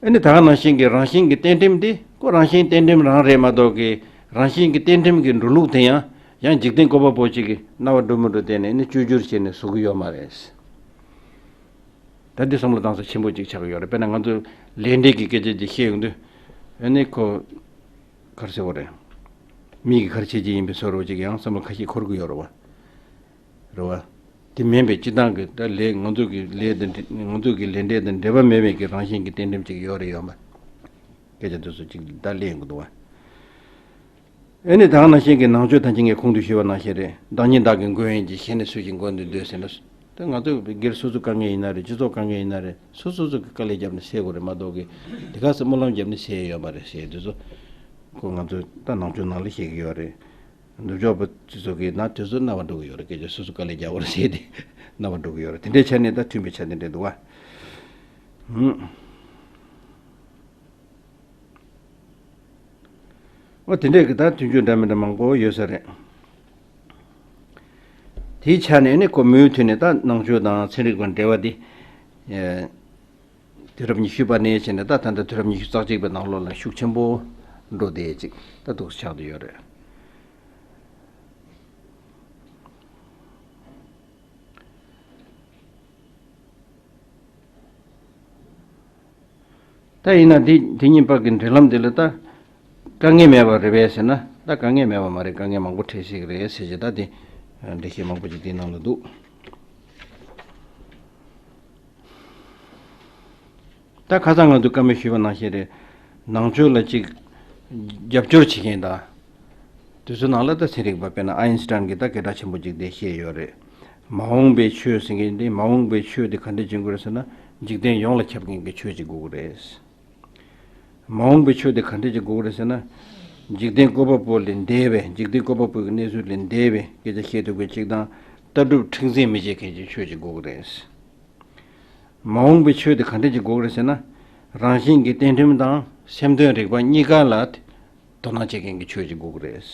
ཨ་ནི་ད་ག་ནང་བཞིན་གྱི་རང་བཞིན་གྱི་རྟེན་འབྲེལ་འདི་ཁོ་རང་བཞིན་རྟེན་འབྲེལ་རང་རེད་མ་གཏོགས་ཀྱི་རང་བཞིན་གྱི་རྟེན་འབྲེལ་གྱི་འགྲོ་ལུགས་དེ་ཡང་ཡང་འཇིག་རྟེན་བཀོད་པ་པོ་གཅིག་གིས་སྣང་བ་འགྲོ་མི་འགྲོ་བལྟས་ནས་ཨ་ནི་བཅོས་བསྒྱུར་བྱས་ནས་བཟོ་གི་ཡོད་མ་རེད། ད་འདི་བསམ་བློ་གཏོང་ས་ཆེན་པོ་གཅིག་ཆགས་ཀྱི་ཡོད་རེད། དཔེར་ན་ང་ཚོ་ལས་འབྲས་ཀྱི་སྐད་ཆ་འདི་བཤད་ཡོང་དུས་ཨ་ནི་ཁོ་ག་རེ་ཟེར་བ་རེད། མིག་གིས་ག་རེ་བྱེད་ཀྱི་ཡིན་པའི་བཟོ་འདྲ་ཅིག་ཡང་བསམ་བློ་ཁ་ཤས་འཁོར་གྱི་ཡོད་རེད་བ། རེད་བ། དེ་མིན་པའི་སྤྱི་བཏང་གི་ད་ལས་ང་ཚོ་གི་ལས་དང་འབྲེལ་ང་ཚོ་གི་ལས་འབྲས་དང་འབྲེལ་བ་མེད་པའི་གི་རང་བཞིན་གྱི་རྟེན་འབྲེལ་ཅིག་ཡོད་རེད་ཡོད་མ། སྐད་ཆ་དེ་ཚོ་ཅིག་ད་གླེང་གི་འདུག་བ། ཨེ་ནི་ད་ག་ནང་བཞིན་གྱི་ནང་ཆོས་ཐམས་ཅད་ངས་གོང་དུ་ཞུས་པ་ནང་བཞིན་རེད། བདག་ཉིད་བདག་གི་མགོན་ཡིན་གྱི་ཞེ་ནས་སུ་ཞིག་མགོན་དུ་འདོད་ཟེར་ན། ད་ང་ཚོ་སྒེར་སོ་སོ་དཀའ་ངལ་ཡིན་ན་རེད་སྤྱི་ཚོགས་དཀའ་ངལ་ཡིན་ན་རེད་སོ་སོ་སོ་གི་དཀའ་ལས་བརྒྱབ་ནས་སེལ་དགོས་རེད་མ་གཏོགས་གི་དེ་ག་སེ་སྨོན་ལམ་བརྒྱབ་ནས་སེལ་ཡོད་མ་རེད་ཟེར་དེ་ཚོ་ཁོ་ང་ཚོ་ད་ནང་ཆོས་ནང་ལ་བཤད་ཀྱི་ཡོད་རེད། ནུབ་ཕྱོགས་པ་སྤྱི་ཚོགས་ཀྱི་ནང་དེ་ཚོ་རྣ་བ་འགྲོ་གི་ཡོད་རེད། སྐད་ཆ་སོ་སོ་དཀའ་ལས་རྒྱག་དགོས་རེད་ཟེར་ཏེ་རྣ་བ་འགྲོ་གི་ཡོད་རེད། དེ་འདྲའི་ཆ་ནས་ད་མཐུན་པའི་ཆ་དེ་འདྲ་འདུག་བ། ཧུམ། འོ་དེ་འདྲས་ཀྱི་ད་མཐུན་ཕྱོགས་འདྲ་མི་འདྲ་མང་པོ་ཡོད་ས་རེད། དེའི་ཆ་ནས་ནི་ཁོ་མུ་མཐུད་ནས་ད་ནང་ཆོས་དང་ཚན་རིག་པ་འབྲེལ་བ་འདི། ཨེ། དུས་རབས་ཉི་ཤུ་པ་ནས་བྱས་ནས་ད་ད་ལྟ་དུས་རབས་ཉི་ཤུ་རྩ་གཅིག་པའི་ནང་ལོགས་ལ་ཤུགས་ཆེན་པོ་འགྲོ་བསྡད་ཅིག་ད་འདུག་སེ་ཆགས་བསྡད་ཡོད་རེད། ད་ཡིན་ན་འདི་འདི་གཉིས་བར་གྱི་འབྲེལ་ལམ་འདི་ལ་ད་དཀའ་ངལ་མེད་པ་རེད་པས་ཟེར་ན་ད་དཀའ་ངལ་མེད་པ་མ་རེད། དཀའ་ངལ་མང་པོ་འཕྲད་སྲིད་ཀྱི་རེད་ཟེར་གྱི་ད་འདི་འགྲེལ་བཤད་མང་པོ་ཅིག་འདིའི་ནང་ལ་འདུག་ད་ཁ་སང་ང་ཚོས་བཀའ་མོལ་ཞུས་པ་ནང་བཞིན་རེད། ནང་ཆོས་ལ་ཅིག་རྒྱབ་སྐྱོར་བྱེད་མཁན་དང་། དེ་ཚོ་ནང་ལ་ད་ཚན་རིག་པ་དཔེར་ན་ཨའིན་སི་ཊན་གྱིས་ད་སྐད་གྲགས་ཆེན་པོ་ཅིག་དེ་བཤད་ཡོད་རེད། མ་འོངས་པའི་ཆོས་ཟེར་མཁན་དེ་མ་འོངས་པའི་ཆོས་དེ་ག་འདྲ་བྱེད་དགོས་རེད་ཟེར་ན་འཇིག་རྟེན་ཡོངས་ལ་ཁྱབ་མཁན་གྱི་ཆོས་ཅིག་དགོས་ཀྱི་རེད། མ་འོངས་པའི་ཆོས་དེ་ག་འདྲ་ཅིག་དགོས་ཀྱི་རེད་ཟེར་ན། འཇིག་རྟེན་བཀོད་པ་པོ་ལས་འདས་པའི་འཇིག་རྟེན་བཀོད་པ་པོའི་གནས་ཚུལ་ལས་འདས་པའི་སྐད་ཆ་བཤད་ཐུབ་མཁན་ཅིག་དང་ལྟ་གྲུབ་མཁྲེགས་འཛིན་མི་བྱེད་མཁན་གྱི་ཆོས་ཅིག་དགོས་ཀྱི་རེད། མ་འོངས་པའི་ཆོས་དེ་ག་འདྲ་ཅིག་དགོས་ཀྱི་རེད་ཟེར་ན། རང་བཞིན་གྱི་རྟེན་འབྲེལ་དང་སེམས་དོན་རིག་པ་གཉིས་ཀ་ལ་དོ་སྣང་བྱེད་མཁན་གྱི་ཆོས་ཅིག་དགོས་ཀྱི་རེད།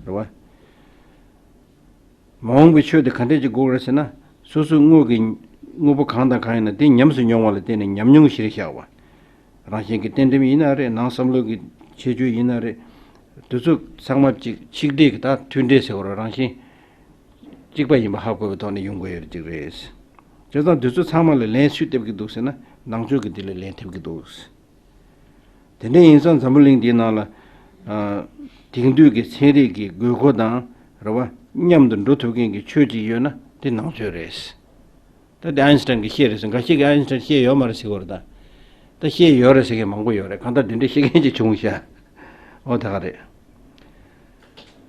རེད་བ། མ་འོངས་པའི་ཆོས་དེ་ག་འདྲ་ཅིག་དགོས་ཀྱི་རེད་ཟེར་ན། སོ་སོའི་དངོས་ཀྱི་དངོས་པོ་གང་དང་གང་ཡིན་ན་དེ་ཉམས་སུ་མྱོང་བ་ལ་བརྟེན་ནས་ཉམས་མྱོང་གཞིར་བཞག་པ། རང་བཞིན་གྱི་རྟེན་འབྲེལ་ཡིན་ན་རེད། ནང་བསམ་བློ་གི་ཁྱད་ཆོས་ཡིན་ན་རེད། དེ་ཚོ་ཚང་མ་གཅིག་ཆིག་སྒྲིལ་གྱི་ད་མཐུན་འབྲེལ་ཟེར་བ་རང་བཞིན་གཅིག་པ་ཡིན་པ་ཧ་གོ་བའི་ཐོག་ནས་ཡོང་དགོས་ཡོད་ཅིག་རེད། བྱས་ཙང་དེ་ཚོ་ཚང་མ་ལ་ལན་སུས་འདེབས་ཀྱི་འདུག་ཟེར་ན་ནང་ཆོས་ཀྱིས་དེ་ལ་ལན་འདེབས་ཀྱི་འདུག་དེ་འདྲ་ཡིན་ཙང་འཛམ་བུ་གླིང་འདིའི་ནང་ལ། ཨ། དེང་དུས་ཀྱི་ཚན་རིག་གི་དགོས་མཁོ་དང་རེད་བ། མཉམ་དུ་འགྲོ་ཐུབ་མཁན་གྱི་ཆོས་ཅིག་ཡོད་ན་དེ་ནང་ཆོས་རེད། ད་དེ་ཨའིན་སི་ཊན་གྱིས་བཤད་རེད་ཟེར། འགའ་ཞིག་གིས་ཨའིན་སི་ཊན་བཤད་ཡོད་མ་རེད་ཟེར་གྱི་ཡོད་རེད་ད། ད་བཤད་ཡོད་རེད་ཟེར་མཁན་མང་པོ་ཡོད་རེད། གང་ལྟར་དེ་འདྲ་བཤད་མཁན་ཅིག་བྱུང་ཤག་འོ་ད་ག་རེད།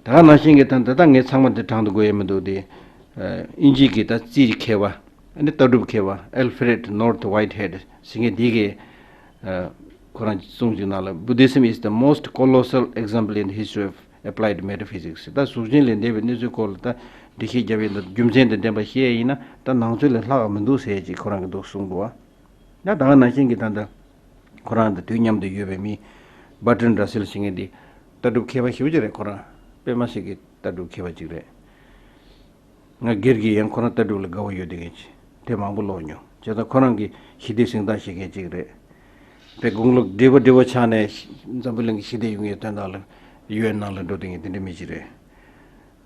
ད་ག་ནང་བཞིན་གྱི་ད་ད་ལྟ་ངས་ཚང་མ་འདི་དྲང་དུ་དགོས་ཡ་མི་འདུག་སྟེ། ཨ་དབྱིན་ཇི་གི་ད་རྩིས་མཁས་པ། ཨ་ནི་ལྟ་གྲུབ་མཁས་པ་Alfred North Whitehead ཟེར་མཁན་འདི་གིས། ཨ་ཁོ་རང་གསུང་ཅིག་ནང་ལ། Buddhism is the most colossal example in the history of applied metaphysics. ད་གཟུགས་ཅན་ལས་འདས་པའི་གནས་ཚུལ་སྐོར་ལ་ད་འགྲེལ་བཤད་རྒྱབ་ཡིན་ན། རྒྱུ་མཚན་དང་ལྡན་པ་བཤད་ཡིན་ན། ད་ནང་ཆོས་ལས་ལྷག་མི་འདུག་ཟེར་ཅིག་ཁོ་རང་གིས་འདུག་གསུང་འདུག་བ། ཡང་ད་ག་ནང་བཞིན་གྱི་ད་ལྟ་ཁོ་རང་དང་དུས་མཉམ་དུ་ཡོད་པའི་མི་Bertrand Russell ཟེར་མཁན་འདི་ལྟ་གྲུབ་མཁས་པ་ཞེ་པོ་ཅིག་རེད། ཁོ་རང་དཔེ་མ་སྲིད་ཀྱི་ལྟ་གྲུབ་མཁས་པ་ཅིག་རེད། ང་སྒེར་གྱིས་ཡང་ཁོ་རང་ལྟ་གྲུབ་ལ་དགའ་བོ་ཡོད་དེ་གིན་ཅི་དེབ་མང་པོ་ཀློག་མྱོང་། བྱས་ཙང་ཁོ་རང་གིས་ཞི་བདེ་གཟེངས་རྟགས་བཞེས་མཁན་ཅིག་རེད། དཔེ་དགུང་ལོ་བགྲེས་པོ་བགྲེས་པོ་ཆགས་ནས་འཛམ་བུ་གླིང་གི་ཞི་བདེ་ཡོང་ཡའི་དོན་དག་ལ་ཡུ་ཨེན་ནང་ལ་འགྲོ་དེ་གིན་དེ་འདྲའི་མི་ཅིག་རེད།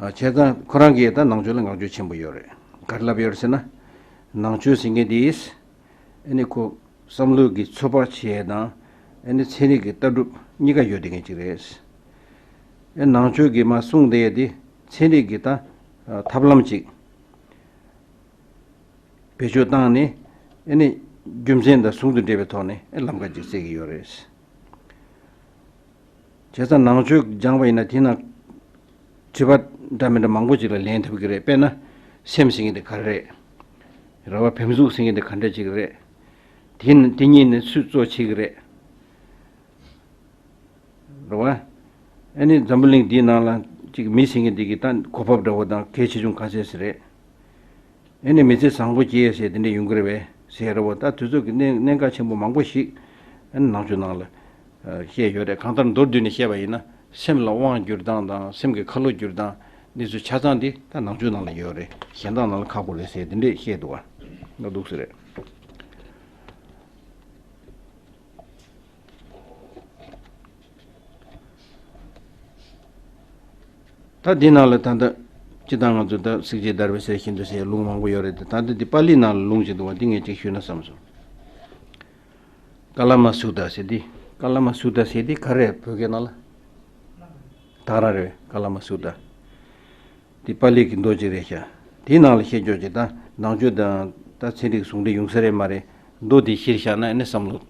ཨ་བྱས་ཙང་ཁོ་རང་གིས་ད་ནང་ཆོས་ལ་བསྔགས་བརྗོད་ཆེན་པོ་ཡོད་རེད། ག་རེ་ལབ་ཡོད་རེད་ཟེར་ན། ནང་ཆོས་ཟེར་མཁན་དེ། ཨ་ནི་ཁོ་བསམ་བློ་གི་ཚོད་དཔག་བྱེད་ཡས་དང་། ཨ་ནི་ཚན་རིག་གི་ལྟ་གྲུབ་གཉིས་ཀ་ཡོད་བསྡད་མཁན་ཅིག་རེད། ཨ་ནང་ཆོས་ཀྱིས་མར་གསུངས་བསྡད་ཡས་དེ་ཚན་རིག་གི་ད་ཐབས་ལམ་ཅིག་བེད་སྤྱོད་བཏང་ནས། ཨ་ནི་རྒྱུ་མཚན་དང་ཟུང་དུ་འབྲེལ་བའི་ཐོག་ནས་ཨ་ལམ་ཁ་ཅིག་བཙལ་གྱི་ཡོད་རེད། བྱས་ཙང་ནང་ཆོས་སྦྱངས་པ་ཡིན་ན་དེ་ནང་དྲི་བ་འདྲ་མི་འདྲ་མང་པོ་ཅིག་ལ་ལན་ཐོབ་ཀྱི་རེད། དཔེར་ན་སེམས་ཟེར་མཁན་དེ་ག་རེ་རེད། རེད་བ། བེམ་གཟུགས་ཟེར་མཁན་དེ་ག་འདྲ་ཅིག་རེད། དེ་ནི་དེ་གཉིས་ནི་སུས་གཙོ་བྱེད་ཀྱི་རེད། རེད་བ། ཨ་ནི་འཛམ་བུ་གླིང་འདིའི་ནང་ལ་ཅིག་མི་ཟེར་མཁན་འདི་གི་ད་གོ་བབ་འདྲ་བོ་དང་གལ་ཆེ་ཆུང་ག་ཚད་ཟེར་རེད། ཨ་ནི་མི་ཚེ་བཟང་པོ་སྐྱེལ་ཟེར་དེ་འདྲ་ཡོང་གི་རེད་བས་ཟེར་རེད་བ། ད་དུས་ཚོད་ཀྱི་གནད་གནད་འགག་ཆེན་པོ་མང་པོ་ཞིག་ཨ་ནི་ནང་ཆོས་ནང་ལ་བཤད་ཡོད་རེད། གང་ལྟར་མདོར་བསྡུས་ནས་བཤད་པ་ཡིན་ན། སེམས་ལ་དབང་བསྒྱུར་སྟངས་དང་། སེམས་ཀྱི་ཁ་ལོ་བསྒྱུར་སྟངས་འདི་ཚོ་ཆ་ཚང་འདི་ད་ནང་ཆོས་ནང་ལ་ཡོད་རེད། གཞན་དག་ནང་ལ་ཁག་པོ་རེད་ཟེར་དེ་འདྲས་བཤད་འདུག་བ། ང་འདུག་ཟེར་རེད། ད་འདི་ནང་ལ་ད་ལྟ་སྤྱིར་བཏང་ང་ཚོ་ད་སྲེག་བཅད་བརྡར་བའི་གསེར་བཞིན་དུ་ཟེར་ལུང་མང་པོ་ཡོད་རེད་དེ། ད་ལྟ་འདི་པཱ་ལི་ནང་ལ་ལུང་ཅིག་འདུག་བ། འདི་ངས་ཅིག་ཞུས་ན་བསམ་སོང་། ཀ་ལ་མ་སུ་ཏྲ་ཟེར་འདི། ཀ་ལ་མ་སུ་ཏྲ་ཟེར་འདི་ག་རེ་རེད། བོད་སྐད་ནང་ལ་ད་ག་རང་རེད། ཀ་ལ་མ་སུ་ཏྲ། དེ་པཱ་ལི་གི་མདོ་ཅིག་རེད་ཤག་དེའི་ནང་ལ་བཤད་རྒྱུ་ཅིག་ད་ནང་ཆོས་དང་ད་ཚན་རིག་ཟུང་འབྲེལ་ཡོང་ས་རེད་མ་རེད། མདོ་དེ་གཞིར་བཞག་ན་ཨ་ནི་བསམ་བློ་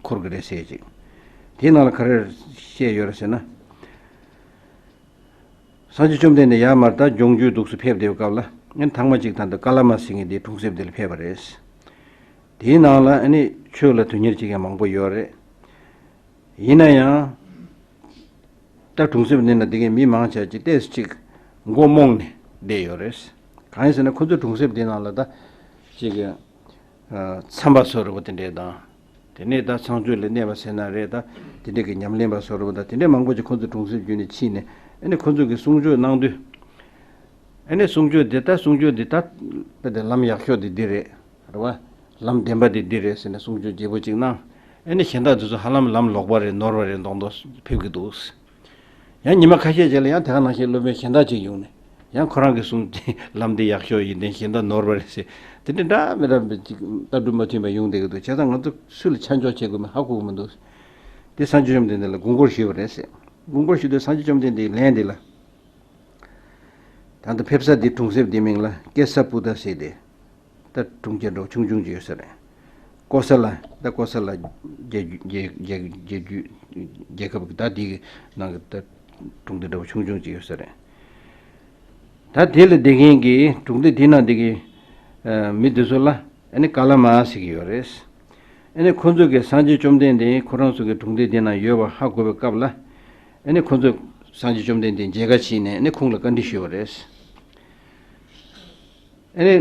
འཁོར་གི་རེད་ཟེར་ཅིག་དེའི་ནང་ལ་ག་རེ་བཤད་ཡོད་རེད་ཟེར་ན། སངས་རྒྱས་བཅོམ་ལྡན་འདས་ཡར་མར་ད་ལྗོངས་རྒྱུའི་འདུག་སེ་ཕེབས་བསྡད་པའི་སྐབས་ལ། ཨ་ནི་ཐང་མ་ཅིག་ད་ལྟ་ཀ་ལ་མ་ཟེར་མཁན་དེ་གྲོང་གསེབ་དེ་ལ་ཕེབས་པ་རེད། དེའི་ནང་ལ་ཨ་ནི་ཆོས་ལ་དོན་གཉེར་བྱེད་མཁན་མང་པོ་ཡོད་རེད། ཡིན་ན་ཡང་། ད་གྲོང་གསེབ་འདི་ན་བསྡད་མཁན་མི་མང་ཆེ་ཅིག་ཏོག་ཙམ་ཅིག་མགོ་རྨོངས་ནས་བསྡད་ཡོད་རེད། གང་ཡིན་ཟེར་ན་ཁོ་ཚོའི་གྲོང་གསེབ་འདི་ནང་ལ་ད་ཅིག་ཨ་མཚམས་པ་བཟོ་འདྲ་བོ་དེ་འདྲས་དང་། དེ་ནས་ད་ཚངས་སྤྱོད་ལ་གནས་པ་ཟེར་ན་རེད། ད་དེ་འདྲས་ཀྱི་ཉམས་ལེན་པ་བཟོ་འདྲ་བོ་དང་དེ་འདྲས་མང་པོ་ཅིག་ཁོ་ཚོའི་གྲོང་གསེབ་བརྒྱུད་ནས་ཕྱིན་ནས། ཨ་ནི་ཁོ་ཚོ་གིས་གསུང་ཆོས་གནང་དུས། ཨ་ནི་གསུང་ཆོས་འདི་ད་གསུང་ཆོས་འདི་ད་དཔེ་དེ་ལམ་ཡག་ཤོས་འདི་འདི་རེད། རེད་བ། ལམ་བདེན་པ་དེ་འདི་རེད་ཟེར་ནས་གསུང་ཆོས་བརྗེ་པོ་ཅིག་གནང་། ཨ་ནི་གཞན་དག་དེ་ཚོ་ཧ་ལམ་ལམ་ལོག་པ་རེད། ནོར་བ་རེད་མདོག་མདོག་ཕེབས་ཀྱི་འདུག་ཡང་ཉི་མ་ཁ་ཤས་ཅིག་ལ་ཡང་དེ་ག་ནང་བཞིན་སློབ་དཔོན་གཞན་དག་ཅིག་ཡོང་ནས་ཡང་ཁོ་རང་གི་གསུང་ལམ་འདི་ཡག་ཤོས་ཡིན། དེ་གཞན་དག་ནོར་བ་རེད་ཟེར། དེ་འདྲ་འདྲ་མི་འདྲ་ཅིག་ལྟ་གྲུབ་མ་མཐུན་པ་ཡོང་བསྡད་ཀྱི་འདུག་བྱས་ཙང་ང་ཚོ་སུ་ལ་ཆ་འཇོག་བྱེད་དགོས་མིན་ཧ་གོ་གི་མི་འདུག་དེ་སངས་རྒྱས་བཅོམ་ལྡན་འདས་ལ་དགོངས་སྐོར་ཞུས་པ་རེད་ཟེར། དགོངས་སྐོར་ཞུས་དུས་སངས་རྒྱས་བཅོམ་ལྡན་འདས་ཀྱི་ལན་འདི་ལ། ད་ལྟ་ཕེབས་ས་འདི་གྲོང་གསེབ་འདི་མིང་ལ་ཀེ་ས་པུ་ཏ་ཟེར་ཏེ། ད་གྲོང་ཁྱེར་འདྲ་བོ་ཆུང་ཆུང་ཅིག་ཡོད་ས་རེད། ཀོ་ས་ལ། ད་ཀོ་ས་ལ་རྒྱལ་རྒྱལ་རྒྱལ་རྒྱལ་རྒྱལ་ཁབ་ཀྱི་ད་འདི་གི་ནང་གི་ད་གྲོང་སྡེ་འདྲ་བོ་ཆུང་ཆུང་ཅིག་ཡོད་ས་རེད། ད་དེ་ལ་བསྡད་མཁན་གྱི་གྲོང་སྡེ་དེ་ནང་བསྡད་མཁན་མི་དེ་ཚོ་ལ་ཨ་ནི་ཀ་ལ་མ་ཟེར་གྱི་ཡོད་རེད། ཨ་ནི་ཁོ་ཚོ་གིས་སངས་རྒྱས་བཅོམ་ལྡན་འདས་ཁོ་རང་ཚོ་གི་གྲོང་སྡེ་དེ་ནང་ཡོད་པ་ཧ་གོ་བའི་སྐབས་ལ། ཨ་ནི་ཁོ་ཚོས་སངས་རྒྱས་བཅོམ་ལྡན་འདས་མཇལ་ཁ་ཕྱིན་ནས་ཨ་ནི་ཁོང་ལ་བཀའ་འདྲི་ཞུས་པ་རེད། ཨ་ནི།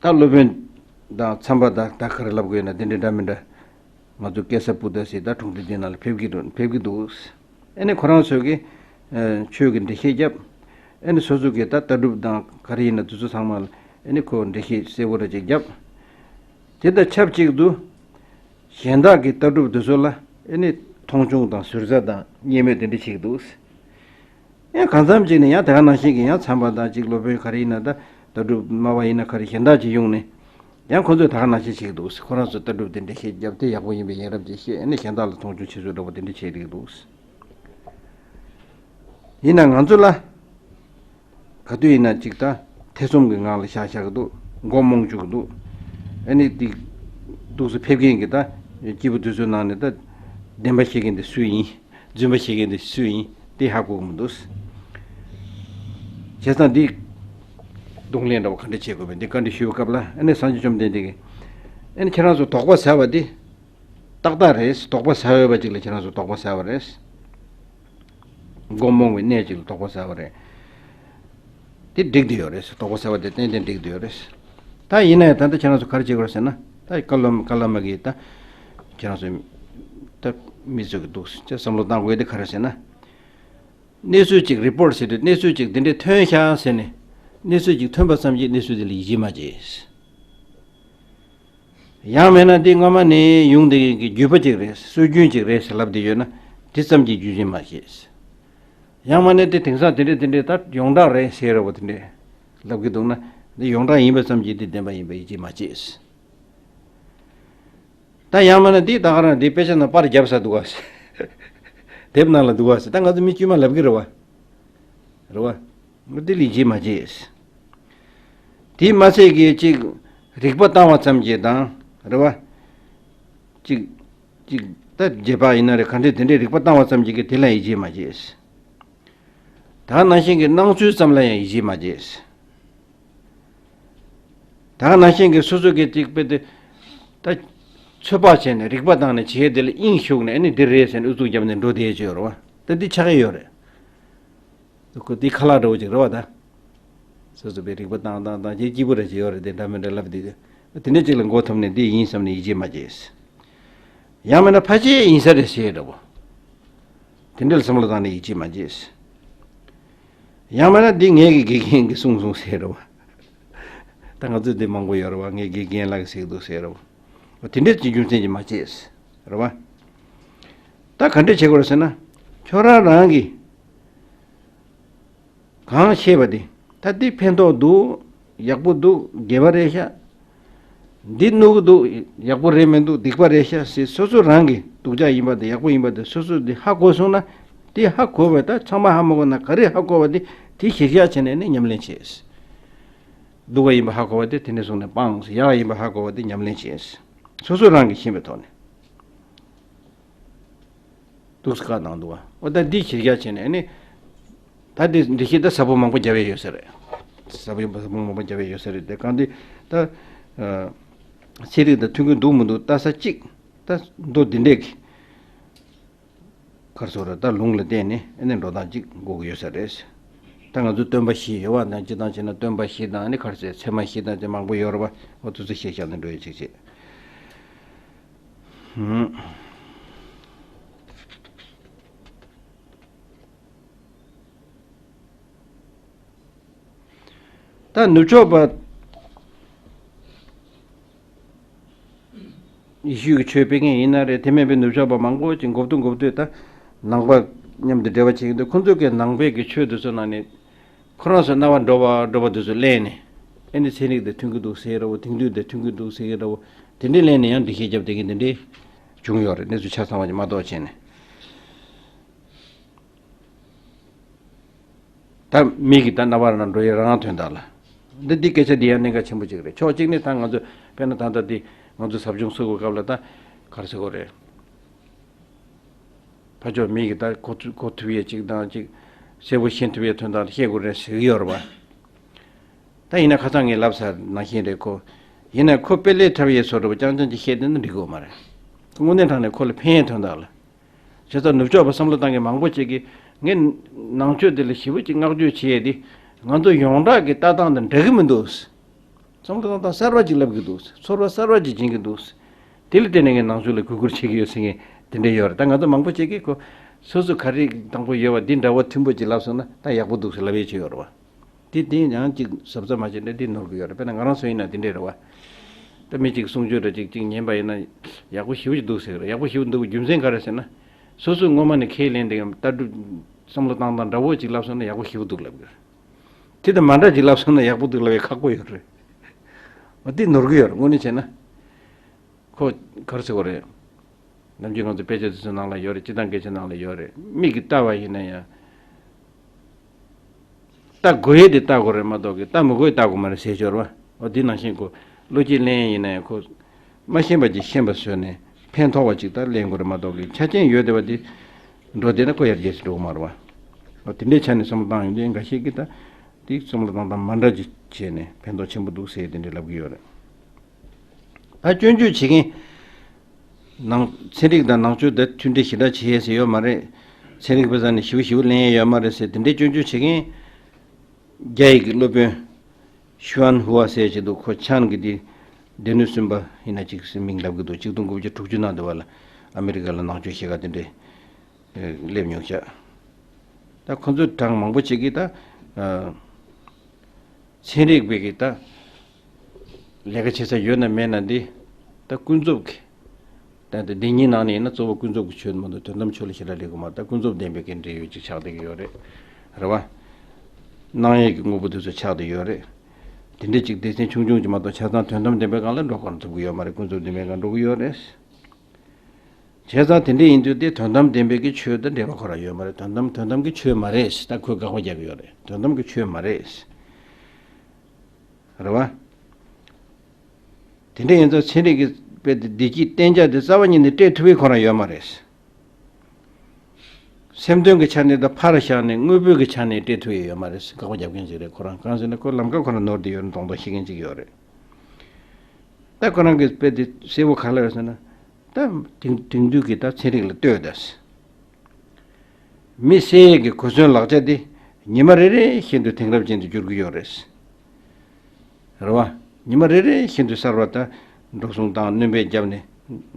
ད་སློབ་དཔོན་དང་མཚམས་པ་དང་ད་ག་རེ་ལབ་དགོས་ན་དེ་འདྲ་འདྲ་མི་འདྲ། ང་ཚོ་ཀེ་ས་པུ་ཏ་ཟེར་ད་གྲོང་སྡེ་འདི་ནང་ལ་ཕེབས་ཀྱི་འདུག་ཕེབས་ཀྱི་འདུག་ཨ་ནི་ཁོ་རང་ཚོས་ཀྱི་ཆོས་ཀྱི་འགྲེལ་བཤད་བརྒྱབ། ཨ་ནི་སོ་སོ་གི་ད་ལྟ་གྲུབ་དང་ག་རེ་ཡིན་ན་དེ་ཚོ་ཚང་མ་ལ་ཨ་ནི་ཁོ་འགྲེལ་བཤད་གསལ་བོ་ར་ཅིག་བརྒྱབ། དེ་དང་ཆབས་ཅིག་ཏུ། གཞན་དག་གི་ལྟ་གྲུབ་དེ་ཚོ་ལ་ཨ་ནི་མཐོང་ཆུང་དང་ཟུར་ཟ་དང་བརྙས་སྨོད་དེ་འདྲ་བྱེད་ཀྱི་འདུག་ཡང་གང་འཚམ་ཅིག་ནས་ཡང་དེ་ག་ནང་བཞིན་གྱི་ཡང་མཚམས་པ་དང་ཅིག་སློབ་དཔོན་ག་རེ་ཡིན་ན་ད་ལྟ་གྲུབ་སྨྲ་བ་ཡིན་ན་ག་རེ་གཞན་དག་ཅིག་ཡོང་ནས་ཡང་ཁོ་ཚོས་དེ་ག་ནང་བཞིན་བྱེད་ཀྱི་འདུག་ཁོ་རང་ཚོ་ལྟ་གྲུབ་དེ་འདྲ་བཤད་རྒྱབ་དེ་ཡག་པོ་ཡིན་པའི་ཡིན་རབས་ཅིག་བཤད། ཨ་ནི་གཞན་དག་ལ་མཐོང་ཆུང་བྱེད་ཚུལ་འདྲ་པོ་དེ་འདྲ་བྱེད་ཀྱི་འདུག་ཡིན་ན་ང་ཚོ་ལ་ག་དུས་ཡིན་ན་ཅིག་ད་ཐེ་ཚོམ་གྱི་ངང་ལ་བཞག་བཞག་གི་འདུག་མགོ་རྨོངས་བཅུག་གི་འདུག་ཨ་ནི་དེ་འདུག་སེ་ཕེབས་མཁན་གྱི་ད་སྐྱེས་བུ་དེ་ཚོའི་ནང་ནས་ད་བདེན་པ་བཤད་མཁན་དེ་སུ་ཡིན། རྫུན་པ་བཤད་མཁན་དེ་སུ་ཡིན་དེ་ཧ་གོ་གི་མི་འདུག་བྱས་ཙང་འདི་གདོང་ལེན་འདྲ་བོ་ག་འདྲ་བྱེད་དགོས་པས་འདི་བཀའ་འདྲི་ཞུ་བའི་སྐབས་ལ་ཨ་ནི་སངས་རྒྱས་བཅོམ་ལྡན་འདས་ཀྱིས་ཨ་ནི་ཁྱེད་རང་ཚོ་དོགས་པ་ཟ་བ་འདི་ཏག་ཏག་རེད། དོགས་པ་ཟ་འོས་པ་ཅིག་ལ་ཁྱེད་རང་ཚོ་དོགས་པ་ཟ་བ་རེད། མགོ་རྨོངས་པའི་གནས་ཅིག་ལ་དོགས་པ་ཟ་བ་རེད། དེ་འགྲིག་བསྡད་ཡོད་རེད། དོགས་པ་ཟ་བ་དེ་ཏན་ཏན་འགྲིག་བསྡད་ཡོད་རེད། ད་ཡིན་ན་ཡང་ད་ལྟ་ཁྱེད་རང་ཚོ་ག་རེ་བྱེད་དགོས་རེད་ཟེར་ན་ད་བཀའ་སློབ་བཀའ་སློབ་མ་གིས་ད་ཁྱེད་རང་ཚོ་ད་མི་ཚོ་གི་འདུག་ཅེས་བསམ་བློ་བཏང་དགོས་དེ་ག་རེ་ཟེར་ན། གནས་ཚུལ་ཅིག་རི་པོར་ཊི་ཟེར་དུས་གནས་ཚུལ་ཅིག་དེ་འདྲས་ཐོན་ཤག་ཟེར་ནས་གནས་ཚུལ་ཅིག་ཐོན་པ་ཙམ་གྱིས་གནས་ཚུལ་དེ་ལ་ཡིད་ཆེས་མ་བྱེད། ཡང་མིན་ན་འདི་སྔོན་མ་ནས་ཡོང་བསྡད་མཁན་གྱི་བརྒྱུད་པ་ཅིག་རེད། སྲོལ་རྒྱུན་ཅིག་རེད་ཟེར་ལབ་བསྡད་ཡོད་ན་དེ་ཙམ་གྱིས་རྒྱུན་ཆད་མ་བྱེད། ཡང་མིན་ན་འདི་དེང་སང་དེ་འདྲས་དེ་འདྲས་ད་ཡོངས་གྲགས་རེད་ཟེར་ར་བ་དེ་འདྲས་ལབ་ཀྱི་འདུག་ན་འདི་ཡོངས་གྲགས་ཡིན་པ་ཙམ་གྱིས་འདི་བདེན་པ་ཡིན་པ་ཡིད་ཆེས་མ་བྱེད། ད་ཡང་མིན་ན་འདི་ད་ག་རང་འདི་དཔེ་ཆ་ནང་པར་བརྒྱབ་ས་འདུག་ག་དེབ་ནང་ལ་འདུག་ག་ཟེར་ད་ང་ཚོ་མི་དཀྱུས་མ་ལབ་ཀྱི་རེད་བ། རེད་བ། འདི་ལ་ཡིད་ཆེས་མ་བྱེད། དེས་མ་ཚད་ཀྱི་ཅིག་རིག་པ་བཏང་བ་ཙམ་གྱིས་དང་རེད་བ། ཅིག་ཅིག་ད་རྗེས་དཔག་ཡིན་ན་རེད་ག་འདྲས་དེ་འདྲས་རིག་པ་བཏང་བ་ཙམ་གྱིས་ཀྱི་དེ་ལ་ཡིད་ཆེས་མ་བྱེད། ད་ནང་བཞིན་གྱི་སྣང་ཚུལ་ཙམ་ལ་ཡང་ཡིད་ཆེས་མ་བྱེད། ད་ནང་བཞིན་གྱི་སོ་སོ་གི་ཅིག་དཔེ་དེ་ད་ཚོད་དཔག་བྱས་ནས་རིག་པ་བཏང་ནས་བྱས་དེ་ལ་དབྱིངས་ཞུགས་ནས་ཨ་ནི་འདི་རེད་ཟེར་ནས་ཨུ་ཚུགས་བརྒྱབ་ནས་འགྲོ་བསྡད་ཡོད་ཅིག་ཡོད་རེད་བ། ད་འདི་ཆགས་ཀྱི་ཡོད་རེད། ཁོ་འདི་ཁ་ལག་འདྲ་བོ་ཅིག་རེད་བ་ད། སོ་སོ་པའི་རིག་པ་བཏང་བཏང་བཏང་བྱས་སྐྱིད་པོ་རེ་ཅིག་ཡོད་རེད་དེ་འདྲ་མི་འདྲ་ལབ་བསྡད་དེ། དེ་འདྲ་ཅིག་ལ་མགོ་འཐོམས་ནས་འདི་ཡིན་བསམ་ནས་ཡིད་ཆེས་མ་བྱེད། ཡང་མིན་ན་ཕལ་ཆེར་ཡིན་ས་རེད་ཟེར་འདྲ་བོ། དེ་འདྲ་ལ་བསམ་བློ་བཏང་ནས་ཡིད་ཆེས་མ་བྱེད། ཡང་མིན་ན་འདི་ངེད་ཀྱི་དགེ་རྒན་གྱིས་གསུངས་སོང་ཟེར་རེད་བ། ད་ང་ཚོས་འདི་མང་པོ་ཡོད་རེད་བ། ངའི་དགེ་རྒན་ལགས་ཀྱིས་ཟེར་གྱི་འདུག་ཟེར་རེད་བ། དེ་འདྲའི་ཅིག་རྒྱུ་མཚན་གྱིས་མ་བྱེད་རེད་བ། ད་ག་འདྲས་བྱེད་དགོས་རེད་ཟེར་ན། ཁྱོད་རང་རང་གིས་གང་ཤེས་པ་དེ་ད་འདི་ཕན་ཐོགས་འདུག་ཡག་པོ་འདུག་དགེ་བ་རེད་ཤག་འདི་གནོད་གི་འདུག་ཡག་པོ་རེད་མི་འདུག་སྡིག་པ་རེད་ཤག་ཟེར་སོ་སོ་རང་གི་སྡུག་ཅག་ཡིན་པ་དང་ཡག་པོ་ཡིན་པ་དེ་སོ་སོ་དེ་ཧ་གོ་སོང་ན། དེ་ཧ་གོ་བ་ད་ཚང་མ་ཧ་མ་གོ་ན་ག་རེ་ཧ་གོ་བ་དེ་དེ་གཞིར་བཞག་བྱས་ནས་ནི་ཉམས་ལེན་བྱེད། སྡུག་པ་ཡིན་པ་ཧ་གོ་བ་དེ་དེ་ནས་བཟུང་ནས་སྤངས། ཡག་ཡིན་པ་ཧ་གོ་བ་དེ་ཉམས་ལེན་བྱེད། སོ་སོ་རང་གིས་ཤེས་པའི་ཐོག་ནས། འདུག་སེ་བཀའ་གནང་འདུག་བ། འོ་ད་འདི་གཞིར་བཞག་བྱས་ནས་ནི། ད་འདི་འདི་ཤེས་ད་ཟབ་པོ་མང་པོ་རྒྱབ་ཡས་ཡོད་ས་རེད། ཟབ་པོ་ཟབ་པོ་མང་པོ་རྒྱབ་ཡས་ཡོད་ས་རེད་དེ་གང་འདི་ད། ཨ། ཚན་རིག་དང་མཐུན་གྱི་འདུག་མི་འདུག་ལྟ་ས་གཅིག་ད་མདོ་འདི་འདྲས་ཀྱི། ག་རེ་ཟེར་དགོས་རེད་ད་ལུང་ལ་བརྟེན་ནས་ཨ་ནི་འགྲོ་སྟངས་གཅིག་དགོས་ཀྱི་ཡོད་ས་རེད། ད་ང་ཚོ་སྟོན་པ་བཞི་ཡོད་བ་ན་སྤྱིར་བཏང་བྱས་ན་སྟོན་པ་བཞི་དང་ཨ་ནི་ག་རེ་ཟེར་ཚད་མ་བཞི་དང་དེ་མང་པོ་ཡོད་རེད་བ། འོ་དེ་ཚོ་ཤེས་བཞག་ནས་འགྲོ་ཡས་གཅིག་བྱེད། ཧུམ། ད་ནུབ་ཕྱོགས་པ་ཡེ་ཤུ་གི་ཆོས་སྤེལ་མཁན་ཡིན་ན་རེད། དེ་མིན་པའི་ནུབ་ཕྱོགས་པ་མང་པོ་ཅིག་འགོ་བསྡུ་འགོ་བསྡུས་ད་ནང་པ་མཉམ་དུ་འབྲེལ་བ་བྱེད་ཀྱི་འདུག་ཁོང་ཚོ་གི་ནང་པའི་གི་ཆོས་དེ་ཚོ་ནང་ནས་ཁོ་རང་ཚོ་རྣ་བ་འགྲོ་བ་འགྲོ་བ་དེ་ཚོ་གླེང་ནས་ཨེ་ནི་ཚན་རིག་དེ་མཐུན་གྱི་འདུག་ཟེར་ར་བོ། དེང་དུས་དེ་མཐུན་གྱི་འདུག་ཟེར་ར་བོ། དེ་འདྲའི་གླེང་ནས་ཡང་འགྲེལ་བཤད་བརྒྱབ་བསྡད་མཁན་དེ་འདྲའི་བྱུང་ཡོད་རེད། གནས་ཚུལ་ཆ་ཚང་བ་ཅིག་མ་གཏོགས་བྱས་ནས། ད་མི་གི་ད་རྣ་བར་ན་འགྲོ་ཡས་རང་དོན་དག་ལ། འདི་འདི་སྐད་ཆ་འདི་ཡང་གནད་འགག་ཆེན་པོ་ཅིག་རེད། ཕྱོགས་གཅིག་ནས་ད་ང་ཚོ་དཔེར་ན་ད་ལྟ་འདི་ང་ཚོ་ཟབ་སྦྱོང་སོགས་ཀྱི་སྐབས་ལ་ད་ག་རེ་ཟེར་དགོས་རེད། ཕར་ཕྱོགས་མི་གི་ད་གོ་ཐུབ་གོ་ཐུབ་ཡས་ཅིག་དང་ཅིག་གསལ་པོ་ཤེས་ཐུབ་ཡས་དོན་དག་ལ་བཤད་དགོས་རེད་ཟེར་གྱི་ཡོད་རེད་བ། ད་ཡིན་ན་ཁ་སང་ངས་ལབ་ཚར་ནང་བཞིན་རེད་ཁོ། ཡིན་ན་ཁོ་དཔེ་ལས་འཁྲབ་ཡས་བཟོ་འདྲ་བོ་རྐྱང་རྐྱང་ཅིག་བཤད་བསྡད་ན་འགྲིག་གི་ཡོད་མ་རེད། དངོས་གནས་དྲང་གནས་ཁོ་ལ་ཕན་ཡས་དོན་དག་ལ། བྱས་ཙང་ནུབ་ཕྱོགས་པ་བསམ་བློ་བཏང་མཁན་མང་པོ་ཅིག་གིས་ངས་ནང་ཆོས་འདི་ལ་ཞེ་པོ་ཅིག་བསྔགས་བརྗོད་བྱེད་ཡས་འདི་ང་ཚོ་ཡོངས་གྲགས་ཀྱི་ལྟ་སྟངས་དང་འདྲ་གི་མི་འདུག་བསམ་བློ་བཏང་སྟངས་གསར་པ་ཅིག་ལབ་གི་འདུག་ཚོར་བ་གསར་པ་ཅིག་སྦྱིན་གི་འདུག་དེ་ལ་བརྟེན་ནས་ངས་ནང་ཆོས་ལ་གུས་བཀུར་བྱེད་ཀྱི་ཡོད་ཟེར་མཁན་དེ་འདྲ་ཡོད་རེད། ད་ང་ཚོ་མང་པོ་ཅིག་གིས་ཁོ་སོ་སོ་ག་རེ་དང་པོ་ཡོད་པ་འདི་འདྲ་བོ་མཐུན་པོ་ཅིག་ལབ་སོང་ན་ད་ཡག་པོ་འདུག་ཟེར་ལབ་ཡས་ཅིག་ཡོད་རེད་བ། དེ་དེ་ཡང་ཅིག་གཟབ་གཟབ་མ་བྱས་ན་དེ་ནོར་གི་ཡོད་རེད། དཔེར་ན་ང་རང་ཚོ་ཡིན་ན་དེ་འདྲས་རེད་བ། ད་མི་གཅིག་གསུང་ཆོས་འདྲ་ཅིག་ཅིག་ཉན་པ་ཡིན་ན་ཡག་པོ་ཞེ་པོ་ཅིག་འདུག་ཟེར་གི་རེད། ཡག་པོ་ཞེ་པོ་འདུག་རྒྱུ་མཚན་ག་རེ་ཟེར་ན། སོ་སོས་སྔོན་མ་ནས་ཁས་ལེན་དེ་ལྟ་གྲུབ་བསམ་བློ་བཏང་སྟངས་འདྲ་བོ་ཅིག་ལབ་སོང་ན་ཡག་པོ་ཞེ་པོ་འདུག་ལབ་གི་རེད། དེ་དང་མ་འདྲ་ཅིག་ལབ་སོང་ན་ཡག་པོ་འདུག་ལབ་ཡས་ཁག་པོ་ཡོད་རེད། འོ་དེ་ནོར་གི་ཡོད་རེད་དངོས་གནས་བྱས་ན། ཁོ་ག་རེ་ཟེར་དགོས་རེད། ནམ་རྒྱུན་ང་ཚོ་དཔེ་ཆ་དེ་ཚོ་ནང་ལ་ཡོད་རེད། སྤྱིར་བཏང་སྐད་ཆ་ནང་ལ་ཡོད་རེད། མིག་གིས་ལྟ་བ་ཡིན་ན་ཡང་། ལྟ་དགོས་ཡས་དེ་ལྟ་དགོས་རེད་མ་གཏོགས་ཀྱི་ལྟ་མི་དགོས་ལྟ་དགོས་མ་རེད་ཟེར་ཞོར་བ། འོ་འདི་ནང་བཞིན་ཁོ་བློ་སྐྱེད་ལེན་ཡིན་ན་ཡང་ཁོ། མ་ཤེས་པ་ཅིག་ཤེས་པ་བཟོས་ནས་ཕན་ཐོགས་པ་ཅིག་ལྟ་ལེན་དགོས་རེད་མ་གཏོགས་ཀྱི་ཆ་རྐྱེན་ཡོད་བསྡད་པ་དེ། འགྲོ་བསྡད་ན་ཁོ་ཡར་རྒྱས་སུ་འགྲོ་གི་མ་རེད་བ། འོ་དེ་འདྲའི་ཆ་ནས་བསམ་བློ་བཏང་ཡོང་དུས་འགའ་ཤས་ཀྱིས་ད་དེ་བསམ་བློ་བཏང་སྟངས་མ་འདྲ་ཅིག་བྱས་ནས་ཕན་ཐོགས་ཆེན་པོ་འདུག་ཟེར་དེ་འདྲ་ལབ་ཀྱི་ཡོད་རེད། ད་སྐྱོན་བརྗོད་བྱེད་མཁན། ནང་ཚན་རིག་དང་ནང་ཆོས་དེ་མཐུན་སྒྲིལ་ཞེ་དྲག་བྱེད་ཡས་ཟེར་ཡོད་མ་རེད། ཚན་རིག་པ་ཚོ་ནས་ཞེ་པོ་ཞེ་པོ་ལེན་ཡས་ཡོད་མ་རེད་ཟེར་དེ་འདྲའི་སྐྱོན་བརྗོད་བྱེད་མཁན། རྒྱ་ཡིག་གི་སློབ་དཔོན་ཞུ་ཨན་ཧུ་ཨ་ཟེར་ཅིག་འདུག་ཁོ་ཆན་གྱི་དེ་སྡེ་སྣོད་གསུམ་པ་ཡིན་ན་ཅིག་མིང་ལབ་གི་འདུག་གཅིག་སྟོང་དགུ་བརྒྱ་དྲུག་ཅུ་ནང་དུ་བ་ལ་ཨ་མི་རི་ཀ་ལ་ནང་ཆོས་ཤེས་ཁ་དེ་འདྲའི་སླེབས་མྱོང་ཤག་ད་ཁོ་ཚོའི་གྲངས་མང་པོ་ཅིག་གིས་ད་ཚན་རིག་པའི་གི་ད་ལས་ཀ་བྱེད་ས་ཡོད་ན་མེད་ན་འདི་ད་ཀུན་རྫོབ་ཀྱི། ད་ལྟ་འདི་གཉིས་ནང་ནས་ཡིན་ན་གཙོ་བོ་ཀུན་རྫོབ་ཀྱི་ཆོས་མ་གཏོགས་དོན་དམ་ཆོས་ལ་ཞེ་དྲག་སླེབས་ཀྱི་མ་རེད། ད་ཀུན་རྫོབ་བདེན་པའི་གི་འབྲེལ་ཡོད་ཅིག་ཆགས་བསྡད་ཀྱི་ཡོད་རེད། རེད་བ། སྣང་ཡས་ཀྱི་དངོས་པོ་དེ་ཚོ་ཆགས་བསྡད་ཡོད་རེད། དེ་འདྲ་ཅིག་སྡེ་ཚན་ཆུང་ཆུང་ཅིག་མ་གཏོགས་ཆ་ཚང་དོན་དམ་བདེན་པའི་སྒང་ལ་འགྲོ་གང་ཐུབ་ཀྱི་ཡོད་མ་རེད། ཀུན་རྫོབ་བདེན་པའི་སྒང་འགྲོ་གི་ཡོད་རེད། བྱས་ཙང་དེ་འདྲ་ཡིན་དུས་དེ་དོན་དམ་བདེན་པའི་གི་ཆོས་དང་འབྲེལ་བ་ཁོ་རང་ཡོད་མ་རེད། དོན་དམ་དོན་དམ་གྱི་ཆོས་མ་རེད་ཟེར་ད་ཁོས་དགག་པ་རྒྱག་གི་ཡོད་རེད། དོན་དམ་གྱི་ཆོས་མ་རེད་ཟེར། རེད་བ། དེ་འདྲ་ཡིན་ཙང་ཚན་རིག་གི་དཔེ་དེ་བདེ་སྐྱིད་གཏན་འཇགས་དེ་རྩ་བ་ཉིད་ནས་སྤྲད་ཐུབ་པའི་ཁོ་རང་ཡོད་མ་རེད། སེམས་དོན་གྱི་ཆ་ནས་དང་ཕར་བཞག་ནས་དངོས་པོའི་གི་ཆ་ནས་སྤྲད་ཐུབ་ཡས་ཡོད་མ་རེད། དགག་པ་རྒྱབ་མཁན་ཅིག་རེད། ཁོ་རང་གང་ཟེར་ན་ཁོ་ལམ་ཁ་ཁོ་རང་ནོར་བསྡད་ཡོད་རེད། མདོག་མདོག་ཤེས་མཁན་ཅིག་ཡོད་རེད། ད་ཁོ་རང་གི་དཔེ་དེ་གསལ་པོ་ག་ལ་ཡོད་ཟེར་ན། ད་དེང་དེང་དུས་ཀྱི་ད་ཚན་རིག་ལ་ལྟོས་ད། མི་བསད་ཡས་ཀྱི་གོ་མཚོན་ལག་ཆ་དེ་ཉི་མ་རེ་རེ་བཞིན་དུ་དེང་རབས་ཅན་དུ་འགྱུར་གྱི་ཡོད་རེད། རེད་བ། ཉི་མ་རེ་རེ་བཞིན་དུ་གསར་བ་དང་འགྲོ་སོང་བཏང་སྣོན་པ་བརྒྱབ་ནས་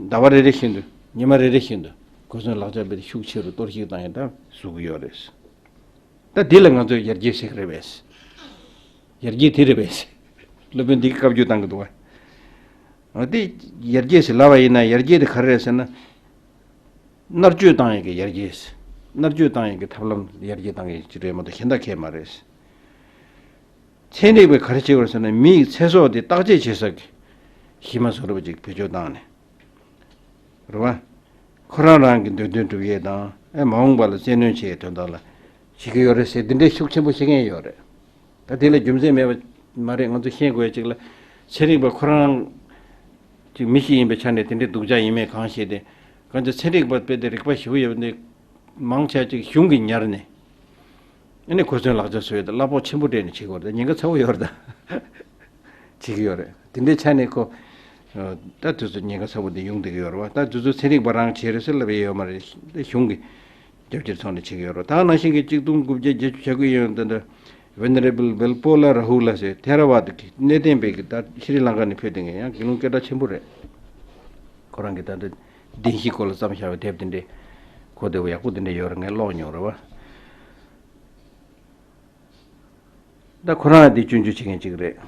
ཟླ་བ་རེ་རེ་བཞིན་དུ་ཉི་མ་རེ་རེ་བཞིན་དུ་གོ་མཚོན་ལག་ཆ་དཔེ་དེ་ཤུགས་ཆེ་རུ་གཏོར་བཤིག་བཏང་ཡས་ད་བཟོ་གི་ཡོད་རེད། ད་འདི་ལ་ང་ཚོས་ཡར་རྒྱས་ཟེར་གི་རེད་པས། ཡར་རྒྱས་དེ་རེད་པས། སློབ་དཔོན་འདི་གི་བཀའ་བརྒྱུད་བཏང་གི་འདུག་བ། འདི་ཡར་རྒྱས་ཟེར་ལབ་པ་ཡིན་ན་ཡར་རྒྱས་དེ་ག་རེ་རེད་ཟེར་ན། མནར་གཅོད་བཏང་ཡས་ཀྱི་ཡར་རྒྱས། མནར་གཅོད་བཏང་ཡས་ཀྱི་ཐབས་ལམ་ཡར་རྒྱས་བཏང་ཡས་ཅིག་རེད་མ་གཏོགས་གཞན་དག་གང་ཡང་མ་རེད། ཚན་རིག་པས་ག་རེ་བྱེད་དགོས་ཟེར་ན་མི་ཡི་ཚེ་སྲོག་དེ་བརྟག་དཔྱད་བྱེད་ས་ཀྱི་གཞི་མ་བཟོ་འདྲ་བ་ཅིག་བེད་སྤྱོད་བཏང་ནས། རེད་བ། ཁོ་རང་རང་གི་འདོད་དོན་སྒྲུབ་ཡས་དང་ཨེ་མ་འོངས་པ་ལ་བཙན་གནོན་བྱེད་ཡས་དོན་དག་ལ་བྱེད་ཀྱི་ཡོད་རེད་ཟེར་འདི་འདྲའི་ཤུགས་ཆེན་པོ་བཤད་མཁན་ཡོད་རེད། ད་དེ་ལ་རྒྱུ་མཚན་མེད་པ་མ་རེད། ང་ཚོ་ཤེས་དགོས་ཡ་གཅིག་ལ། ཚན་རིག་པ་ཁོ་རང་ཅིག་མི་ཞིག་ཡིན་པའི་ཆ་ནས་དེ་འདྲའི་སྡུག་ཅག་ཡིན་མེད་གང་ཤེས་ཏེ། གང་ཅི་ཚན་རིག་པ་དཔེ་དེ་རིག་པ་ཞེ་པོ་ཡོད་པ་འདི་མང་ཆེ་ཅིག་གཞུང་གིས་ཉར་ནས་ཨ་ནི་གོ་མཚོན་ལག་ཆ་བཟོས་ཏེ་གླ་ཕོགས་ཆེན་པོ་སྤྲད་ནས་བྱེད་དགོས་རེད། ཉེན་ཁ་ཚ་པོ་ཡོད་རེད་ད། བྱེད་ཀྱི་ཡོད་རེད། དེ་འདྲའི་ཆ་ནས་ཁོ། ད་དུས་ཚོད་ཉེན་ཁ་ཚ་པོ་འདི་ཡོང་བསྡད་ཀྱི་ཡོད་རེད་བ། ད་དུས་ཚོད་ཚན་རིག་པ་རང་བྱས་རེད་ཟེར་ལབ་ཡས་ཡོད་མ་རེད། གཞུང་གི་རྒྱབ་སྐྱོར་ཐོག་ནས་བྱེད་ཀྱི་ཡོད་རེད། ད་ནང་བཞིན་གྱི་གཅིག་སྟོང་དགུ་བརྒྱ་བརྒྱད་ཅུ་གྱ་དགུ་ཡིན་ཡང་ད་ལྟ་Venerable Valpola Rahula ཟེར་ཐེ་ར་ཝཱ་ད་གི་གནས་བརྟན་པའི་གི་ད་ཤྲི་ལང་ཀ་ནས་ཕེབས་བསྡད་མཁན་ཡང་དགེ་སློང་སྐད་གྲགས་ཆེན་པོ་རེད། ཁོ་རང་གི་ད་ལྟ་བདེན་བཞིའི་སྐོར་ལ་བརྩམས་བཞག་པའི་དེབ་དེ་འདྲས་གོ་བདེ་པོ་ཡག་པོ་དེ་འདྲས་ཡོད་རེད། ངས་ཀློག་མྱོང་རེད་བ། ད་ཁོ་རང་དེ་སྐྱོན་བརྗོད་བྱེད་མཁན་ཅིག་རེད།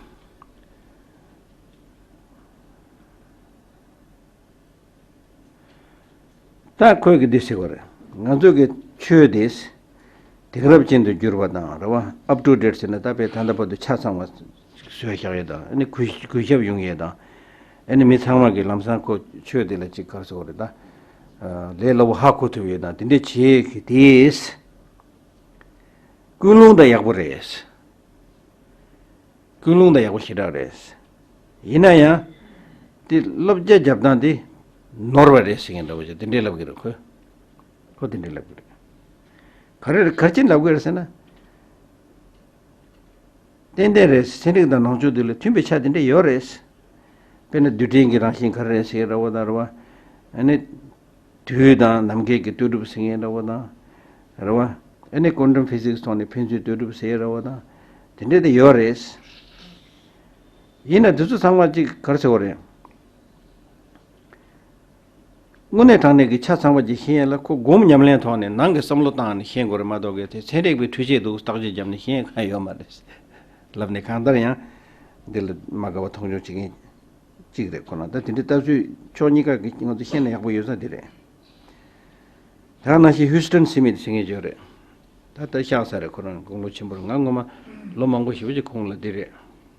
ད་ཁོས་གི་འདི་ཟེར་བ་རེད། ང་ཚོ་གི་ཆོས་དེ་དེང་རབས་ཅན་དུ་བསྒྱུར་བ་དང་རེད་བ། up to date ཟེར་ན་ད་དཔེ་ད་ལྟ་བར་དུ་ཆ་ཚང་བ་བཟོས་བཞག་ཡས་དང་ཨ་ནི་གུས་གུས་ཞབས་ཡོང་ཡས་དང་ཨ་ནི་མི་ཚང་མ་གི་ལམ་སང་ཁོ་ཆོས་དེ་ལ་ཅིག་ག་རེ་ཟེར་བ་རེད་ད། ལས་སླ་པོ་ཧ་གོ་ཐུབ་ཡས་དང་དེ་འདྲས་བྱེད་གི་དེས། ཀུན་སློང་ད་ཡག་པོ་རེད། ཀུན་སློང་ད་ཡག་པོ་ཞེ་དྲག་རེད། ཡིན་ན་ཡང་། དེ་བསླབ་བྱ་རྒྱབ་སྟངས་དེ་ནོར་བ་རེད་ཟེར་མཁན་འདྲ་བོ་ཞིག་དེ་འདྲས་ལབ་ཀྱི་རེད་ཁོས། ཁོ་དེ་འདྲས་ལབ་ཀྱི་རེད། ག་རེ་རེད་ག་རེ་བྱས་ལབ་ཀྱི་རེད་ཟེར་ན། ཏན་ཏན་རེད། ཚན་རིག་དང་ནང་ཆོས་འདི་ལ་མཐུན་པའི་ཆ་དེ་འདྲས་ཡོད་རེད། དཔེར་ན་རྡུལ་ཕྲན་གྱི་རང་བཞིན་ག་རེ་རེད་ཟེར་ར་བ་དང་ར་བ། ཨ་ནི། དུས་དང་ནམ་མཁའི་གི་ལྟོས་གྲུབ་ཟེར་མཁན་ར་བ་དང་། ར་བ། ཨ་ནི་quantum physics ཐོག་ནས་ཕན་ཚུན་ལྟོས་གྲུབ་ཟེར་ར་བ་དང་། དེ་འདྲས་དེ་ཡོད་རེད། ཡིན་ན་དེ་ཚོ་ཚང་མ་གཅིག་ག་རེ་ཟེར་བ་རེད། དངོས་གནས་དྲང་གནས་ཀྱི་ཆ་ཚང་བ་ཅིག་ཤེས་ཡས་ལ་ཁོ་སྒོམ་ཉམས་ལེན་ཐོག་ནས་ནང་གི་བསམ་བློ་བཏང་ནས་ཤེས་དགོས་རེད་མ་གཏོགས་གལ་ཏེ་ཚན་རིག་པའི་འཕྲུལ་ཆས་འདུག་བརྟག་དཔྱད་བརྒྱབ་ནས་ཤེས་ཡས་གང་ཡོད་མ་རེད། ལབ་ནས་གང་ལྟར་ཡང་འདི་ལ་མ་དགའ་བ་མཐོང་ཆུང་བྱེད་མཁན་གཅིག་རེད་ཁོ་ན། ད་དེ་འདྲའི་ལྟ་ཚུལ་ཕྱོགས་གཉིས་ཀ་གི་ང་ཚོ་ཤེས་ན་ཡག་པོ་ཡོད་ས་དེ་རེད། ད་ནང་བཞིན་ཧུས་ཊོན་སི་མིད་ཟེར་མཁན་ཅིག་ཡོད་རེད། ད་ལྟ་གཤེགས་ཚར་རེད། ཁོ་རང་དགུང་ལོ་ཆེན་པོ་རེད། ང་སྔོན་མ་ལོ་མང་པོ་ཞེ་པོ་ཅིག་གོང་ལ་འདི་རེད།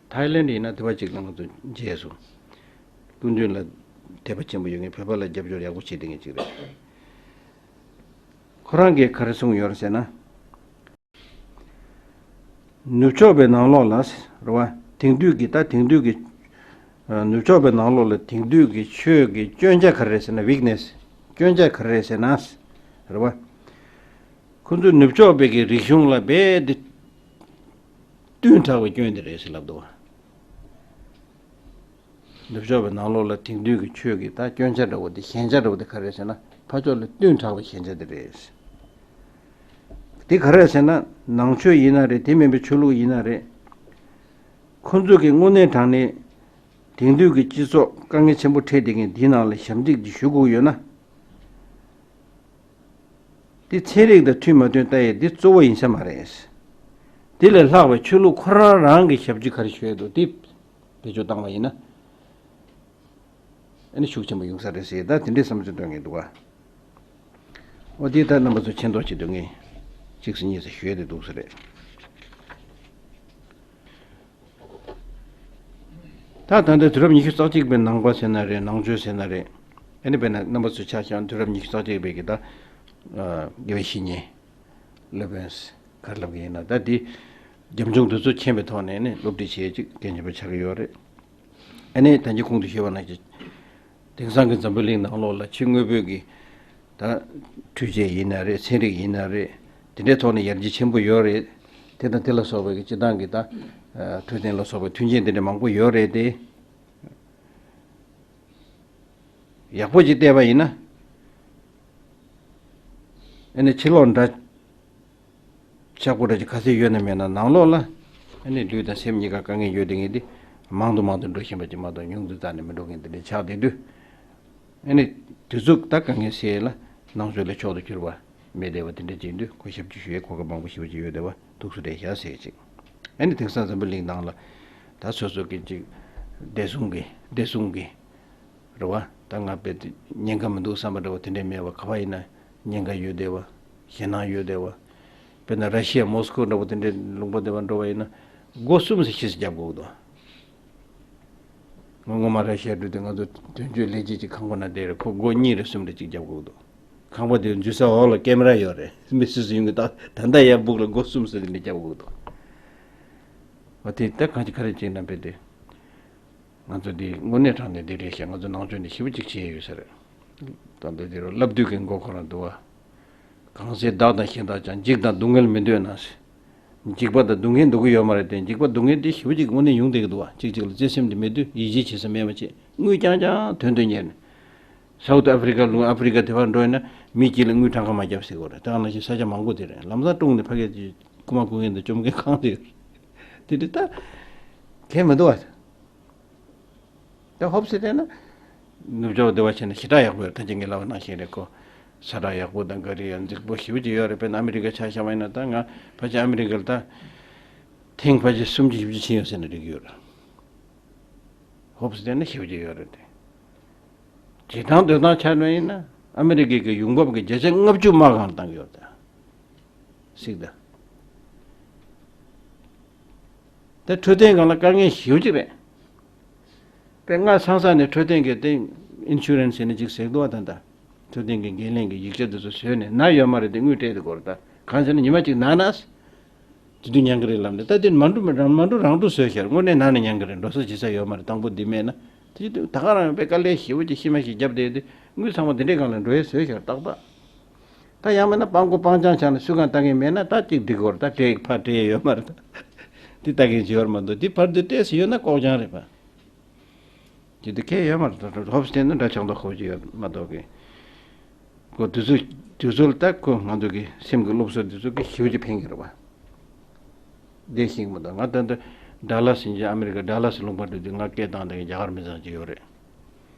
ཐའི་ལེན་ཌི་ཡིན་ན་དེ་བ་ཅིག་ལ་ང་ཚོ་མཇལ་སོང་། སྐུ་མདུན་ལ་དད་པ་ཆེན་པོ་ཡོད་མཁན་བོད་པ་ལ་རྒྱབ་སྐྱོར་ཡག་པོ་བྱེད་བསྡད་མཁན་ཅིག་རེད། ཁོ་རང་གིས་ག་རེ་གསུངས་ཡོད་རེད་ཟེར་ན། ནུབ་ཕྱོགས་པའི་ནང་ལོགས་ལ་རེད་བ། དེང་དུས་ཀྱི་ད་དེང་དུས་ཀྱི་ནུབ་ཕྱོགས་པའི་ནང་ལོགས་ལ་དེང་དུས་ཀྱི་ཆོས་ཀྱི་སྐྱོན་ཆ་ག་རེ་རེད་ཟེར་ན། ཝིག་ནེ་སི། སྐྱོན་ཆ་ག་རེ་རེད་ཟེར་ན། རེད་བ། ཁོ་ཚོས་ནུབ་ཕྱོགས་པའི་གི་རིག་གཞུང་ལ་རྦད་དེ་བསྟུན་དྲགས་པའི་སྐྱོན་དེ་རེད་ཟེར་ལབ་འདུག་བ། ནུབ་ཕྱོགས་པའི་ནང་ལོགས་ལ་དེང་དུས་ཀྱི་ཆོས་ཀྱི་ད་སྐྱོན་ཆ་འདྲ་བོ་དེ་ཞན་ཆ་འདྲ་བོ་དེ་ག་རེ་ཟེར་ན། ཕར་ཕྱོགས་ལ་བསྟུན་དྲགས་པའི་ཞན་ཆ་དེ་རེད། དེ་ག་རེ་ཟེར་ན། ནང་ཆོས་ཡིན་ན་རེད། དེ་མིན་པའི་ཆོས་ལུགས་ཡིན་ན་རེད། ཁོ་ཚོ་གི་དངོས་གནས་དྲང་གནས་དེང་དུས་ཀྱི་སྤྱི་ཚོགས་དཀའ་ངལ་ཆེན་པོ་འཕྲད་བསྡད་མཁན་འདིའི་ནང་ལ་ཞབས་འདེགས་ཅིག་ཞུ་དགོས་ཡོད་ན། དེ་ཚན་རིག་དང་མཐུན་མ་མཐུན་ལྟ་ཡས་འདི་གཙོ་བོ་ཡིན་ས་མ་རེད། དེ་ལས་ལྷག་པའི་ཆོས་ལུགས་ཁོ་རང་རང་གི་ཞབས་ཕྱི་ག་རེ་ཞུ་ཡས་འདུག་དེ་བེད་སྤྱོད་བཏང་བ་ཡིན་ན། ཨ་ནི་ཤུགས་ཆེན་པོ་ཡོང་ས་རེད་ཟེར། ད་དེ་འདྲའི་བསམ་ཚུལ་འདོན་གྱི་འདུག་ག་འོ་དེ་ད་རྣམ་པ་ཚོ་མཁྱེན་རྟོགས་བྱེད་དུས་ངས་གཅིག་ཙམ་གཉིས་ཙམ་ཞུ་ཡས་དེ་འདུག་ས་རེད། ད་ད་ལྟ་དུས་རབས་ཉི་ཤུ་རྩ་གཅིག་པའི་ནང་པ་ཟེར་ན་རེད། ནང་ཆོས་ཟེར་ན་རེད། ཨ་ནི་དཔེར་ན་རྣམ་པ་ཚོས་ཆ་བཞག་ན་དུས་རབས་ཉི་ཤུ་རྩ་གཅིག་པའི་གི་ད་དགེ་བའི་བཤེས་གཉེན་སློབ་དཔོན་ག་རེ་ལབ་གི་ཡིན་ན། ད་འདི་རྒྱབ་ལྗོངས་དེ་ཚོ་མཁྱེན་པའི་ཐོག་ནས་ནི་སློབ་ཁྲིད་བྱེད་ཅིག་འགན་ཆེན་པོ་ཆགས་ཀྱི་ཡོད་རེད། ཨ་ནི་ད་གིན་གོང་དུ་ཞུས་པ་ནང་བཞིན། དེང་སང་གི་འཛམ་བུ་གླིང་ནང་ལོགས་ལ་ཕྱི་དངོས་པོའི་གི་ད་འཕྲུལ་ཆས་ཡིན་ན་རེད། ཚན་རིག་ཡིན་ན་རེད། དེ་འདྲའི་ཐོག་ནས་ཡར་རྒྱས་ཆེན་པོ་ཡོད་རེད། དེ་དང་དེ་ལ་སོགས་པའི་གི་སྤྱི་བཏང་གི་ད་འཕྲོད་བསྟེན་ལ་སོགས་པའི་མཐུན་རྐྱེན་དེ་འདྲ་མང་པོ་ཡོད་རེད་དེ། ཡག་པོ་ཅིག་བལྟས་པ་ཡིན་ན། ཨ་ནི་ཕྱི་ལོགས་འདྲ་ཆགས་པོ་འདྲ་ཅིག་ག་ཚོད་ཡོད་ན་མེད་ན། ནང་ལོགས་ལ་ཨ་ནི་ལུས་དང་སེམས་གཉིས་ཀ་དཀའ་ངལ་ཡོད་དེ་ངེས་དེ་མང་དུ་མང་དུ་འགྲོ་བཞིན་པ་ཅིག་མ་གཏོགས་ཉུང་དུ་རྩ་ནས་མི་འགྲོ་མཁན་དེ་འདྲ་ཆགས་བསྡད་དུས། ཨ་ནི་དུས་ཚོད་ད་དཀའ་ངལ་སེལ་ལ་ནང་ཆོས་ལ་མཆོག་ཏུ་གྱུར་པ་མེད་བསྡད་པ་དེ་འདྲ་ཅིག་འདུག་ཁོ་ཞབས་ཕྱི་ཞུ་ཡས་གོ་སྐབས་མང་པོ་ཞེ་པོ་ཅིག་ཡོད་བསྡད་པ་ཐུགས་སུ་རེ་བཞག་ཟེར་ཅིག་ཨ་ནི་དེང་སང་འཛམ་བུ་གླིང་ནང་ལ་ད་སོ་སོ་གི་ཅིག་བདེ་སྲུང་གི་བདེ་སྲུང་གི་རེད་བ། ད་ང་དཔེ་དེ་ཉེན་ཁ་མི་འདུག་བསམ་པ་འདྲ་བོ་དེ་འདྲས་མེད་པ། ག་པར་ཡིན་ན་ཉེན་ཁ་ཡོད་བསྡད་པ། ཞེད་སྣང་ཡོད་བསྡད་པ། དཔེར་ན་ར་ཤི་ཡ་མོ་སི་ཁོ་འདྲ་བོ་དེ་འདྲའི་ལུང་པ་དེ་པར་འགྲོ་བ་ཡིན་ན་སྒོ་གསུམ་སེ་ཕྱིས་སུ་རྒྱབ་དགོས་འདུག་ང་སྔོན་མ་ར་ཤི་ཡ་འགྲོ་དུས་ང་ཚོ་དོན་གཅོད་ལས་བྱེད་ཅིག་ཁང་པ་ན་བསྡད་རེད། ཁོ་སྒོ་གཉིས་རེ་གསུམ་རེ་ཅིག་རྒྱབ་དགོས་འདུག་ཁང་པ་དེ་འཛུལ་ས་འོག་ལ་ཀེ་མ་ར་ཡོད་རེད། མི་སུ་སུ་ཡོང་གི་ད་ད་ལྟ་ཡར་སྦུག་ལ་སྒོ་གསུམ་སེ་དེ་འདྲ་རྒྱབ་དགོས་འདུག་འོ་དེ་ད་གང་ཅི་ག་རེ་བྱས་ན་དཔེ་དེ། ང་ཚོ་འདི་དངོས་གནས་དྲང་གནས་འདི་རེད་ཤག་ང་ཚོ་ནང་ཆོས་འདི་ཞེ་པོ་ཅིག་བྱས་ཡོད་ས་རེད། ད་འདི་འདི་རུ་བསླབ་དུས་ཀྱི་མགོ་ཁོ་རང་འདུག་བ། གང་ཚེ་བདག་དང་གཞན་དག་ཀྱང་། འཇིགས་དང་སྡུག་བསྔལ་མི་འདོད་ན་ཟེར། འཇིགས་པ་དང་སྡུག་བསྔལ་འདོད་ཀྱི་ཡོད་མ་རེད་དེ། འཇིགས་པ་སྡུག་བསྔལ་འདི་ཞེ་པོ་ཅིག་དངོས་གནས་ཡོང་བསྡད་ཀྱི་འདུག་བ། གཅིག་གཅིག་ལ་བརྩེ་སེམས་འདི་མེད་དུས་ཡིད་ཆེས་བྱེད་ས་མེད་པ་བྱས། དངུལ་རྐྱང་རྐྱང་དོན་དུ་གཉེར་ནས། སའུ་ཐི་ཨ་ཧྥི་རི་ཀ་ལུང་ཨ་ཧྥི་རི་ཀ་དེ་པར་འགྲོ་ཡིན་ན་མི་གཅིག་ལ་དངུལ་གྲངས་ཀ་མ་བརྒྱབ་ཟེར་གྱི་ཡོད་རེད། ད་ག་ནང་བཞིན་ས་ཆ་མང་པོ་དེ་རེད། ལམ་སང་སྒྲུང་ནས་ཕ་གིར་རྐུ་མ་རྐུ་མཁན་དང་བཅོམ་མཁན་གང་དེ་ཡོད་རེད། དེ་འདྲ་ད་གལ་མི་འདུག་བ། ད་ཧོབ་སེ་བལྟས་ན་ནུབ་ཕྱོགས་བདེ་བ་ཆེ་ན་ཞེ་དྲག་ཡག་པོ་ཡོད་རེད། ད་ཅི་ངས་ལབ་པ་ནང་བཞིན་རེད། ཁོ་ས་ཁྲ་ཡག་པོ་དང་ག་རེ་ཡང་རྫིག་པོ་ཞེ་པོ་ཅིག་ཡོད་རེད། དཔེར་ན་ཨ་མི་རི་ཀ་ཆ་བཞག་པ་ཡིན་ན་ད་ང་ཕལ་ཆེར་ཨ་མི་རི་ཀ་ལ་ད་ཐེངས་ཕལ་ཆེར་སུམ་ཅུ་བཞི་བཅུ་ཕྱིན་ཡོད་ཟེར་ན་འགྲིག་གི་ཡོད་རེད། ཧོབ་སེ་བལྟས་ན་ཞེ་པོ་ཅིག་ཡོད་རེད་དེ། བྱེད་སྟངས་སྡོད་སྟངས་ཆ་ནས་ཡིན་ན་ཨ་མི་རི་ཀའི་གི་ཡོང་འབབ་ཀྱི་བརྒྱ་ཆ་ལྔ་བཅུ་དམག་སྒང་ལ་བཏང་གི་ཡོད་རེད་ད། གཟིགས་དང་། དེ་འཕྲོད་བསྟེན་སྒང་ལ་དཀའ་ངལ་ཞེ་པོ་ཅིག་རེད། དཔེ་སྔ་ཚང་ས་ནས་འཕྲོད་བསྟེན་གྱི་དེ་ཨིན་ཤུ་རན་སི་ཟེར་ནས་ཅིག་ཟེར་འདུག་བ། ད་ལྟ་འཕྲོད་བསྟེན་གྱི་འགན་ལེན་གྱི་ཡིག་ཆ་དེ་ཚོ་བཟོས་ནས་ན་ཡོད་མ་རེད་དེ་དངུལ་སྤྲད་དེ་དགོས་རེད་ད། གང་ཟེར་ན་ཉི་མ་གཅིག་ན་ན། དེ་དུས་ཉན་གི་རེད་ལབ་ནས། ད་དེ་མ་འགྲོ་རང་མ་འགྲོ་རང་འགྲོ་བཟོས་ཤར། དངོས་གནས་ན་ནས་ཉན་གི་རེད། འགྲོ་ས་བྱེད་ས་ཡོད་མ་རེད། དང་པོ་འདི་མེད་ན་དེ་ད་ག་རང་དཔེ་དཀའ་ལས་ཞེ་པོ་ཅིག་ཤི་མ་ཞིག་བརྒྱབ་བསྡད་དེ་དངུལ་ཚང་མ་འདི་འདྲའི་སྒང་ལ་འགྲོ་ཡས་བཟོས་ཤར་ཏག་ཏག་ད་ཡང་མིན་ན་སྤང་མགོ་སྤང་བྱང་ཆགས་ནས་སུས་གང་ལྟ་མཁན་མེད་ན་ད་ཅིག་འགྲིག་གོ་རེད། ད་སྤྲད་ཕར་སྤྲད་ཡོད་མ་རེད། ད་དེ་ལྟ་མཁན་ཅིག་ཡོད་མ་གཏོགས་དེ་ཕར་དུ་སྤྲད་ཟེར་ཡོད་ན་ལྐོག་རྐྱང་རེད་པ། དེ་དེ་གས་ཡོད་མ་རེད། ད་ཧོབ་སེ་བལྟས་ན་འདྲ་ཆགས་མདོག་ཁ་པོ་ཅིག་ཡོད་མ་གཏོགས་གི། ཁོ་དུས་ཚོད་དུས་ཚོད་ལ་ད་ཁོ་ང་ཚོ་གི་སེམས་ཀྱི་སློབ་གསོ་དེ་ཚོ་གི་ཞེ་པོ་ཅིག་ཕན་གི་རེད་པ། བདེ་ཞིག་མ་གཏོགས་ང་ད་ལྟ་ཌ་ལ་སི་ཡིན་གྱི་ཨ་མི་རི་ཀ་ཌ་ལ་སི་ལུང་པ་འགྲོ་དུས་ང་སྐད་བཏང་བསྡད་མཁན་རྒྱ་གར་མི་ཚང་ཅིག་ཡོད་རེད།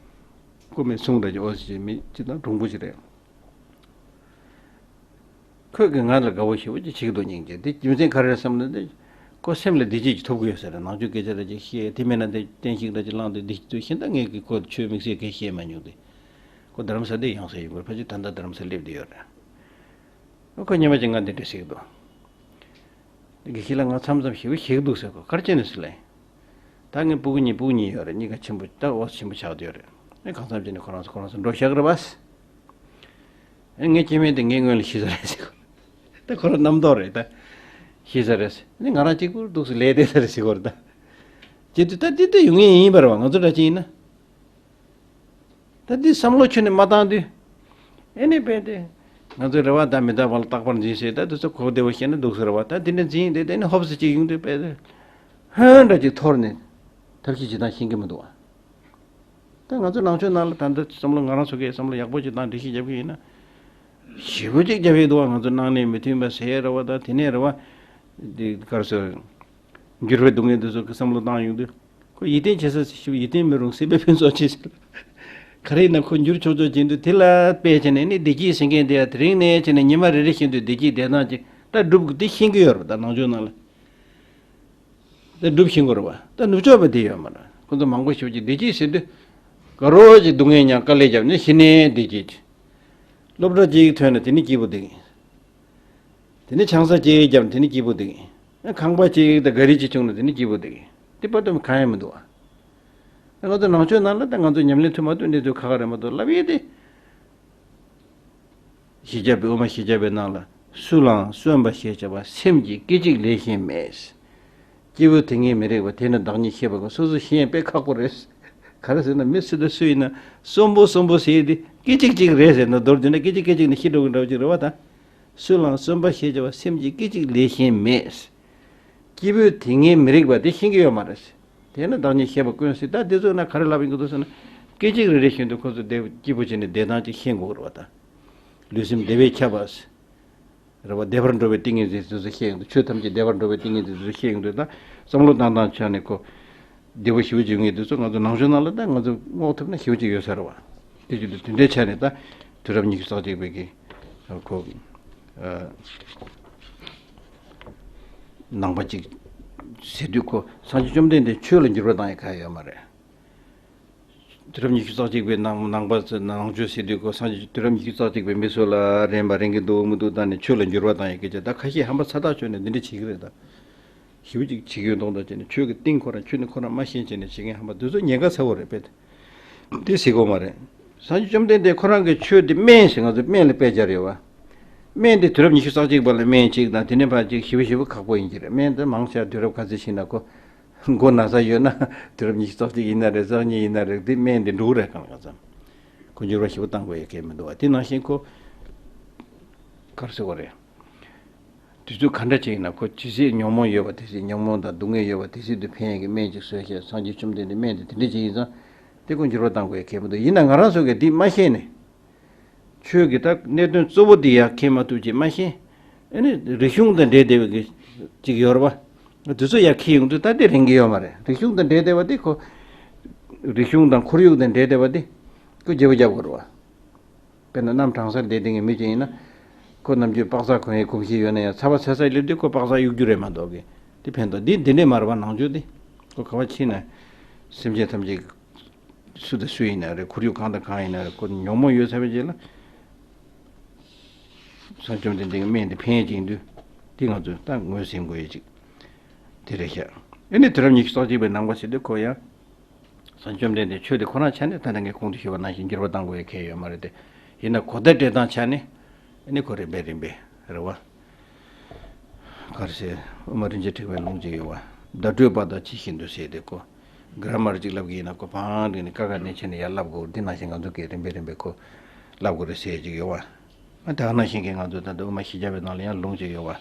ཁོ་མི་སུང་འདྲ་ཅིག་ཨོ་སི་ཅིག་མི་ཅིག་དང་གྲུང་པོ་ཅིག་རེད། ཁོས་ཀྱིས་ང་ལ་དགའ་བོ་ཞེ་པོ་ཅིག་བྱེད་ཀྱི་འདུག་སྙིང་རྗེ། དེ་རྒྱུ་མཚན་ག་རེ་རེད་བསམ་ན། དེ་ཁོ་སེམས་ལ་བདེ་སྐྱིད་ཅིག་ཐོབ་ཀྱི་ཡོད་ས་རེད། ནང་ཆོས་སྐད་ཆ་རེ་ཅིག་བཤད། དེ་མིན་ན་དེ་བསྟན་བཤིག་འདྲ་ཅིག་བླངས་ཏེ་བདེ་སྐྱིད་ཐོབ་ཤིང་། ད་ངས་ཀྱིས་ཁོ་ཆོས་དམིགས་བསལ་གང་བཤད་མ་མྱོང་སྟེ། ཁོ་རྡ་རམ་ས་ལ་ཡང་སེ་ཡོང་གི་རེད། ཕལ་ཆེར་ད་ལྟ་རྡ་རམ་ས་ལ་སླེབས་བསྡད་ཡོད་རེད། ཁོ་ཉི་མ་གཅིག་ང་འདི་འདྲ་ཟེར་གྱི་འདུག་དགེ་བཤེས་ལགས་ང་མཚམས་མཚམས་ཞེ་པོ་ཞིག་འདུག་ཟེར། ཁོ་ག་རེ་བྱས་ནས་ཟེར་ལབ་ཡིན། ད་ངའི་སྤུ་གུ་གཉིས་སྤུ་གུ་གཉིས་ཡོད་རེད། གཉིས་ཀ་ཆེན་པོ་ད་འོ་ཆེན་པོ་ཆགས་བསྡད་ཡོད་རེད། ཨེ་གང་འཚམ་བྱས་ནས་ཁོ་རང་ཚོ་ཁོ་རང་ཚོ་འགྲོ་བཞག་གི་རེད་པ། ཨེ་ངའི་སྐྱེ་དམན་དེ་ངའི་སྔོན་ལ་ཤི་ས་རེད་ཟེར་གོ། ད་ཁོ་རང་རྣམ་རྟོག་རེད་ད། ཤི་ས་རེད་ཟེར། ཨེ་ང་རང་གཅིག་པུར་འདུག་སེ་ལས་བསྡད་ས་རེད་ཟེར་གོ་རེད་ད། བྱེད་དུས་ད་འདི་ལྟ་ཡོང་ངེས་ཡིན་པ་རེད་པ། ང་ཚོ་འདྲ་ཅིག་ཡིན་ན། ད་འདི་བསམ་བློ་ཁྱོན་ནས་མ་བཏང་དུས། ཨེ་ནས་བས་ཏེ། ང་ཚོའི་རེ་བ་དང་མི་རྟག་པ་ལ་རྟག་པར་འཛིན་ཟེར། ད་དེ་ཚོ་གོ་བདེ་བོ་བཤད་ན་འདུག་ཟེར་བ། ད་དེ་འདྲ་འཛིན་དེ་དེ་ནི་ཧོབ་སེ་གཅིག་ཡོང་དུས་པས་ཧོན་འདྲ་གཅིག་འཐོར་ནས་ཐབས་ཤེས་བྱེད་སྟངས་ཤེས་ཀྱི་མི་འདུག་བ། ད་ང་ཚོ་ནང་ཆོས་ནང་ལ་ད་ལྟ་བསམ་བློ་ང་རང་ཚོ་གིས་བསམ་བློ་ཡག་པོ་ཅིག་དང་འགྲེལ་བཤད་རྒྱབ་ཀྱི་ཡིན་ན། ཞེ་པོ་ཅིག་རྒྱབ་ཡོད་འདུག་བ། ང་ཚོ་ནང་ནས་མི་མཐུན་པ་ཟེར་རེ་བ་དང་དེ་ནས་རེ་བ། འདི་ག་རེ་ཟེར། འགྱུར་བའི་སྡུག་བསྔལ་འདི་ཚོ་གི་བསམ་བློ་བཏང་ཡོང་དུས། ཁོ་ཡིད་བརྟན་བྱེད་ས་ཞིག་ཡིད་བརྟན་མི་རུང་སྲིད་པའི་ཕུན་ཚོགས་ཆེ་ཟེར། ག་རེ་ཡིན་ན་ཁོ་འགྱུར་ཆོག་ཆོག་བྱེད་དུས་དེ་ལ་དཔེ་བྱས་ནས་ནི་བདེ་སྐྱིད་ཟེར་མཁན་དེ་ཡང་དེ་རིང་ནས་བྱས་ནས་ཉི་མ་རེ་རེ་བཞིན་དུ་བདེ་སྐྱིད་བདེ་ཐང་ཅིག་ད་སྒྲུབ་དགོས་དེ་ཤེས་ཀྱི་ཡོད་རེད་པ། ད་ནང་ཆོས་ནང་ལ་ད་སྒྲུབ་ཤེས་དགོས་རེད་པ། ད་ནུབ་ཕྱོགས་པ་དེ་ཡོད་མ་རེད། ཁོ་ཚོ་མང་པོ་ཞེ་པོ་ཅིག་བདེ་སྐྱིད་ཟེར་དུས་དགའ་རོགས་ཀྱི་སྡུག་བསྔལ་མྱངས། དཀའ་ལས་བརྒྱབ་ནས་གཞི་ནས་བདེ་སྐྱིད་ཅིག་སློབ་གྲྭ་གཅིག་ཐོན་ན་དེ་ནི་སྐྱིད་པོ་འདུག་དེ་ནས་ཆང་ས་གཅིག་བརྒྱབ་དེ་ནས་སྐྱིད་པོ་འདུག་ཁང་པ་གཅིག་དང་ག་རི་གཅིག་བྱུང་ན་དེ་ནས་སྐྱིད་པོ་འདུག་དེ་བར་དུ་གང་ཡང་མི་འདུག་ཨ། ང་ཚོ་ནང་ཆོས་ནང་ལ་ད་ང་ཚོ་ཉམས་ལེན་ཐུབ་མ་ཐུབ་གནས་ཚུལ་ཁག་ཁག་རེད་མ་གཏོགས་ལབ་ཡས་དེ། ཞེས་བྱ་བའི་དབུ་མ་ཞེས་བྱ་བའི་ནང་ལ། སུ་ལའང་གསོན་པ་ཞེས་བྱ་བ་སེམས་ཀྱི་སྐད་ཅིག་ལས་གཞན་མེད། སྐྱེས་བུ་དེ་སྔའི་མི་རིགས་པ་དེ་ནི་བདག་ཉིད་ཤེས་པ་ཀུན། སོ་སོ་ཤེས་ཡས་དཔེ་ཁག་པོ་རེད། ག་རེ་ཟེར་ན་མི་སུ་དང་སུ་ཡིན་ན་གསོན་པོ་གསོན་པོ་ཟེར་ཡས་དེ་སྐད་ཅིག་གཅིག་རེད་ཟེར་ན་མདོར་བསྡུས་ན་སྐད་ཅིག་སྐད་ཅིག་ནས་ཤི་འགྲོ་གི་འདྲ་བོ་ཅིག་རེད་པ་ད། སུ་ལའང་གསོན་པ་ཞེས་བྱ་བ་སེམས་ཀྱི་སྐད་ཅིག་ལས་གཞན་མེད། སྐྱེས་བུ་དེ་སྔའི་མི་རིགས་པ་དེ་ཤེས་ཀྱི་ཡོད་མ་རེད། དེས་ན་བདག་ཉིད་ཤེས་པ་ཀུན་ཟེར། ད་དེ་ཚོ་ན་ག་རེ་ལབ་ཡིན་གྱི་འདུག་ཟེར་ན། སྐད་ཅིག་རེ་རེ་བཞིན་དུ་ཁོ་ཚོ་བདེ་སྐྱིད་པོ་བྱས་ནས་བདེ་ཐང་ཅིག་ཤེས་དགོས་རེད་པ་ད། ལུས་སེམས་བདེ་བས་ཁྱབ་པ་ཟེར། རེད་པ། བདེ་བར་འགྲོ་བའི་ཏིང་ངེ་འཛིན་དེ་ཚོ་ཤེས་ཡོང་དུས། ཆོས་ཐམས་ཅད་བདེ་བར་འགྲོ་བའི་ཏིང་ངེ་འཛིན་དེ་ཚོ་ཤེས་ཡོང་དུས་ད་བསམ་བློ་བཏང་སྟངས་ཆ་ནས་ཁོ། བདེ་བོ་ཞེ་པོ་ཅིག་ཡོང་གི་འདུག་ཚོ། ང་ཚོ་ནང་ཆོས་ནང་ལ་ད་ང་ཚོ་སྔོག་ཐུབ་ན་ཞེ་པོ་ཅིག་ཡོད་ས་རེད་པ། དེ་བཞིན་དུ་དེ་འདྲའི་ཆ་ནས་ད་དུས་རབས་ཉི་ཤུ་རྩ་གཅིག་པའི་གི་ཁོ། ཨ། ནང་པ་ཅིག་ཟེར་དུས་ཁོ་སངས་རྒྱས་བཅོམ་ལྡན་འདས་ཆོས་ལ་འགྱུར་བ་བཏང་ཡ་གང་ཡང་ཡོད་མ་རེད། དུས་རབས་ཉི་ཤུ་རྩ་གཅིག་པའི་ནང་ནང་པ་ཚོས་ནང་ཆོས་ཟེར་དུས་ཁོ་སངས་རྒྱས་དུས་རབས་ཉི་ཤུ་རྩ་གཅིག་པའི་མི་ཚོ་ལ་རན་པ་རན་གྱི་འདུག་མི་འདུག་བལྟས་ནས་ཆོས་ལ་འགྱུར་བ་བཏང་ཡ་སྐད་ཆ། ད་ཁ་ཤས་ཧམ་པ་ཚ་ཐག་ཆོད་ནས་འདི་འདྲ་བྱེད་ཀྱི་རེད་ད། ཞེ་པོ་ཅིག་བྱེད་ཀྱི་ཡོད་མདོག་མདོག་བྱས་ནས་ཆོས་ཀྱི་གཏིང་ཁོ་རང་ཆོས་ནི་ཁོ་རང་མ་ཤེས་བྱས་ནས་བྱེད་མཁན་ཧམ་པ་འདི་ཚོ་ཉེན་ཁ་ཚ་བོ་རེད་པས། དེ་ཟེར་དགོས་མ་རེད། སངས་རྒྱས་བཅོམ་ལྡན་འདས་ཁོ་རང་གི་ཆོས་དེ་སྨན་ཟེར། ང་ཚོ་སྨན་ལ་དཔེ་སྦྱར་ཡོད་པ། སྨན་དེ་དུས་རབས་ཉི་ཤུ་རྩ་གཅིག་པ་ལ་སྨན་གཅིག་དང་དེ་ནས་ཕར་གཅིག་ཞེ་པོ་ཞེ་པོ་ཁག་པོ་ཡིན་གྱི་རེད། སྨན་དེ་མང་ཆེ་བ་དུས་རབས་ག་ཚོད་ཕྱིན་ན་ཁོ་མགོ་ན་ཚ་ཡོད་ན་དུས་རབས་ཉི་ཤུ་རྩ་གཅིག་ཡིན་ན་རེད། རྩ་གཉིས་ཡིན་ན་རེད། དེ་སྨན་དེ་འགྲོ་གི་རེད། གང་ག་ཙམ་ཁོ་འགྱུར་བ་ཞེ་པོ་བཏང་དགོས་ཡ་གལ་མི་འདུག་བ། དེ་ནང་བཞིན་ཁོ་ག་རེ་ཟེར་དགོས་རེད། དུས་ཚོད་ག་འདྲ་ཅིག་ཡིན་ན་ཁོ་ཇི་སྲིད་ཉོན་མོངས་ཡོད་པ་དེ་སྲིད། ཉོན་མོངས་དང་སྡུག་བསྔལ་ཡོད་པ་དེ་སྲིད་དུ་ཕན་ཡག་གི་སྨན་ཅིག་བཟོས་བྱས། སངས་རྒྱས་བཅོམ་ལྡན་འདས་སྨན་དེ་དེ་འདྲ་ཅིག་ཡིན་ཙང་དེ་ཁོ་འགྱུར་བ་བཏང་དགོས་ཡ་གལ་མི་འདུག་ཡིན་ན་ང་རང་ཚོ་གིས་འདི་མ་ཤེས་ནས། ཆོས་ཀྱི་ད་གནད་དོན་གཙོ་བོ་འདི་ཡར་མཁྱེན་མ་ཐུབ་ཅིག་མ་ཤེས། ཨ་ནི་རིག་གཞུང་དང་འབྲེལ་བསྡད་པའི་གི་ཅིག་ཡོད་རེད་པ། དེ་ཚོ་ཡར་འཁྱེར་ཡོང་དུས་ད་དེ་རན་གྱི་ཡོད་མ་རེད། རིག་གཞུང་དང་འབྲེལ་བསྡད་པ་དེ་ཁོ། རིག་གཞུང་དང་ཁོར་ཡུག་དང་འབྲེལ་བསྡད་པ་དེ་ཁོ་བརྗེ་པོ་རྒྱག་དགོས་རེད་པ། དཔེར་ན་གནམ་གྲང་སར་བསྡད་བསྡད་མཁན་མི་ཅིག་ཡིན་ན། ཁོ་ནམ་རྒྱུན་པག་ཚག་གོན་ཡའི་གོམས་གཤིས་ཡོད་ན་ཡང་ཚ་བ་ཚ་ཚ་སླེབས་དུས་ཁོ་པག་ཚག་གཡུག་རྒྱུ་རེད་མ་གཏོགས་གི། དེ་ཕན་ཐོགས་འདི་འདི་འདྲས་མ་རེད་པ། ནང་ཆོས་འདི་ཁོ་ག་པར་ཕྱིན་ན་སེམས་ཅན་ཐམས་ཅད་སུ་དང་སུ་ཡིན་ན་རེད། ཁོར་ཡུག་གང་དང་གང་ཡིན་ན་རེད། ཁོ་ཉོན་མོངས་ཡོད་ཚར་བའི་རྗེས་ལ་སངས་རྒྱས་བཅོམ་ལྡན་འདས་ཀྱི་སྨན་འདི་ཕན་ཡས་ཅིག་ཡིན་དུས་འདི་ང་ཚོས་ད་ངོས་ཟིན་དགོས་ཡས་ཅིག་དེ་རེད་ཤག་ཨ་ནི་དུས་རབས་ཉི་ཤུ་རྩ་གཅིག་པའི་ནང་པ་ཟེར་དུས་ཁོ་ཡང་། སངས་རྒྱས་བཅོམ་ལྡན་འདས་ཆོས་དེ་ཁོ་རང་ཆ་ནས་ད་ལྟ་ངས་གོང་དུ་ཞུས་པ་ནང་བཞིན་འགྱུར་བ་གཏང་དགོས་ཡ་གལ་ཡོད་མ་རེད་དེ། ཡིན་ན་གོ་བརྡ་སྤྲད་སྟངས་ཆ་ནས་ཨ་ནི་ཁོ་རིམ་པས་རིམ་པས་རེད་པ། ག་རེ་ཟེར། དབུ་མ་རིན་ཆེན་ཕྲེང་བའི་ལུང་ཅིག་ཡོད་པ། བརྡ་སྤྲོད་པ་དང་ཇི་བཞིན་དུ་ཟེར་དེ་ཁོ། གྷ་ར་མར་ཅིག་ལབ་ཀྱི་ཡིན་ན་ཁོ་བང་བསྒྲིགས་ནས་ཀ་ཁ་ནས་བྱས་ནས་ཡར་ལབ་དགོས། འདི་ནང་བཞིན་ང་ཚོ་གིས་རིམ་པས་རིམ་པས་ཁོ་ལབ་དགོས་རེད་ཟེར་ཅིག་ཡོད་པ། ཨ་ད་ག་ནང་བཞིན་གྱི་ང་ཚོ་ད་ལྟ་དབུ་མ་ཞེས་བྱ་བའི་ནང་ལ་ཡང་ལུང་ཅིག་ཡོད་པ།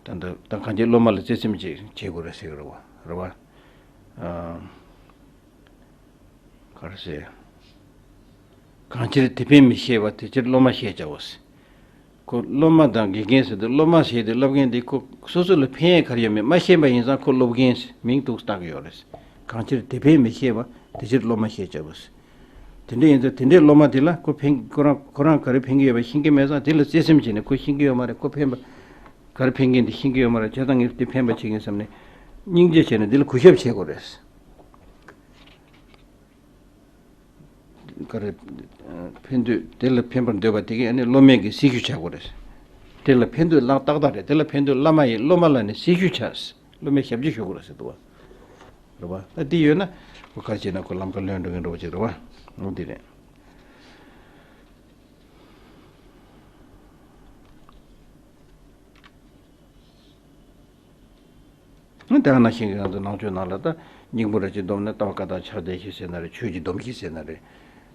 ད་ད་ད་གང་ཅིའི་སློབ་མ་ལ་བརྩེ་སེམས་ཅིག་བྱེད་དགོས་རེད་ཟེར་གི་རེད་པ། རེད་པ། ཨ། ག་རེ་ཟེར། གང་ཕྱིར་དེ་ཕན་མི་ཤེས་པ་དེ་ཕྱིར་སློབ་མ་ཞེས་བྱའོ་ཟེར། ཁོ་སློབ་མ་དང་དགེ་རྒན་ཟེར་དུས་སློབ་མ་ཟེར་དུས་སློབ་མཁན་དེ་ཁོ་སོ་སོ་ལ་ཕན་ཡས་ག་རེ་ཡོད་མེད་མ་ཤེས་པ་ཡིན་ཙང་ཁོ་སློབ་རྒན་ཟེར་མིང་འདོགས་བཏགས་ཀྱི་ཡོད་རེད། གང་ཕྱིར་དེ་ཕན་མི་ཤེས་པ་དེ་ཕྱིར་སློབ་མ་ཞེས་བྱའོ་ཟེར། དེ་འདྲ་ཡིན་ཙང་དེ་འདྲའི་སློབ་མ་དེ་ལ་ཁོ་ཕན་ཁོ་རང་ཁོ་རང་ག་རེ་ཕན་གྱི་ཡོད་པ་ཤེས་ཀྱི་མེད་ཙང་དེ་ལ་བརྩེ་སེམས་བྱས་ནས་ཁོ་ཤེས་ཀྱི་ཡོད་མ་རེད། ཁོ་ཕན་པ་ག་རེ་ཕན་མཁན་དེ་ཤེས་ཀྱི་ཡོད་མ་རེད། བྱས་ཙང་ངས་དེ་ཕན་པ་བྱེད་ཀྱི་ཡིན་བསམ་ནས་སྙིང་རྗེ་བྱས་ནས་དེ་ལ་གུས་ཞབས་བྱེད་དགོས་རེད། ག་རེ། ཕན་དུས་དེ་ལ་ཕན་པར་འདོད་པ་དེ་གས་ཨ་ནི་སློབ་མས་ཀྱི་སྲི་ཞུ་བྱ་དགོས་རེད། དེ་ལ་ཕན་དུས་བླ་ཏག་ཏག་རེད། དེ་ལ་ཕན་དུས་བླ་མ་ཡིས་སློབ་མ་ལ་ནི་སྲི་ཞུ་བྱ། སློབ་མས་ཞབས་ཕྱི་ཞུ་དགོས་རེད་ཟེར་འདུག་བ། རེད་བ། ད་དེ་ཡོད་ན་ཁོ་ག་རེ་བྱས་ན་ཁོ་ལམ་ཁ་ལོན་འགྲོ་གི་འགྲོ་བ་ཅིག་རེད་བ། འོ་དེ་རེད། ད་ནང་བཞིན་གྱི་ང་ཚོ་ནང་ཆོས་ནང་ལ་ད་སྙིང་པོ་ར་ཅིག་སྡོམ་ན་ལྟ་བ་བཀའ་རྟགས་ཕྱག་རྒྱ་བཞི་ཟེར་ན་རེད། ཆོས་ཀྱི་སྡོམ་བཞི་ཟེར་ན་རེད།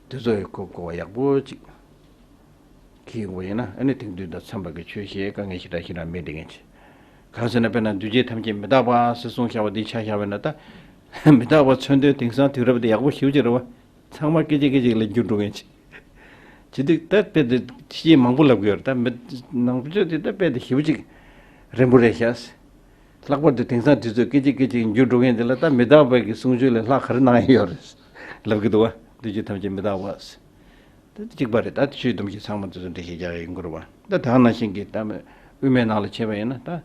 དེ་ཚོ་ཡི་གོ་གོ་བ་ཡག་པོ་ཅིག་ ཁེལ་ཡོང་བ་ཡིན་ན། ཨ་ནི་དེང་དུས་དང་འཚམས་པ་གི་ཆོས་བཤད་དཀའ་ངལ་ཞེ་དྲག་ཞེ་དྲག་མེད་དེ་ངེས་ཆེ། གང་ཟེར་ན། དཔེར་ན་འདུས་བྱས་ཐམས་ཅད་མི་རྟག་པ་ཟེར་གསུངས་བཞག་པ་འདི་ཆ་བཞག་པ་ཡིན་ན། ད་མི་རྟག་པ་མཚོན་དོན་དེང་སང་དུས་རབས་འདི་ཡག་པོ་ཞེ་པོ་ཅིག་རེད་བ། ཚང་མ་སྐད་ཅིག་སྐད་ཅིག་ལ་འགྱུར་འགྲོ་མཁན་ཅིག་བྱེད་དུས། ད་དཔེ་དེ་བཤད་མང་པོ་ལབ་གི་ཡོད་རེད། ད་མི་ནང་ཆོས་དེ་ད་དཔེ་དེ་ཞེ་པོ་ཅིག་རན་པོ་རེད་ཤག་ལྷག་པར་དུ་དེང་སང་དུས་ཚོད་སྐད་ཅིག་སྐད་ཅིག་འགྱུར་འགྲོ་མཁན་དེ་ལ། ད་མི་རྟག་པའི་གི་གསུང་ཆོས་ལས་ལྷག་ག་རེ་གནང་ཡ་ཡོད་རེད་ལབ་གི་འདུག་བ། འདུས་བྱས་ཐམས་ཅད་མི་རྟག་པ། དེ་གཅིག་པ་རེད། ད་ཆོས་སྡོམ་གྱི་ཚང་མ་དེ་ཚོ་འགྲེལ་བཤད་རྒྱག་ཡ་ཡིན་དགོས་རེད་བ། ད་དེ་ནང་བཞིན་གྱི་ད་དབུ་མའི་ནང་ལ་བྱས་པ་ཡིན་ན། ད་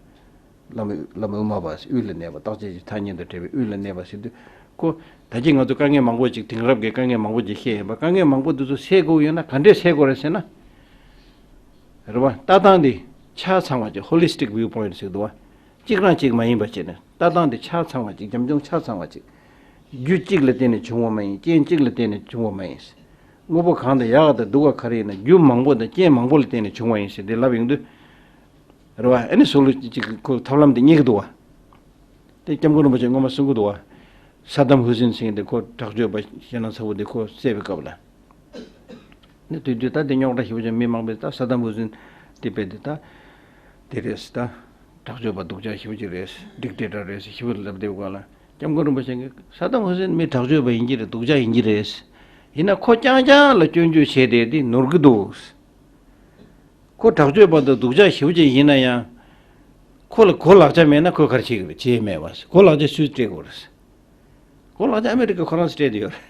བླ་མ་བླ་མ་དབུ་མ་པ་དབུས་ལ་གནས་པ། རྟག་ཆད་ཀྱི་ཐ་སྙད་དང་བྲལ་བའི་དབུས་ལ་གནས་པ་ཟེར་དུས། ཁོ་ད་གིན་ང་ཚོ་དཀའ་ངལ་མང་པོ་ཅིག་དེང་རབས་ཀྱི་དཀའ་ངལ་མང་པོ་ཅིག་བཤད་ཡིན་པ། དཀའ་ངལ་མང་པོ་འདི་ཚོ་སེལ་དགོས་ཡོད་ན་ག་འདྲས་སེལ་དགོས་རེད་ཟེར་ན། རེད་བ། ལྟ་སྟངས་འདི་ཆ་ཚང་བ་ཅིག holistic viewpoint ཟེར་གི་འདུག་བ། གཅིག་རང་གཅིག་མ་ཡིན་པ་བྱས་ནས། ལྟ་སྟངས་འདི་ཆ་ཚང་བ་ཅིག་རྒྱབ་ལྗོངས་ཆ་ཚང་བ་ཅིག་རྒྱུ་གཅིག་ལ་བརྟེན་ནས་བྱུང་བ་མ་ཡིན། རྐྱེན་གཅིག་ལ་བརྟེན་ནས་བྱུང་བ་མ་ཡིན། དངོས་པོ་གང་དང་ཡག་དང་སྡུག་ག་ག་རེ་ཡིན་ན། རྒྱུ་མང་པོ་དང་རྐྱེན་མང་པོ་ལ་བརྟེན་ནས་བྱུང་བ་ཡིན་ཟེར་འདི་ལབ་ཡོང་དུས། རེད་བ། ཨ་ནི་སོ་ལོ་ཅིག་ཁོ་ཐབས་ལམ་འདི་རྙེད་ཀྱི་འདུག་བ། དེ་སྐྱབས་མགོན་རིན་པོ་ཆེ་སྔོན་མ་གསུང་གི་འདུག་བ། ས་དམ་ཧུ་སིན་ཟེར་མཁན་དེ་ཁོ་དྲག་སྤྱོད་པ་ཞེད་སྣང་ཚ་བོ་དེ་ཁོ་བསད་པའི་སྐབས་ལ། ནི་དུས་དུས་ད་དེ་རྙོག་དྲ་ཞེ་པོ་ཅིག་མི་མང་པོས་ད་ས་དམ་ཧུ་སིན་དེ་དཔེ་དེ་ད་དེ་རེད་ཟེར། ད་དྲག་སྤྱོད་པ་སྡུག་ཅག་ཞེ་པོ་ཅིག་རེད། ཌིག་ཊེ་ཊར་རེད་ཟེར་ཞེ་པོ་ལབ་བསྡད་པའི་སྐབས་ལ། སྐྱབས་མགོན་རིན་པོ་ཆེ་གིས་ས་དམ་ཧུ་སིན་མི་དྲག་སྤྱོད་པ་ཡིན་གྱི་རེད། སྡུག་ཅག་ཡིན་གྱི་རེད། ཡིན་ན་ཁོ་རྐྱང་རྐྱང་ལ་སྐྱོན་བརྗོད་བྱས་ཏེ་དེ་ནོར་གྱི་འདུག་ཁོ་དྲག་སྤྱོད་པ་དང་སྡུག་ཅག་ཞེ་པོ་ཅིག་ཡིན་ན་ཡང་། ཁོ་ལ་གོ་ལག་ཆ་མེད་ན་ཁོས་ག་རེ་བྱེད་ཀྱི་རེད། བྱེད་མེད་པ། གོ་ལག་ཆ་སུས་སྤྲད་དགོས་རེད། གོ་ལག་ཆ་ཨ་མི་རི་ཀ་ཁོ་རང་སྤྲད་དེ་ཡོད་རེད།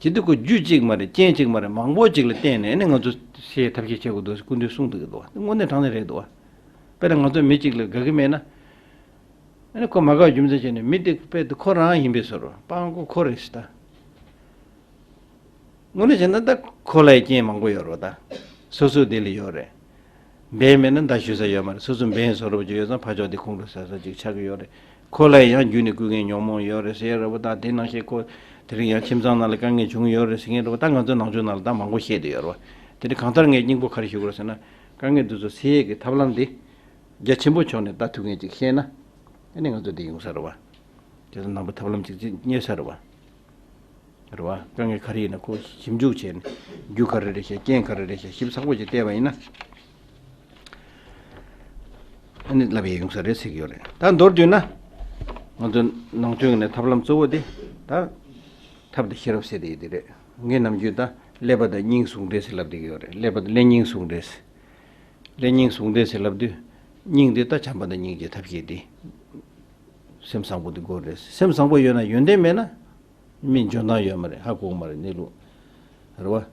བྱེད་དུས་ཁོ་རྒྱུ་གཅིག་མ་རེད། རྐྱེན་གཅིག་མ་རེད། མང་པོ་ཅིག་ལ་བརྟེན་ནས་ནི་ང་ཚོ་སེལ་ཐབས་ཤེས་བྱེད་དགོས་འདུག་ཟེར་སྐུ་མདུན་གསུངས་འདུག་གི་འདུག་དངོས་གནས་དྲང་གནས་རེད་འདུག་དཔེར་ན་ང་ཚོ་མི་གཅིག་ལ་དགའ་གི་མེད་ན། ཨ་ནི་ཁོ་མ་དགའ་བའི་རྒྱུ་མཚན་བྱས་ནས་མི་དེ་དཔེ་དེ་ཁོ་རང་ཡིན་པའི་བཟོ་འདྲ། སྤྲང་པོ་ཁོ་རེད་ཟེར། ད་དངོས་གནས་བྱས་ན་ད་ཁོ་ལ་ཡི་རྐྱེན་མང་པོ་ཡོད་རེད་བ། ད་སོ་སོ་དེ་ལ་ཡོད་རེད། འབེན་མེད་ན་མདའ་གཞུ་ས་ཡོད་མ་རེད། སོ་སོ་འབེན་བཟོ་འདྲ་པོ་ཅིག་ཡོད་ཙང་ཕར་ཕྱོགས་དེ་ཁོང་ཁྲོ་ཟ་ས་ཅིག་ཆགས་ཀྱི་ཡོད་རེད། ཁོ་ལ་ཡང་རྒྱུ་ནས་རྐུ་མཁན་ཉོན་མོངས་ཡོད་རེད་ཟེར་རེད་བ། ད་དེ་ནང་བཞིན་ཁོ་དེ་རིང་ཡང་ཁྱིམ་ཚང་ནང་ལ་དཀའ་ངལ་བྱུང་ཡོད་རེད་ཟེར་མཁན་རེད་བ། ད་ང་ཚོ་ནང་ཆོས་ནང་ལ་ད་མང་པོ་བཤད་བསྡད་ཡོད་རེད་བ། དེ་འདྲ་གང་ལྟར་ངས་སྙིང་པོ་ག་རེ་ཞུ་དགོས་རེད་ཟེར་ན། དཀའ་ངལ་འདི་ཚོ་སེལ་ཡས་ཀྱི་ཐབས་ལམ་འདི་རྒྱ་ཆེན་པོ་ཕྱོགས་ནས་ལྟ་ཐུབ་མཁན་ཅིག་ཤེས་ན། ཨ་ནི་ང་ཚོ་འདི་ཡོང་ས་རེད་བ། དེ་ཚོ་ནང་པའི་ཐབས་ལམ་ཅིག་ཅིག་རྙེད་ས་རེད་བ། རེད་བ། དཀའ་ངལ་ག་རེ་ཡིན་ན་ཁོ་ཞིབ་འཇུག་བྱས་ནས། རྒྱུ་ག་རེ་རེད་ཤག་རྐྱེན་ག་རེ་རེད་ཤག་ཞིབ་ཚགས་པོ་ཅིག་བལྟས་པ་ཡིན་ན། ཨ་ནི་ལབ་ཡས་ཡོང་ས་རེད་ཟེར་གྱི་ཡོད་རེད། ད་མདོར་བསྡུས་ན། ང་ཚོ་ནང་ཆོས་ནས་ཐབས་ལམ་གཙོ་བོ་དེ་ད་ཐབས་དང་ཤེས་རབ་ཟེར་དེ་ཡིན་དེ་རེད། ངས་ནམ་རྒྱུན་ད་ཀླད་པ་དང་སྙིང་ཟུང་འབྲེལ་ཟེར་ལབ་བསྡད་ཀྱི་ཡོད་རེད། ཀླད་པ་དང་ཀླད་སྙིང་ཟུང་འབྲེལ་ཟེར། ཀླད་སྙིང་ཟུང་འབྲེལ་ཟེར་ལབ་དུས། སྙིང་དེ་ད་བྱམས་པ་དང་སྙིང་རྗེ་ཐབས་ཤེས་དེ། སེམས་བཟང་པོ་དེ་དགོས་རེད། སེམས་བཟང་པོ་ཡོད་ན་ཡོན་ཏན་མེད་ན། མི་འཇོན་ཐང་ཡོད་མ་རེད། ཧ་གོ་གི་མ་རེད་གནས་ལུགས། རེད་བ།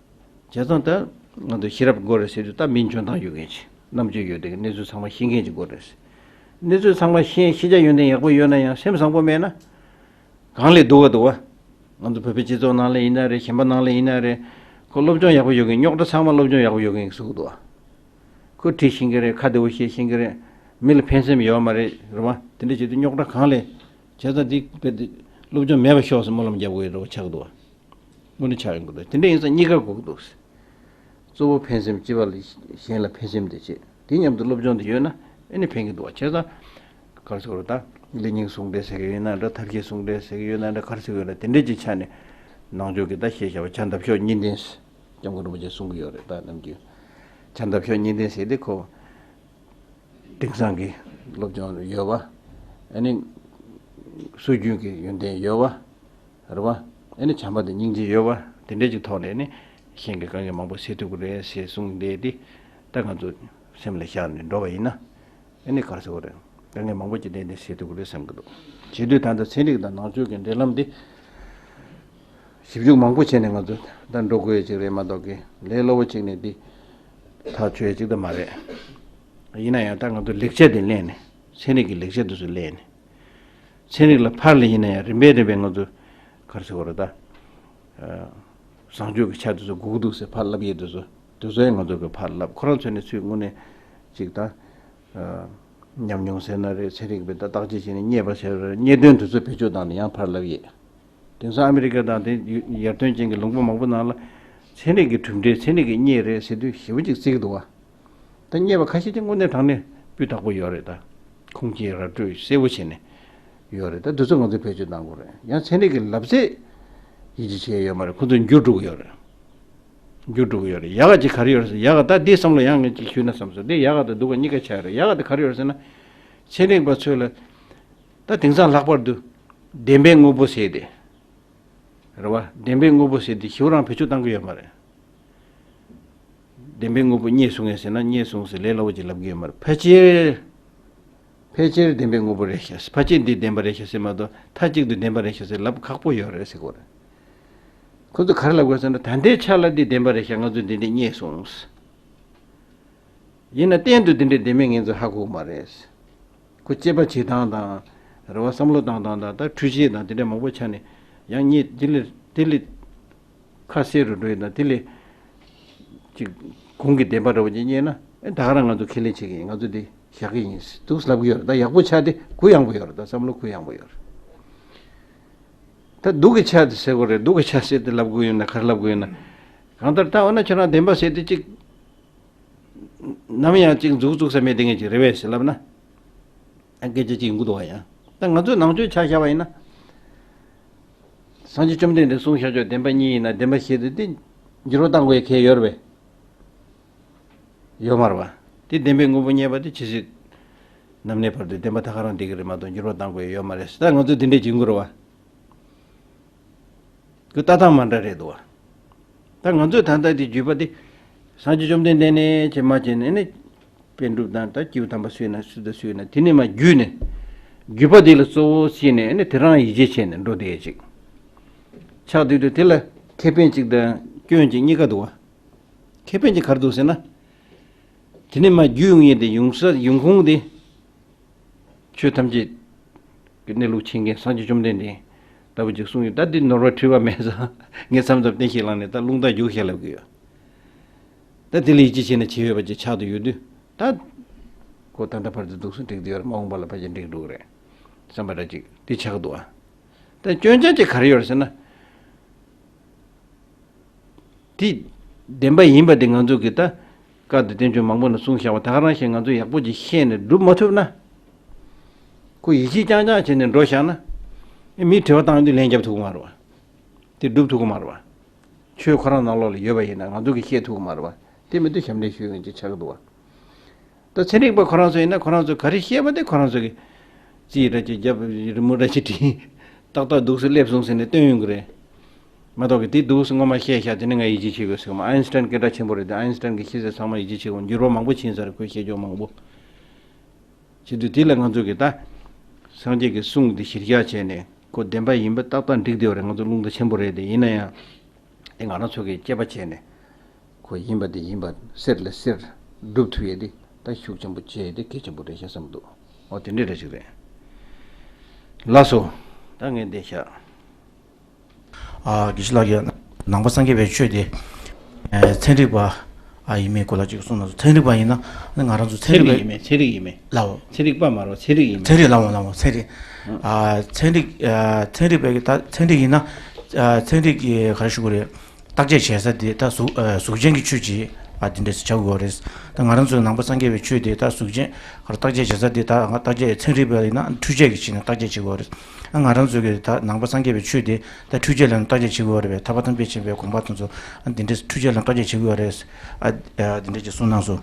བྱས་ཙང་ད་ང་ཚོ་ཤེས་རབ་དགོས་རེད་ཟེར་དུས་ད་མི་འཇོན་ཐང་ཡོད་མཁན་ཅིག་རྣམ་དཔྱོད་ཡོད་དེ་གནས་ཚུལ་ཚང་མ་ཤེས་མཁན་ཅིག་དགོས་རེད། གནས་ཚུལ་ཚང་མ་ཤེས། ཤེས་བྱ་ཡོན་ཏན་ཡག་པོ་ཡོད་ན་ཡང་སེམས་བཟང་པོ་མེད་ན། གང་ལས་སྡུག་ག་འདུག་བ། ང་ཚོ་བོད་པའི་སྤྱི་ཚོགས་ནང་ལ་ཡིན་ན་རེད། གཞན་པ་ནང་ལ་ཡིན་ན་རེད། ཁོ་སློབ་སྦྱོང་ཡག་པོ་ཡོད་མཁན། རྙོག་དྲ་ཚང་མ་སློབ་སྦྱོང་ཡག་པོ་ཡོད་མཁན་གྱིས་བཟོ་གི་འདུག་བ། ཁོ་བྲིས་ཤེས་མཁན་རེད། ཁ་བདེ་པོ་བཤད་ཤེས་མཁན་རེད། མི་ལ་ཕན་སེམས་ཡོད་མ་རེད། རེད་བ། དེ་འདྲ་བྱེད་དུས་རྙོག་དྲ་གང་ལས། བྱས་ཙང་འདི་དཔེ་དེ་སློབ་སྦྱོང་མེད་པ་ཤོག་ཟེར་སྨོན་ལམ་རྒྱབ་དགོས་ཡོད་འདྲ་བོ་ཆགས་འདུག་བ། དངོས་གནས་ཆགས་ཡོང་གི་འདུག་དེ་འདྲ་ཡིན་ཙང་གཉིས་ཀ་དགོས་ཀྱི་འདུག་གཙོ་བོ་ཕན་སེམས། སྤྱི་པ་ལ་གཞན་ལ་ཕན་སེམས་དེ་བྱེད། དེ་མཉམ་དུ་སློབ་སྦྱོང་དེ་ཡོད་ན་ཨ་ནི་ཕན་གྱི་འདུག་བ། བྱས་ཙང་ག་རེ་ཟེར་དགོས་རེད། ད་ཀླད་སྙིང་ཟུང་འབྲེལ་ཟེར་གྱི་ཡོད་ན་འདྲ། ཐབས་ཤེས་ཟུང་འབྲེལ་ཟེར་གྱི་ཡོད་ན་འདྲ། ག་རེ་ཟེར་གྱི་ཡོད་ན་དེ་འདྲ་ཅིག་ཆ་ནས་ནང་ཆོས་ཀྱི་ད་བཤད་བྱ་བ་བྱ་འདབ་གཤོག་གཉིས་ལྡན་ཟེར། སྐྱབས་མགོན་རིན་པོ་ཆེས་གསུང་གི་ཡོད་རེད། ད་ནམ་རྒྱུན་བྱ་འདབ་གཤོག་གཉིས་ལྡན་ཟེར་དེ་ཁོ། དེང་སང་གི་སློབ་སྦྱོང་ཡོད་པ། ཨ་ནི་སྲོལ་རྒྱུན་གྱི་ཡོན་ཏན་ཡོད་པ། རེད་བ། ཨ་ནི་བྱམས་པ་དང་སྙིང་རྗེ་ཡོད་པ། དེ་འདྲ་ཅིག་ཐོག་ནས་ནི་གཞན་གྱི་དཀའ་ངལ་མང་པོ་སེལ་ཐུབ་ཀྱི་རེད་ཟེར་གསུངས་བསྡད་དེ། ད་ང་ཚོ་སེམས་ལ་བཞག་ནས་འགྲོ་བ་ཡིན་ན། ཨ་ནི་ག་རེ་ཟེར་དགོས་རེད། དཀའ་ངལ་མང་པོ་ཅིག་ཏན་ཏན་སེལ་ཐུབ་ཀྱི་རེད་བསམ་གྱི་འདུག་བྱེད་དུས་ད་ལྟ་ཚན་རིག་དང་ནང་ཆོས་ཀྱི་འབྲེལ་ལམ་འདི། ཞིབ་འཇུག་མང་པོ་བྱས་ནས་ང་ཚོ་ད་འགྲོ་དགོས་ཡ་ཅིག་རེད་མ་གཏོགས་ཀྱི། ལས་སླ་པོ་ཅིག་ནས་འདི་ཐག་ཆོད་ཡ་ཅིག་ད་མ་རེད། ཡིན་ན་ཡང་ད་ང་ཚོ་ལེགས་ཆ་དེ་ལེན་ནས། ཚན་རིག་གི་ལེགས་ཆ་དེ་ཚོ་ལེན་ནས། ཚན་རིག་ལ་ཕར་ལ་ཡིན་ན་ཡང་རིམ་པས་རིམ་པས་ང་ཚོ་ག་རེ་ཟེར་དགོས་རེད་ད། ཨ། བཟང་སྤྱོད་ཀྱི་ཆ་དེ་ཚོ་དགོས་ཀྱི་འདུག་ཟེར་ཕར་ལབ་ཡས་དེ་ཚོ། དེ་ཚོ་ཡང་ང་ཚོ་གི་ཕར་ལབ། ཁོ་རང་ཚོ་ནས་ཚུར་དངོས་གནས་ཅིག་ད། ཨ། ཉམས་མྱོང་ཟེར་ན་རེད། ཚན་རིག་པས་ད་བརྟག་དཔྱད་བྱས་ནས་རྙེད་པ་ཟེར་ན་རེད། རྙེད་དོན་དེ་ཚོ་བེད་སྤྱོད་བཏང་ནས་ཡང་ཕར་ལབ་ཡས། དེང་སང་ཨ་མི་རི་ཀ་དང་དེ་ཡར་ཐོན་ཅན་གྱི་ལུང་པ་མང་པོ་ནང་ལ་ཚན་རིག་གི་གྲུབ་འབྲས། ཚན་རིག་གིས་རྙེད་རེད་ཟེར་དུས་ཞེ་པོ་ཅིག་བརྩི་གི་འདུག་བ། ད་རྙེད་པ་ཁ་ཤས་ཀྱིས་དངོས་གནས་དྲང་གནས་སྤུས་དག་པོ་ཡོད་རེད། ད་ཁུངས་སྐྱེལ་ར་སྤྲོད་གསལ་པོ་བྱས་ནས་ཡོད་རེད། ད་དེ་ཚོ་ང་ཚོས་བེད་སྤྱོད་གཏང་དགོས་རེད། ཡང་ཚན་རིག་གི་ལབ་ཚད་ཡིད་ཆེས་བྱས་ཡོད་མ་རེད། ཁོ་ཚོ་འགྱུར་འགྲོ་གི་ཡོད་རེད། འགྱུར་འགྲོ་གི་ཡོད་རེད། ཡག་ག་ཅིག་ག་རེ་ཡོད་རེད་ཟེར། ཡག་ག་ད་འདི་བསམ་བློ་ཡང་ངས་ཅིག་ཞུས་ན་བསམ་སོང་། འདི་ཡག་ག་དང་སྡུག་ག་གཉིས་ཀ་ཆགས་རེད། ཡག་ག་དེ་ག་རེ་ཡོད་རེད་ཟེར་ན། ཚན་རིག་པ་ཚོས་ལ་ད་དེང་སང་ལྷག་པར་དུ་བདེན་པའི་དངོས་པོ་ཟེར་དེ་རེད་བ། བདེན་པའི་དངོས་པོ་ཟེར་དེ་ཞེ་དྲག་བེད་སྤྱོད་བཏང་གི་ཡོད་མ་རེད། བདེན་པའི་དངོས་པོ་རྙེད་སོང་ངས་ཟེར་ན་རྙེད་སོང་ཟེར་ལས་སླ་བོ་ཅིག་ལབ་ཀྱི་ཡོད་མ་རེད། ཕལ་ཆེར་ཕལ་ཆེར་བདེན་པའི་དངོས་པོ་རེད་ཤག་ཕལ་ཆེར་འདི་བདེན་པ་རེད་ཤག་ཟེར་མ་གཏོགས་མཐའ་གཅིག་ཏུ་བདེན་པ་རེད་ཤག་ཟེར་ལབ་ཁག་པོ་ཡོད་རེད་ཟེར་གོ་རེད། ཁོ་ཚོ་ག་རེ་ལབ་དགོས་ཟེར་ན། ད་ལྟའི་ཆ་ལ་འདི་བདེན་པ་རེད་ཤག་ང་ཚོས་འདི་འདྲས་རྙེད་སོང་། ཡིན་ན་གཏན་དུ་འདི་འདྲས་བདེན་མེད་ངེས་འཛིན་ཧ་གོ་གི་མ་རེད། ཁོ་དཔྱད་པ་བྱེད་སྟངས་དང་། རེ་བ་བསམ་བློ་བཏང་སྟངས་དང་། ད་འཕྲུལ་ཆས་དང་དེ་འདྲས་མང་པོ་ཆ་ནས་ཡང་རྙེད། དེ་ལས་དེ་ལས་ཁ་གསལ་རུ་འགྲོ་ཡི་དང་། དེ་ལས་ཅིག་གོང་གི་བདེན་པ་འདྲ་བོ་ཅིག་རྙེད་ན། ཨེ་ད་ག་རང་ང་ཚོ་ཁས་ལེན་བྱེད་ཀྱི་ཡིན། ང་ཚོ་འདི་བཞག་གི་ཡིན་འདུག་ལབ་ཀྱི་ཡོད་རེད། ད་ཡག་པོ་ཆགས་དེ་གུ་ཡངས་པོ་ཡོད་རེད། ད་བསམ་བློ་གུ་ཡངས་པོ་ཡོད་རེད། ད་སྡུག་གི་ཆ་དེ་ཟེར་དགོས་རེད། སྡུག་གི་ཆ་ཟེར་དེ་ལབ་དགོས་ཡོད་ན་ག་རེ་ལབ་དགོས་ཡོད་ན། གང་ལྟར་ད་འོ་ན་ཁྱོད་རང་བདེན་པ་ཟེར་དེ་ཅིག་ནམ་ཡང་ཅིག་མཛུབ་བཙུགས་ས་མེད་དེ་ངེས་ཅིག་རེད་པས་ཟེར་ལབ་ན། ཨ་སྐད་ཆ་ཅིག་ཡིན་གྱི་འདུག་བ། ཡང་ད་ང་ཚོས་ནང་ཆོས་ཆ་བཞག་པ་ཡིན་ན། སངས་རྒྱས་བཅོམ་ལྡན་འདས་གསུངས་བཞག་ཆོག་བདེན་པ་གཉིས་ཡིན་ན། བདེན་པ་བཞི་དེ་དེ་འགྱུར་བ་གཏང་དགོས་ཡ་གལ་ཡོད་རེད་པས། ཡོད་མ་རེད་པ། དེ་བདེན་པའི་དངོས་པོ་རྙེད་པ་དེ་ཇི་སྲིད་ནམ་གནས་བར་དུ་བདེན་པ་ད་ག་རང་བསྡད་ཀྱི་རེད་མ་གཏོགས་འགྱུར་བ་གཏང་དགོས་ཡ་ཡོད་མ་རེད། ད་ང་ཚོས་དེ་འདྲས་བྱེད་དགོས་རེད་པ། ཁོ་ལྟ་སྟངས་མ་འདྲ་རེད་འདུག་བ། ད་ང་ཚོས་ད་ལྟ་དེ་བརྒྱུད་པ་དེ། སངས་རྒྱས་བཅོམ་ལྡན་འདས་ནས་བྱས་མ་བྱས་ནས་ནི། པཎ་གྲུབ་དང་ད་སྐྱེས་བུ་དམ་པ་སུ་ཡིན་ན་སུ་དང་སུ་ཡིན་ན་དེ་ནས་མར་བརྒྱུད་ནས། བརྒྱུད་པ་དེ་ལ་གཙོ་བོ་བྱས་ནས་ནི་དེ་རང་ཡིད་ཆེས་བྱས་ནས་འགྲོ་བསྡད་ཅིག་ཆགས་དུས་དུས་དེ་ལ་ཁེ་ཕན་ཅིག་དང་སྐྱོན་ཅིག་གཉིས་ཀ་འདུག་བ། ཁེ་ཕན་ཅིག་ག་རེ་འདུག་ཟེར་ན། དེ་ནས་མར་བརྒྱུད་ཡོང་ཡས་དེ་ཡོང་ས་ཡོང་ཁུངས་དེ། ཆོས་ཐམས་ཅད་ཀྱི་གནས་ལུགས་མཁྱེན་མཁན་སངས་རྒྱས་བཅོམ་ལྡན་འདས་ལྟ་བུ་ཅིག་གསུངས་ཡོད། ད་འདི་ནོར་བ་འཁྲུལ་བ་མེད་ཙང་ངས་མཚམས་མཚམས་བསྟན་བཤིག་ལངས་ནས་ད་རླུང་རྟ་རྒྱུག་བཤད་ལབ་ཀྱི་ཡོད། ད་དེ་ལ་ཡིད་ཆེས་བྱས་ནས་བྱས་ཡོད་པ་ཅིག་ཆགས་བསྡད་ཡོད་དུས། ད་ཁོ་ད་ལྟ་བར་དུ་འདུག་སེ་འགྲིག་བསྡད་ཡོད་རེད། མ་འོངས་པ་ལ་ཕལ་ཆེར་འགྲིག་འགྲོ་གི་རེད་བསམ་པ་འདྲ་ཅིག་དེ་ཆགས་འདུག་ཨ། ད་སྐྱོན་ཆ་ཅིག་ག་རེ་ཡོད་རེད་ཟེར་ན། དེ་བདེན་པ་ཡིན་པ་དེ་ང་ཚོ་གིས་ད་བཀའ་དང་བསྟན་བཅོས་མང་པོ་ནས་གསུངས་བཞག་པ་ད་ག་རང་བཞིན་ང་ཚོས་ཡག་པོ་ཅིག་ཤེས་ནས་སྒྲུབ་མ་ཐུབ་ན། ཁོ་ཡིད་ཆེས་རྐྱང་རྐྱང་བྱས་ནས་འགྲོ་བཞག་ན། མིས་དྲི་བ་བཏང་དུས་ལན་རྒྱབ་ཐུབ་ཀྱི་མ་རེད་བ། དེ་སྒྲུབ་ཐུབ་ཀྱི་མ་རེད་བ། ཆོས་ཁོ་རང་ནང་ལོགས་ལ་ཡོད་པ་ཡིན་ན་ང་ཚོ་གིས་ཤེས་ཐུབ་ཀྱི་མ་རེད་བ། དེ་མི་འདུག་ཞབས་འདྲེན་ཞུ་ཡོང་ཅིག་ཆགས་ཀྱི་འདུག་བ། ད་ཚན་རིག་པ་ཁོ་རང་ཚོ་ཡིན་ན་ཁོ་རང་ཚོ་ག་རེ་བཤད་པ་དེ་ཁོ་རང་ཚོ་གིས་རྩིས་འདྲ་ཅིག་བརྒྱབ། རི་མོ་འདྲ་ཅིག་བྲིས། ཏག་ཏག་འདུག་སེ་སླེབས་སོང་ཟེར་ནས་སྟོན་ཡོང་གི་རེད། མ་གཏོགས་ཀྱི་དེ་འདུག་སེ་སྔོན་མ་བཤད་བཞག་དེ་ནི་ང་ཡིད་ཆེས་བྱེད་དགོས་ཟེར་གི་མ། ཨའིན་སི་ཊན་སྐད་གྲགས་ཆེན་པོ་རེད་དེ། ཨའིན་སི་ཊན་གྱི་ཤེས་ཚད་ཚང་མ་ཡིད་ཆེས་བྱེད་དགོས། འགྱུར་བ་མང་པོ་ཕྱིན་ས་རེད། ཁོས་བཤད་རྒྱུ་མང་པོ། བྱེད་དུས་དེ་ལ་ང་ཚོ་གིས་ད་སངས་རྒྱས་ཀྱི་གསུང་དེ་གཞིར་བཞག་བྱས་ནས་ཁོ་བདེན་པ་ཡིན་པ་ཏག་ཏག་འགྲིག་བསྡད་ཡོད་རེད། ང་ཚོ་རླུང་རྟ་ཆེན་པོ་རེད་དེ། ཡིན་ན་ཡང་དེ་ང་རང་ཚོ་གིས་དཔྱད་པ་བྱས་ནས་ཁོ་ཡིན་པ་དེ་ཡིན་པ་གསལ་ལ་གསལ་སྒྲུབ་ཐུབ་ཡས་དེ་ད་ཤུགས་ཆེན་པོ་བྱས་ཏེ་གལ་ཆེན་པོ་རེད་ཤག་བསམ་འདུག་འོ་དེ་འདྲས་རེད་ཅིག་རེད། ལགས་སོ། ད་ངས་འདི་བཞག་ཨ། དགེ་བཤེས་ལགས་ཀྱིས་ནང་པ་སངས་རྒྱས་པའི་ཆོས་དེ། ཨ། ཚན་རིག་པ། ཨ། ཡིན་མིན་སྐོར་ལ་ཅིག་གསུངས་གནང་སོང་། ཚན་རིག་པ་ཡིན་ན་ང་རང་ཚོ་ཚན་རིག་པའི། ཚན་རིག་ཡིན་མིན། ཚན་རིག་ཡིན་མིན། ལའོ། ཚན་རིག་པ་མ་རེད། ཚན་རིག་ཡིན་མིན། ཚན་རིག་ལའོ་ལའོ་ཚན་རིག་ཨ། ཚན་རིག་ཨ། ཚན་རིག་པའི་ད་ཚན་རིག་ཡིན་ན། ཨ། ཚན་རིག་གི་ག་རེ་ཞུ་དགོས་རེད། བརྟག་དཔྱད་བྱེད་ས་དེ་ད་གཟུགས། ཨ། གཟུགས་ཅན་གྱི་ཆོས་ཅིག་ཨ། དེ་འདྲས་སུ་ཆགས་དགོས་རེད། ད་ང་རང་ཚོའི་ནང་པ་སངས་རྒྱས་པའི་ཆོས་དེ་ད་གཟུགས་ཅན་ག་རེ་བརྟག་དཔྱད་བྱེད་ས་དེ་ད་ང་བརྟག་དཔྱད་ཚན་རིག་པ་ཡིན་ན་འཕྲུལ་ཆས་ཀྱི་ཆ་ནས་བརྟག་དཔྱད་བྱེད་དགོས་རེད། ཨ། ང་རང་ཚོ་གི་ད་ནང་པ་སངས་རྒྱས་པའི་ཆོས་དེ་ད་འཕྲུལ་ཆས་ལ་བརྟག་དཔྱད་བྱེད་དགོས་རེད་པས། ཐར་པ་དང་དཔལ་ཆེན་པོའི་དགོངས་པ་དེ་ཚོ་ཨ་འདི་འདྲས་འཕྲུལ་ཆས་ལ་བརྟག་དཔྱད་བྱེད་དགོས་རེད། ཨ། ཨ། འདི་འདྲས་ཅིག་གསུངས་གནང་སོང་།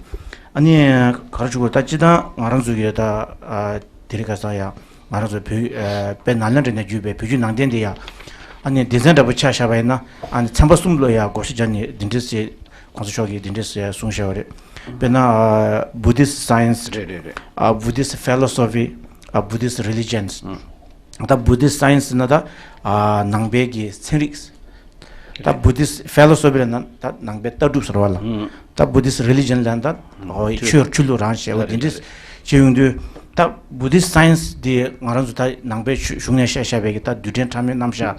ཨ་ནི་ག་རེ་ཞུ་དགོས། ད་སྤྱིར་བཏང་ང་རང་ཚོ་གི་ད། ཨ། དེ་རིང་ཁ་སང་ཡང་ང་རང་ཚོ་བོད། ཨ། དཔལ་ནཱ་ལེནྡྲ་ནས་བརྒྱུད་པའི་བོད་བརྒྱུད་ནང་བསྟན་འདི་ཡང་། ཨ་ནི་སྡེ་ཚན་འདྲ་པོ་ཆ་བཞག་པ་ཡིན་ན། ཨ་ནི་ཚན་པ་གསུམ་ལ་ཡང་བགོ་བཤའ་བརྒྱབ་ནས་འདི་འདྲས་ཟེར་གོང་ས་མཆོག་གིས་འདི་འདྲས་ཟེར་གསུངས་བཞག་པ་རེད། དཔེར་ན། ཨ། Buddhist science། རེད་རེད་རེད། ཨ། Buddhist philosophy། ཨ། Buddhist religions། ཨང་། ད་Buddhist science་ན་ད། ཨ། ནང་པའི་གི་ཚན་རིག་ད་Buddhist philosophy་ལ་ན་ད་ནང་པའི་ལྟ་གྲུབ་ཟེར་བ་ལ། ཨང་། ད་Buddhist religion་ལ་ད། ཨང་། ཨོ། ཆོས། ཆོས་ཆོས་ལུགས་རང་བྱས་པ་རེད་འདི་འདྲས་རེད། བྱས་ཡོང་དུས། ད་Buddhist science་འདི་ང་རང་ཚོ་ད་ནང་པའི་ཆོས་གཞུང་ནས་བཤད་བཞག་པའི་གི་ད་རྡུལ་ཕྲན་ཕྲ་མོའི་རྣམ་གཞག་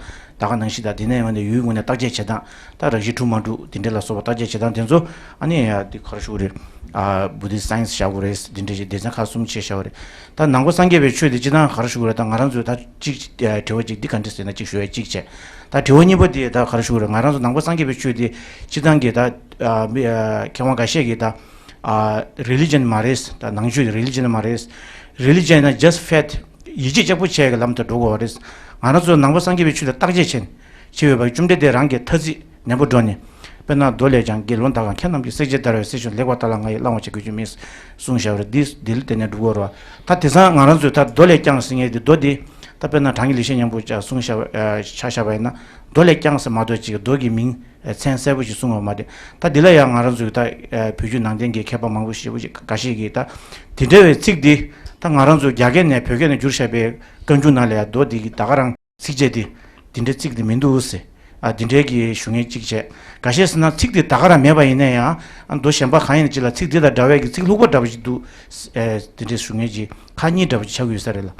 ད་ག་ནང་བཞིན་དང་། དེ་ནས་ཡང་ནས་ཡུལ་ངོས་ནས་བརྟག་དཔྱད་བྱེད་སྟངས། ད་རང་བཞིན་གྲུབ་མ་གྲུབ་འདི་འདྲ་ལ་སོགས་པ་བརྟག་དཔྱད་བྱེད་སྟངས་དེ་ཚོ། ཨ་ནི་ཡ་འདི་ག་རེ་ཞུ་དགོས་རེད། ཨ། Buddhist science་བཞག་དགོས་རེད། འདི་འདྲ་ཞིག་སྡེ་ཚན་ཁག་གསུམ་ཅིག་བཞག་དགོས་རེད། ད་ནང་པ་སངས་རྒྱས་པའི་ཆོས་དེ་སྤྱིར་བཏང་ག་རེ་ཞུ་དགོས་རེད། ད་ང་རང་ཚོས་ད་གཅིག་ཨ། དྲི་བ་གཅིག་འདི་ག་འདྲ་ཟེར་ན་གཅིག་ཞུ་ཡ་གཅིག་བྱས། ད་དྲི་བ་གཉིས་པ་དེ་ད་ག་རེ་ཞུ་དགོས་རེད། ང་རང་ཚོ་ནང་པ་སངས་རྒྱས་པའི་ཆོས་དེ་སྤྱིར་བཏང་གི་ད། ཨ། མི། ཨ། མཁས་དབང་འགའ་ཤས་ཀྱིས་ད། ཨ། religion་མ་རེད། ད་ནང་ཆོས་religion་མ་རེད། religion་ན་just faith། ཡིད་ཆེས་ལྕགས་པོ་བྱས་ཀྱི་ལམ་དུ་འགྲོ་དགོས་པ་རེད། ང་རང་ཚོ་ནང་པ་སངས་རྒྱས་པའི་ཆོས་ལ་བརྟག་དཔྱད་བྱས་ནས་བྱས་ཡོད་པ། བཅོམ་ལྡན་འདས་རང་གི་ཐ་ཚིག་ནན་པོ་འགྲོ་ནས། དཔེར་ན་མདོ་ལས་ཀྱང་དགེ་སློང་དག་གམ་མཁས་རྣམས་ཀྱིས། བསྲེགས་བཅད་བརྡར་བའི་གསེར་ཞུན་ལེགས་པར་བརྟགས་ལ། ང་ཡིས་བླང་བར་བྱ་གོས་ཆེན་མིན། གསུངས་བཞག་པ་རེད། འདི་འདི་ལ་བརྟེན་ནས་སྒྲུབ་དགོས་རེད་བ། ད་དེང་སང་ང་རང་ཚོས་ད་མདོ་ལས་ཀྱང་ཟེར་མཁན་དེ་མདོ་འདི་ད་དཔེར་ན་དྲང་ངེས་ལེགས་བཤད་སྙིང་པོ་ཆ་གསུངས་བཞག་པ་ཆ་བཞག་པ་ཡིན་ན་མདོ་ལས་ཀྱང་ཟེར་མ་གཏོགས་ཅིག་མདོ་གི་མིང་མཚན་གསལ་པོ་ཞིག་གསུངས་ཡོད་མ་རེད། ད་འདི་ལ་ཡང་ང་རང་ཚོས་ད་བོད་བརྒྱུད་ནང་བསྟན་གྱི་མཁས་པ་མང་པོ་ཞེ་པོ་ཅིག་འགའ་ཤས་ཀྱིས་ད་དེ་འདྲ་བའི་ཚིག་འདི་ད་ང་རང་ཚོ་རྒྱ་སྐད་ནས་བོད་སྐད་ནང་བསྒྱུར་བཞག་པའི་བཀའ་འགྱུར་ནང་ལ་ཡང་མདོ་འདི་གི་ད་ག་རང་ཚིགས་བཅད་འདི་འདི་འདྲའི་ཚིག་འདི་མི་འདུག་ཟེར། ཨ་འདི་འདྲའི་གི་ཞུ་མཁན་གཅིག་བྱས། འགའ་ཤས་ཟེར་ན་ཚིག་འདི་ད་ག་རང་མེད་པ་ཡིན་ན་ཡང་ཨ་མདོ་གཞན་པ་གང་ཡིན་ན་གཅིག་ལ་ཚིག་འདི་དང་འདྲ་བའི་གི་ཚིག་ལྷུག་པ་འདྲ་པོ་ཞིག་འདུག་ཟེར། ཨེ་འདི་འདྲའི་ཞུ་མཁན་གྱི་ཁ་གཉིས་འདྲ་པོ་ཞིག་ཆགས་ཀྱི་ཡོད་ས་རེད་ལ།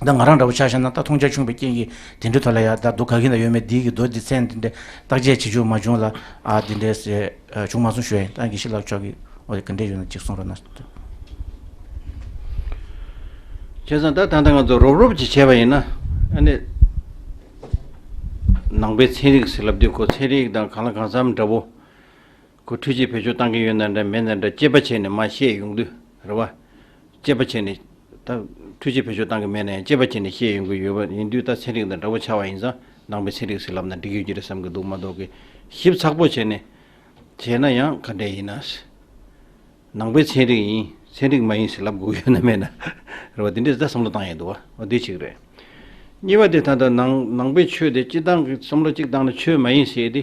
ད་ང་རང་འདྲ་པོ་ཆ་བཞག་ན་ད་མཐོང་རྒྱ་ཆུང་བའི་རྐྱེན་གྱིས་དེ་འདྲའི་ཐོག་ལ་ཡང་ད་མདོ་ག་གི་ན་ཡོད་མེད་འདི་གི་མདོ་འདི་མཚན་འདི་འདྲའི་བརྟག་དཔྱད་བྱེད་རྒྱུ་མ་བྱུང་ལ། ཨ་འདི་འདྲའི་ཟེར་བྱུང་མ་སོང་ཞུ་ཡ་ཡིན། ད་དགེ་བཤེས་ལགས་མཆོག་གིས་འོ་དེ་ག་འདྲས་ཡོད་ན་ཅིག་གསུང་རོགས་གནང་། བྱས་ཙང་ད་ད་ལྟ་ང་ཚོ་རོབ་རོབ་ཅིག་བྱས་པ་ཡིན་ན་ཨ་ནི་ནང་པའི་ཚན་རིག་ཟེར་ལབ་དུས་ཁོ་ཚན་རིག་དང་གང་ལ་གང་འཚམ་འདྲ་པོ་ཁོ་འཕྲུལ་ཆས་བེད་སྤྱོད་བཏང་གི་ཡོད་ན་འདྲ་མེད་ན་འདྲ་དཔྱད་པ་བྱས་ནས་མར་བཤད་ཡོང་དུས་རེད་བ། དཔྱད་པ་བྱས་ནས་ད་འཕྲུལ་ཆས་བེད་སྤྱོད་བཏང་གི་མེད་ན་ཡང་དཔྱད་པ་བྱས་ནས་བཤད་ཡོང་གི་ཡོད་པ་ཡིན་དུས་ད་ཚན་རིག་དང་འདྲ་པོ་ཆགས་པ་ཡིན་ཙང་ནང་པའི་ཚན་རིག་ཟེར་ལབ་ན་འགྲིག་ཡོད་ཀྱི་རེད་བསམ་གྱི་འདུག་མ་གཏོགས་ཀྱི་ཞིབ་ཚགས་པོ་བྱས་ནས་བྱས་ན་ཡང་ག་འདྲས་ཡིན་ན། ནང་པའི་ཚན་རིག་ཡིན། ཚན་རིག་མ་ཡིན་ཟེར་ལབ་དགོས་ཡོད་ན་མེད་ན་རེད་བ། དེ་འདྲས་ད་བསམ་བློ་བཏང་ཡས་འདུག་བ། འོ་དེ་གཅིག་རེད། གཉིས་པ་དེ་ད་ལྟ་ནང་ནང་པའི་ཆོས་དེ་སྤྱི་བཏང་གི་བསམ་བློ་གཅིག་བཏང་ན་ཆོས་མ་ཡིན་ཟེར་དེ་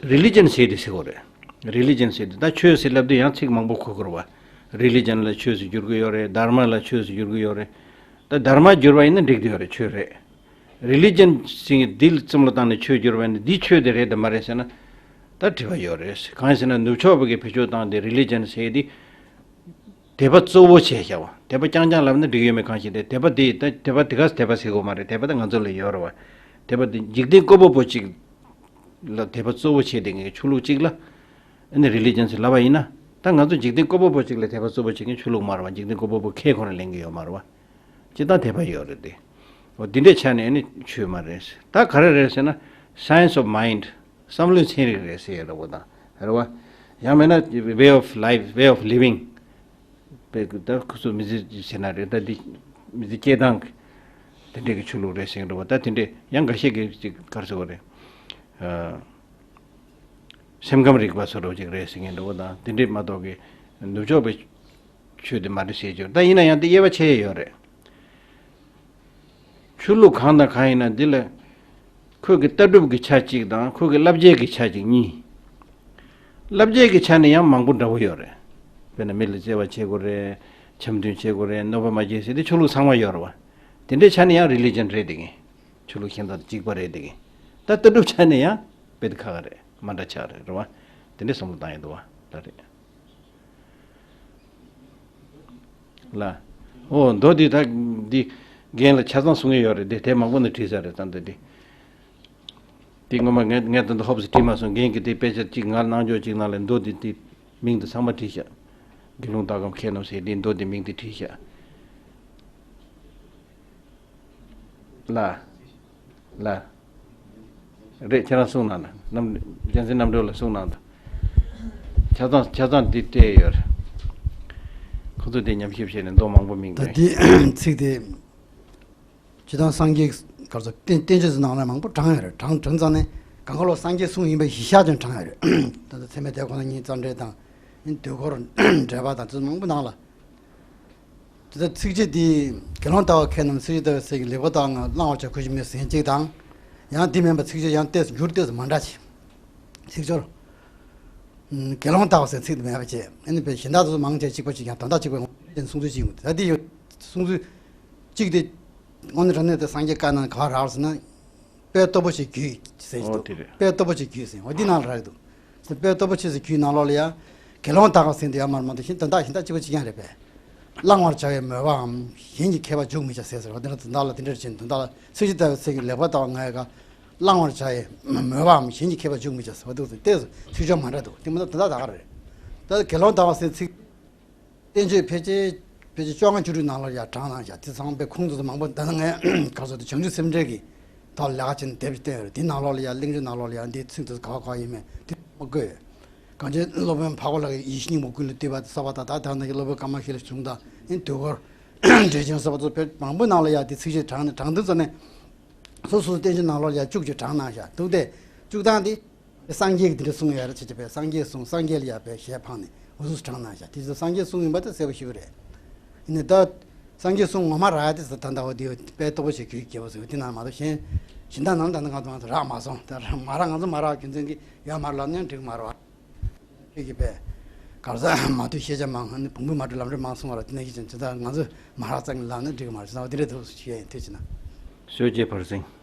རི་ལི་ཇན་ཟེར་དེ་ཟེར་དགོས་རེད། རི་ལི་ཇན་ཟེར་དེ་ད་ཆོས་ཟེར་ལབ་དུས་ཡང་ཚིག་མང་པོ་གོ་དགོས་རེད་བ། རི་ལི་ཇན་ལ་ཆོས་ཟེར་བསྒྱུར་གི་ཡོད་རེད། དྷརྨ་ལ་ཆོས་ཟེར་བསྒྱུར་གི་ཡོད་རེད། ད་དྷརྨ་བསྒྱུར་བ་ཡིན་ན་འགྲིག་བསྡད་ཡོད་རེད། ཆོས་རེད། རི་ལི་ཇན་ཟེར་འདི་ལ་བསམ་བློ་བཏང་ནས་ཆོས་བསྒྱུར་བ་ཡིན་ན་འདི་ཆོས་དེ་རེད་དམ་མ་རེད་ཟེར་ན། ད་དྲི་བ་ཡོད་རེད། གང་ཡིན་ཟེར་ན་ནུབ་ཕྱོགས་པ་གི་བེད་སྤྱོད་བཏང་སྟེ་རི་ལི་ཇན་ཟེར་དེ། དད་པ་གཙོ་བོ་བྱས་བཞག་པ། དད་པ་རྐྱང་རྐྱང་ལབ་ན་འགྲིག་ཡོད་མེད་གང་ཤེས་ཏེ། དད་པ་འདི་ད་དད་པ་འདི་ག་དད་པ་ཟེར་དགོས་མ་རེད། དད་པ་ད་ང་ཚོ་ལ་ཡོད་རེད་བ། དད་པ་འདི་འཇིག་རྟེན་བཀོད་པ་པོ་གཅིག་ལ་དད་པ་གཙོ་བོ་བྱས་བསྡད་མཁན་གྱི་ཆོས་ལུགས་གཅིག་ལ་ཨ་ནི་རི་ལི་ཇན་ཟེར་ལབ་པ་ཡིན་ན། ད་ང་ཚོ་འཇིག་རྟེན་བཀོད་པ་པོ་གཅིག་ལ་དད་པ་གཙོ་བོ་བྱེད་མཁན་ཆོས་ལུགས་མ་རེད་བ། འཇིག་རྟེན་བཀོད་པ་པོ་ཁས་ཁོ་ན་ལེན་གྱི་ཡོད་མ་རེད་བ། སྤྱིར་བཏང་དད་པ་ཡོད་རེད་དེ། འོ་འདི་འདྲའི་ཆ་ནས་ཨ་ནི་ཆོས་མ་རེད། ད་ག་རེ་རེད་ཟེར་ན་Science of Mind། བསམ་བློའི་ཚན་རིག་རེད་ཟེར་ཡ་འདྲ་པོ་དང་རེད་བ། ཡང་མིན་ན་Way of Life, Way of Living། པའི་ད་ཁོ་ཚོ་མི་ཚེ་ཟེར་ན་རེད། ད་འདི་མི་ཚེ་སྐྱེལ་སྟངས་དེ་འདྲའི་གི་ཆོས་ལུགས་རེད་ཟེར་འདྲ་པོ། ད་དེ་འདྲའི་ཡང་འགའ་ཤས་ཀྱིས་ཅིག་ག་རེ་ཟེར་དགོས་རེད། ཨ། སེམས་ཁམས་རིག་པ་བཟོ་འདྲ་པོ་ཅིག་རེད་ཟེར་མཁན་འདྲ་པོ་དང་དེ་འདྲའི་མ་གཏོགས་ཀྱི་ནུབ་ཕྱོགས་པའི་ཆོས་དེ་མ་རེད་ཟེར་གྱི་ཡོད། ད་ཡིན་ན་ཡང་དེ་དབྱེ་བ་ཕྱེ་ཡས་ཡོད་རེད། ཆོས་ལུགས་གང་དང་གང་ཡིན་ན་འདི་ལ་ཁོས་ཀྱི་ལྟ་གྲུབ་ཀྱི་ཆ་གཅིག་དང་ཁོས་ཀྱི་བསླབ་བྱའི་གི་ཆ་གཅིག་གཉིས། བསླབ་བྱའི་གི་ཆ་ནས་ཡང་མང་པོ་འདྲ་པོ་ཡོད་རེད། དཔེར་ན་མི་ལ་བརྩེ་བ་བྱེད་དགོས་རེད། འཆམ་མཐུན་བྱེད་དགོས་རེད། གནོད་པ་མ་བྱེད་ཟེར་དེ་ཆོས་ལུགས་ཚང་མ་ཡོད་རེད་བ། དེ་འདྲའི་ཆ་ནས་ཡང་རི་ལི་ཇན་རེད་དེ་གི། ཆོས་ལུགས་གཞན་དང་གཅིག་པ་རེད་དེ་གི། ད་ལྟ་གྲུབ་ཆ་ནས་ཡང་དཔེ་དེ་ཁག་ཁག་རེད། མ་འདྲ་ཆགས་རེད་རེད་བ། དེ་འདྲའི་བསམ་བློ་བཏང་ཡོད་འདུག་བ། ད་རེད། ལ། ཨོ་མདོ་འདི་ད་འདི་རྒན་ལ་ཆ་ཚང་གསུང་གི་ཡོད་རེད་དེ། དེབ་མང་པོ་ནས་བྲིས་ཚར་རེད་ད་འདི་འདི། འདི་སྔོན་མ་ངས་ངས་ད་འདི་ཧོབ་སེ་བྲིས་མ་སོང་། རྒན་གྱིས་དེ་དཔེ་ཆ་གཅིག་ང་ལ་གནང་ཆོག་ཅིག་གནང་ལས་མདོ་འདི་འདི་མིང་དེ་ཚང་མ་བྲིས་ཤག་དགེ་སློང་དག་གམ་མཁས་རྣམས་ཟེར་འདི་མདོ་འདི་མིང་དེ་བྲིས་ཤག་ལ། ལ། རེད། ཁྱེད་རང་གསུངས་གནང་ན་རྣམ་རྒྱལ་མཚན་རྣམ་གྲོལ་ལ་གསུངས་གནང་དང་། ཆ་ཚང་ཆ་ཚང་འདི་སྤྲད་ཡོད་རེད། ཁོ་ཚོ་དེ་ཉམས་ཞིབ་བྱས་ནས་མདོ་མང་པོ་མིང་ད་དེ་ཚིག་དེ་ཇི་ལྟར་སངས་རྒྱས་གར་སོགས་བསྟན་བསྟན་བཅོས་ཀྱི་ནང་ལ་མང་པོ་དྲངས་ཡོད་རེད། དྲངས་དྲངས་ཙང་ནས་གང་ག་ལོ་སངས་རྒྱས་གསུངས་ཡིན་པའི་གཞི་བཞག་ཀྱང་དྲངས་ཡོད་རེད། ད་ལྟ་ཚད་མེད་དེ་ཁོ་ན་ཉིད་རྩ་འགྲེལ་དང་དུས་འཁོར་འགྲེལ་པ་དང་དེ་ཚོ་མང་པོ་ནང་ལ། དེ་ལྟར་ཚིགས་བཅད་འདི་དགེ་སློང་ལྟ་བུ་མཁས་རྣམས་ཚིགས་བཅད་ལྟ་བུའི་ཚིག་གི་ལེགས་པར་བརྟགས་ལ་བླང་བར་བྱ་གོས་ཆེན་མིན་ཟེར་གཅིག་དང་། ཡང་འདི་མིན་པ་ཚིགས་བཅད་ཡང་ཏོག་ཙམ་འགྱུར་ཏོག་ཙམ་མ་འདྲ་ཅིག་ཚིག་སྦྱོར། ཨུམ། དགེ་སློང་ལྟ་བུ་ཟེར་ཚིག་འདི་མེད་པ་བྱས། ཨ་ནི་བས་གཞན་དག་ཚོ་མང་ཆེ་གཅིག་པ་གཅིག་ཀྱང་དོན་དག་གཅིག་པའི་ངོ་བོ་ཅན་གསུང་ཚུལ་གཅིག་ཡིན། ད་འདི་ཡོད་གསུང་ཚུལ་གཅིག་དེ་དངོས་གནས་དྲང་གནས་དེ་སངས་རྒྱས་བཀའ་ནང་ག་བ་རག་ཟེར་ན། དཔལ་སྟོབས་པོ་ཆེའི་རྒྱུད་ཟེར་གྱི་འོ་འདུག་དེ་རེད། དཔལ་སྟོབས་པོ་ཆེའི་རྒྱུད་ཟེར་འོ་འདི་ནང་ལ་རག་གི་འདུག་དཔལ་སྟོབས་པོ་ཆེ་ཟེར་རྒྱུད་ནང་ལོགས་ལ་ཡང་དགེ་སློང་དག་ཟེར་འདི་ཡང་མར་མ་འདུག་གཞན་དོན་དག་གཞན་དག་གཅིག་པ་གཅིག་རྐྱང་རེད་པས། བླང་བར་བྱ་བའི་མོས་པའམ་གཞན་གྱི་མཁས་པ་འཇུག་མི་བྱ་ཟེར་ཟེར་བ་འདི་ལ་དོན་དག་ལ་དེ་འདྲར་ཕྱིན་དོན་དག་ལ་ཚིགས་བཅད་ལྟ་བུའི་ཚིག་གི་ལེགས་པར་བརྟགས་པ་ལྔ་ཡི་ག་བླང་བར་བྱ་བའི་མོས་པའམ་གཞན་གྱི་མཁས་པ་འཇུག་མི་བྱ་ཟེར་བ་འདུག་ཟེར་ཏོག་ཙམ་ཚིག་སྦྱོར་མ་འདྲ་འདུག་དེ་མ་གཏོགས་དོན་དག་དག་རེད། ད་དགེ་སློང་དག་ཟེར་ཚིག་བསྟན་བཅོས་ཕལ་ཆེར་ཕལ་ཆེར་བཅོ་ལྔ་བཅུ་དྲུག་ནང་ལ་ཡང་དྲངས་གནང་བཞག་དེ་ཚང་མས་ཁུངས་དེ་ཚོ་མང་པོ་ད་ནི་ངས་ག་ཚོད་དེ་བྱང་ཆུབ་སེམས་འགྲེལ་གྱི་ཐོག་ལ་ལས་ཀ་བྱས་ནས་དེབ་ཅིག་བཏོན་ཡོད་རེད། དེའི་ནང་ལོགས་ལ་ཡང་གླེང་བརྗོད་ནང་ལོགས་ལ་ཡང་འདིའི་ཚིག་དེ་ཚོ་ག་བ་ག་བ་ཡིན་མིན་དེ་མ་བཀོད་ཡོད། གངས་ཅན་སློབ་དཔོན་འཕགས་པ་ལགས་ཀྱི་ཡིད་བཞིན་སྙིང་པོ་ཀུན་ལས་བཏུས་པ་དེ་སོགས་པ་དང་ད་ལྟ་ནང་གི་སློབ་དཔོན་ཀ་མ་ཤཱི་ལ་བྱུང་དང་ཨེ་དུས་འཁོར་འགྲེལ་ཆེན་སོགས་པ་ཚོ་དཔེ་མང་པོའི་ནང་ལ་ཡང་དེ་ཚིགས་བཅད་དྲངས་ནས་དྲངས་དུས་ཙམ་ནས་སོ་སོ་སོའི་བསྟན་བཅོས་ནང་ལོགས་ལ་ཡང་བཅུག་ཅིག་དྲངས་གནང་བཞག་འདུག་སྟེ་བཅུག་སྟངས་དེ། སངས་རྒྱས་ཀྱིས་འདི་འདྲ་གསུངས་ཡོད་རེད་ཅེས་བྱས་པས། སངས་རྒྱས་གསུངས། སངས་རྒྱས་ལ་ཡར་པའི་ཞལ་འཕངས་ནས་འུ་ཚུགས་དྲངས་གནང་བཞག་དེ་ཚོ་སངས་རྒྱས་གསུངས་ཡིན་པ་དེ་གསལ་པོ་ཞིག་རེད། ཡིན་ནའི་ད་སངས་རྒྱས་གསུངས་ངོ་མ་རག་ཡ་དེ་ད་ལྟ་འོ་དེ་དཔེ་རྟོགས་པ་བྱེད་རྒྱུའི་རྒྱལ་པོ་ཟེར་བ་དེ་ནང་མ་གཏོགས་གཞན་གཞན་དག་ནང་ད་ལྟ་ང་ཚོ་ང་ཚོ་རག་མ་སོང་། ད་རག་མ་རག་ང་ཚོ་མ་རག་རྒྱུ་མཚན་གྱིས་ཡོད་མ་རེད་ལབ་ན་འགྲིག་མ་རེད་བ། ཁྱེད་ཀྱིས་པས་ག་རེ་ཟ་མ་ཐུབ་ཤེས་བྱ་མང་ནི་བུང་བུ་མ་འགྲོ་ལམ་འགྲོ་མང་གསུང་བ་ར་དེ་ནས་ཤེས་ཅན་ཇི་ལྟར་ང་ཚོས་མ་རག་ཙང་ལབ་ན་འགྲིག་གི་མ་རེད་ཟེར་བ་དེ་འདྲ་འདུག་ཞུ་ཡ་ཡིན། ཐུགས་རྗེ་གནང་། ཞོལ་རྒྱལ་བར་ཟིང་།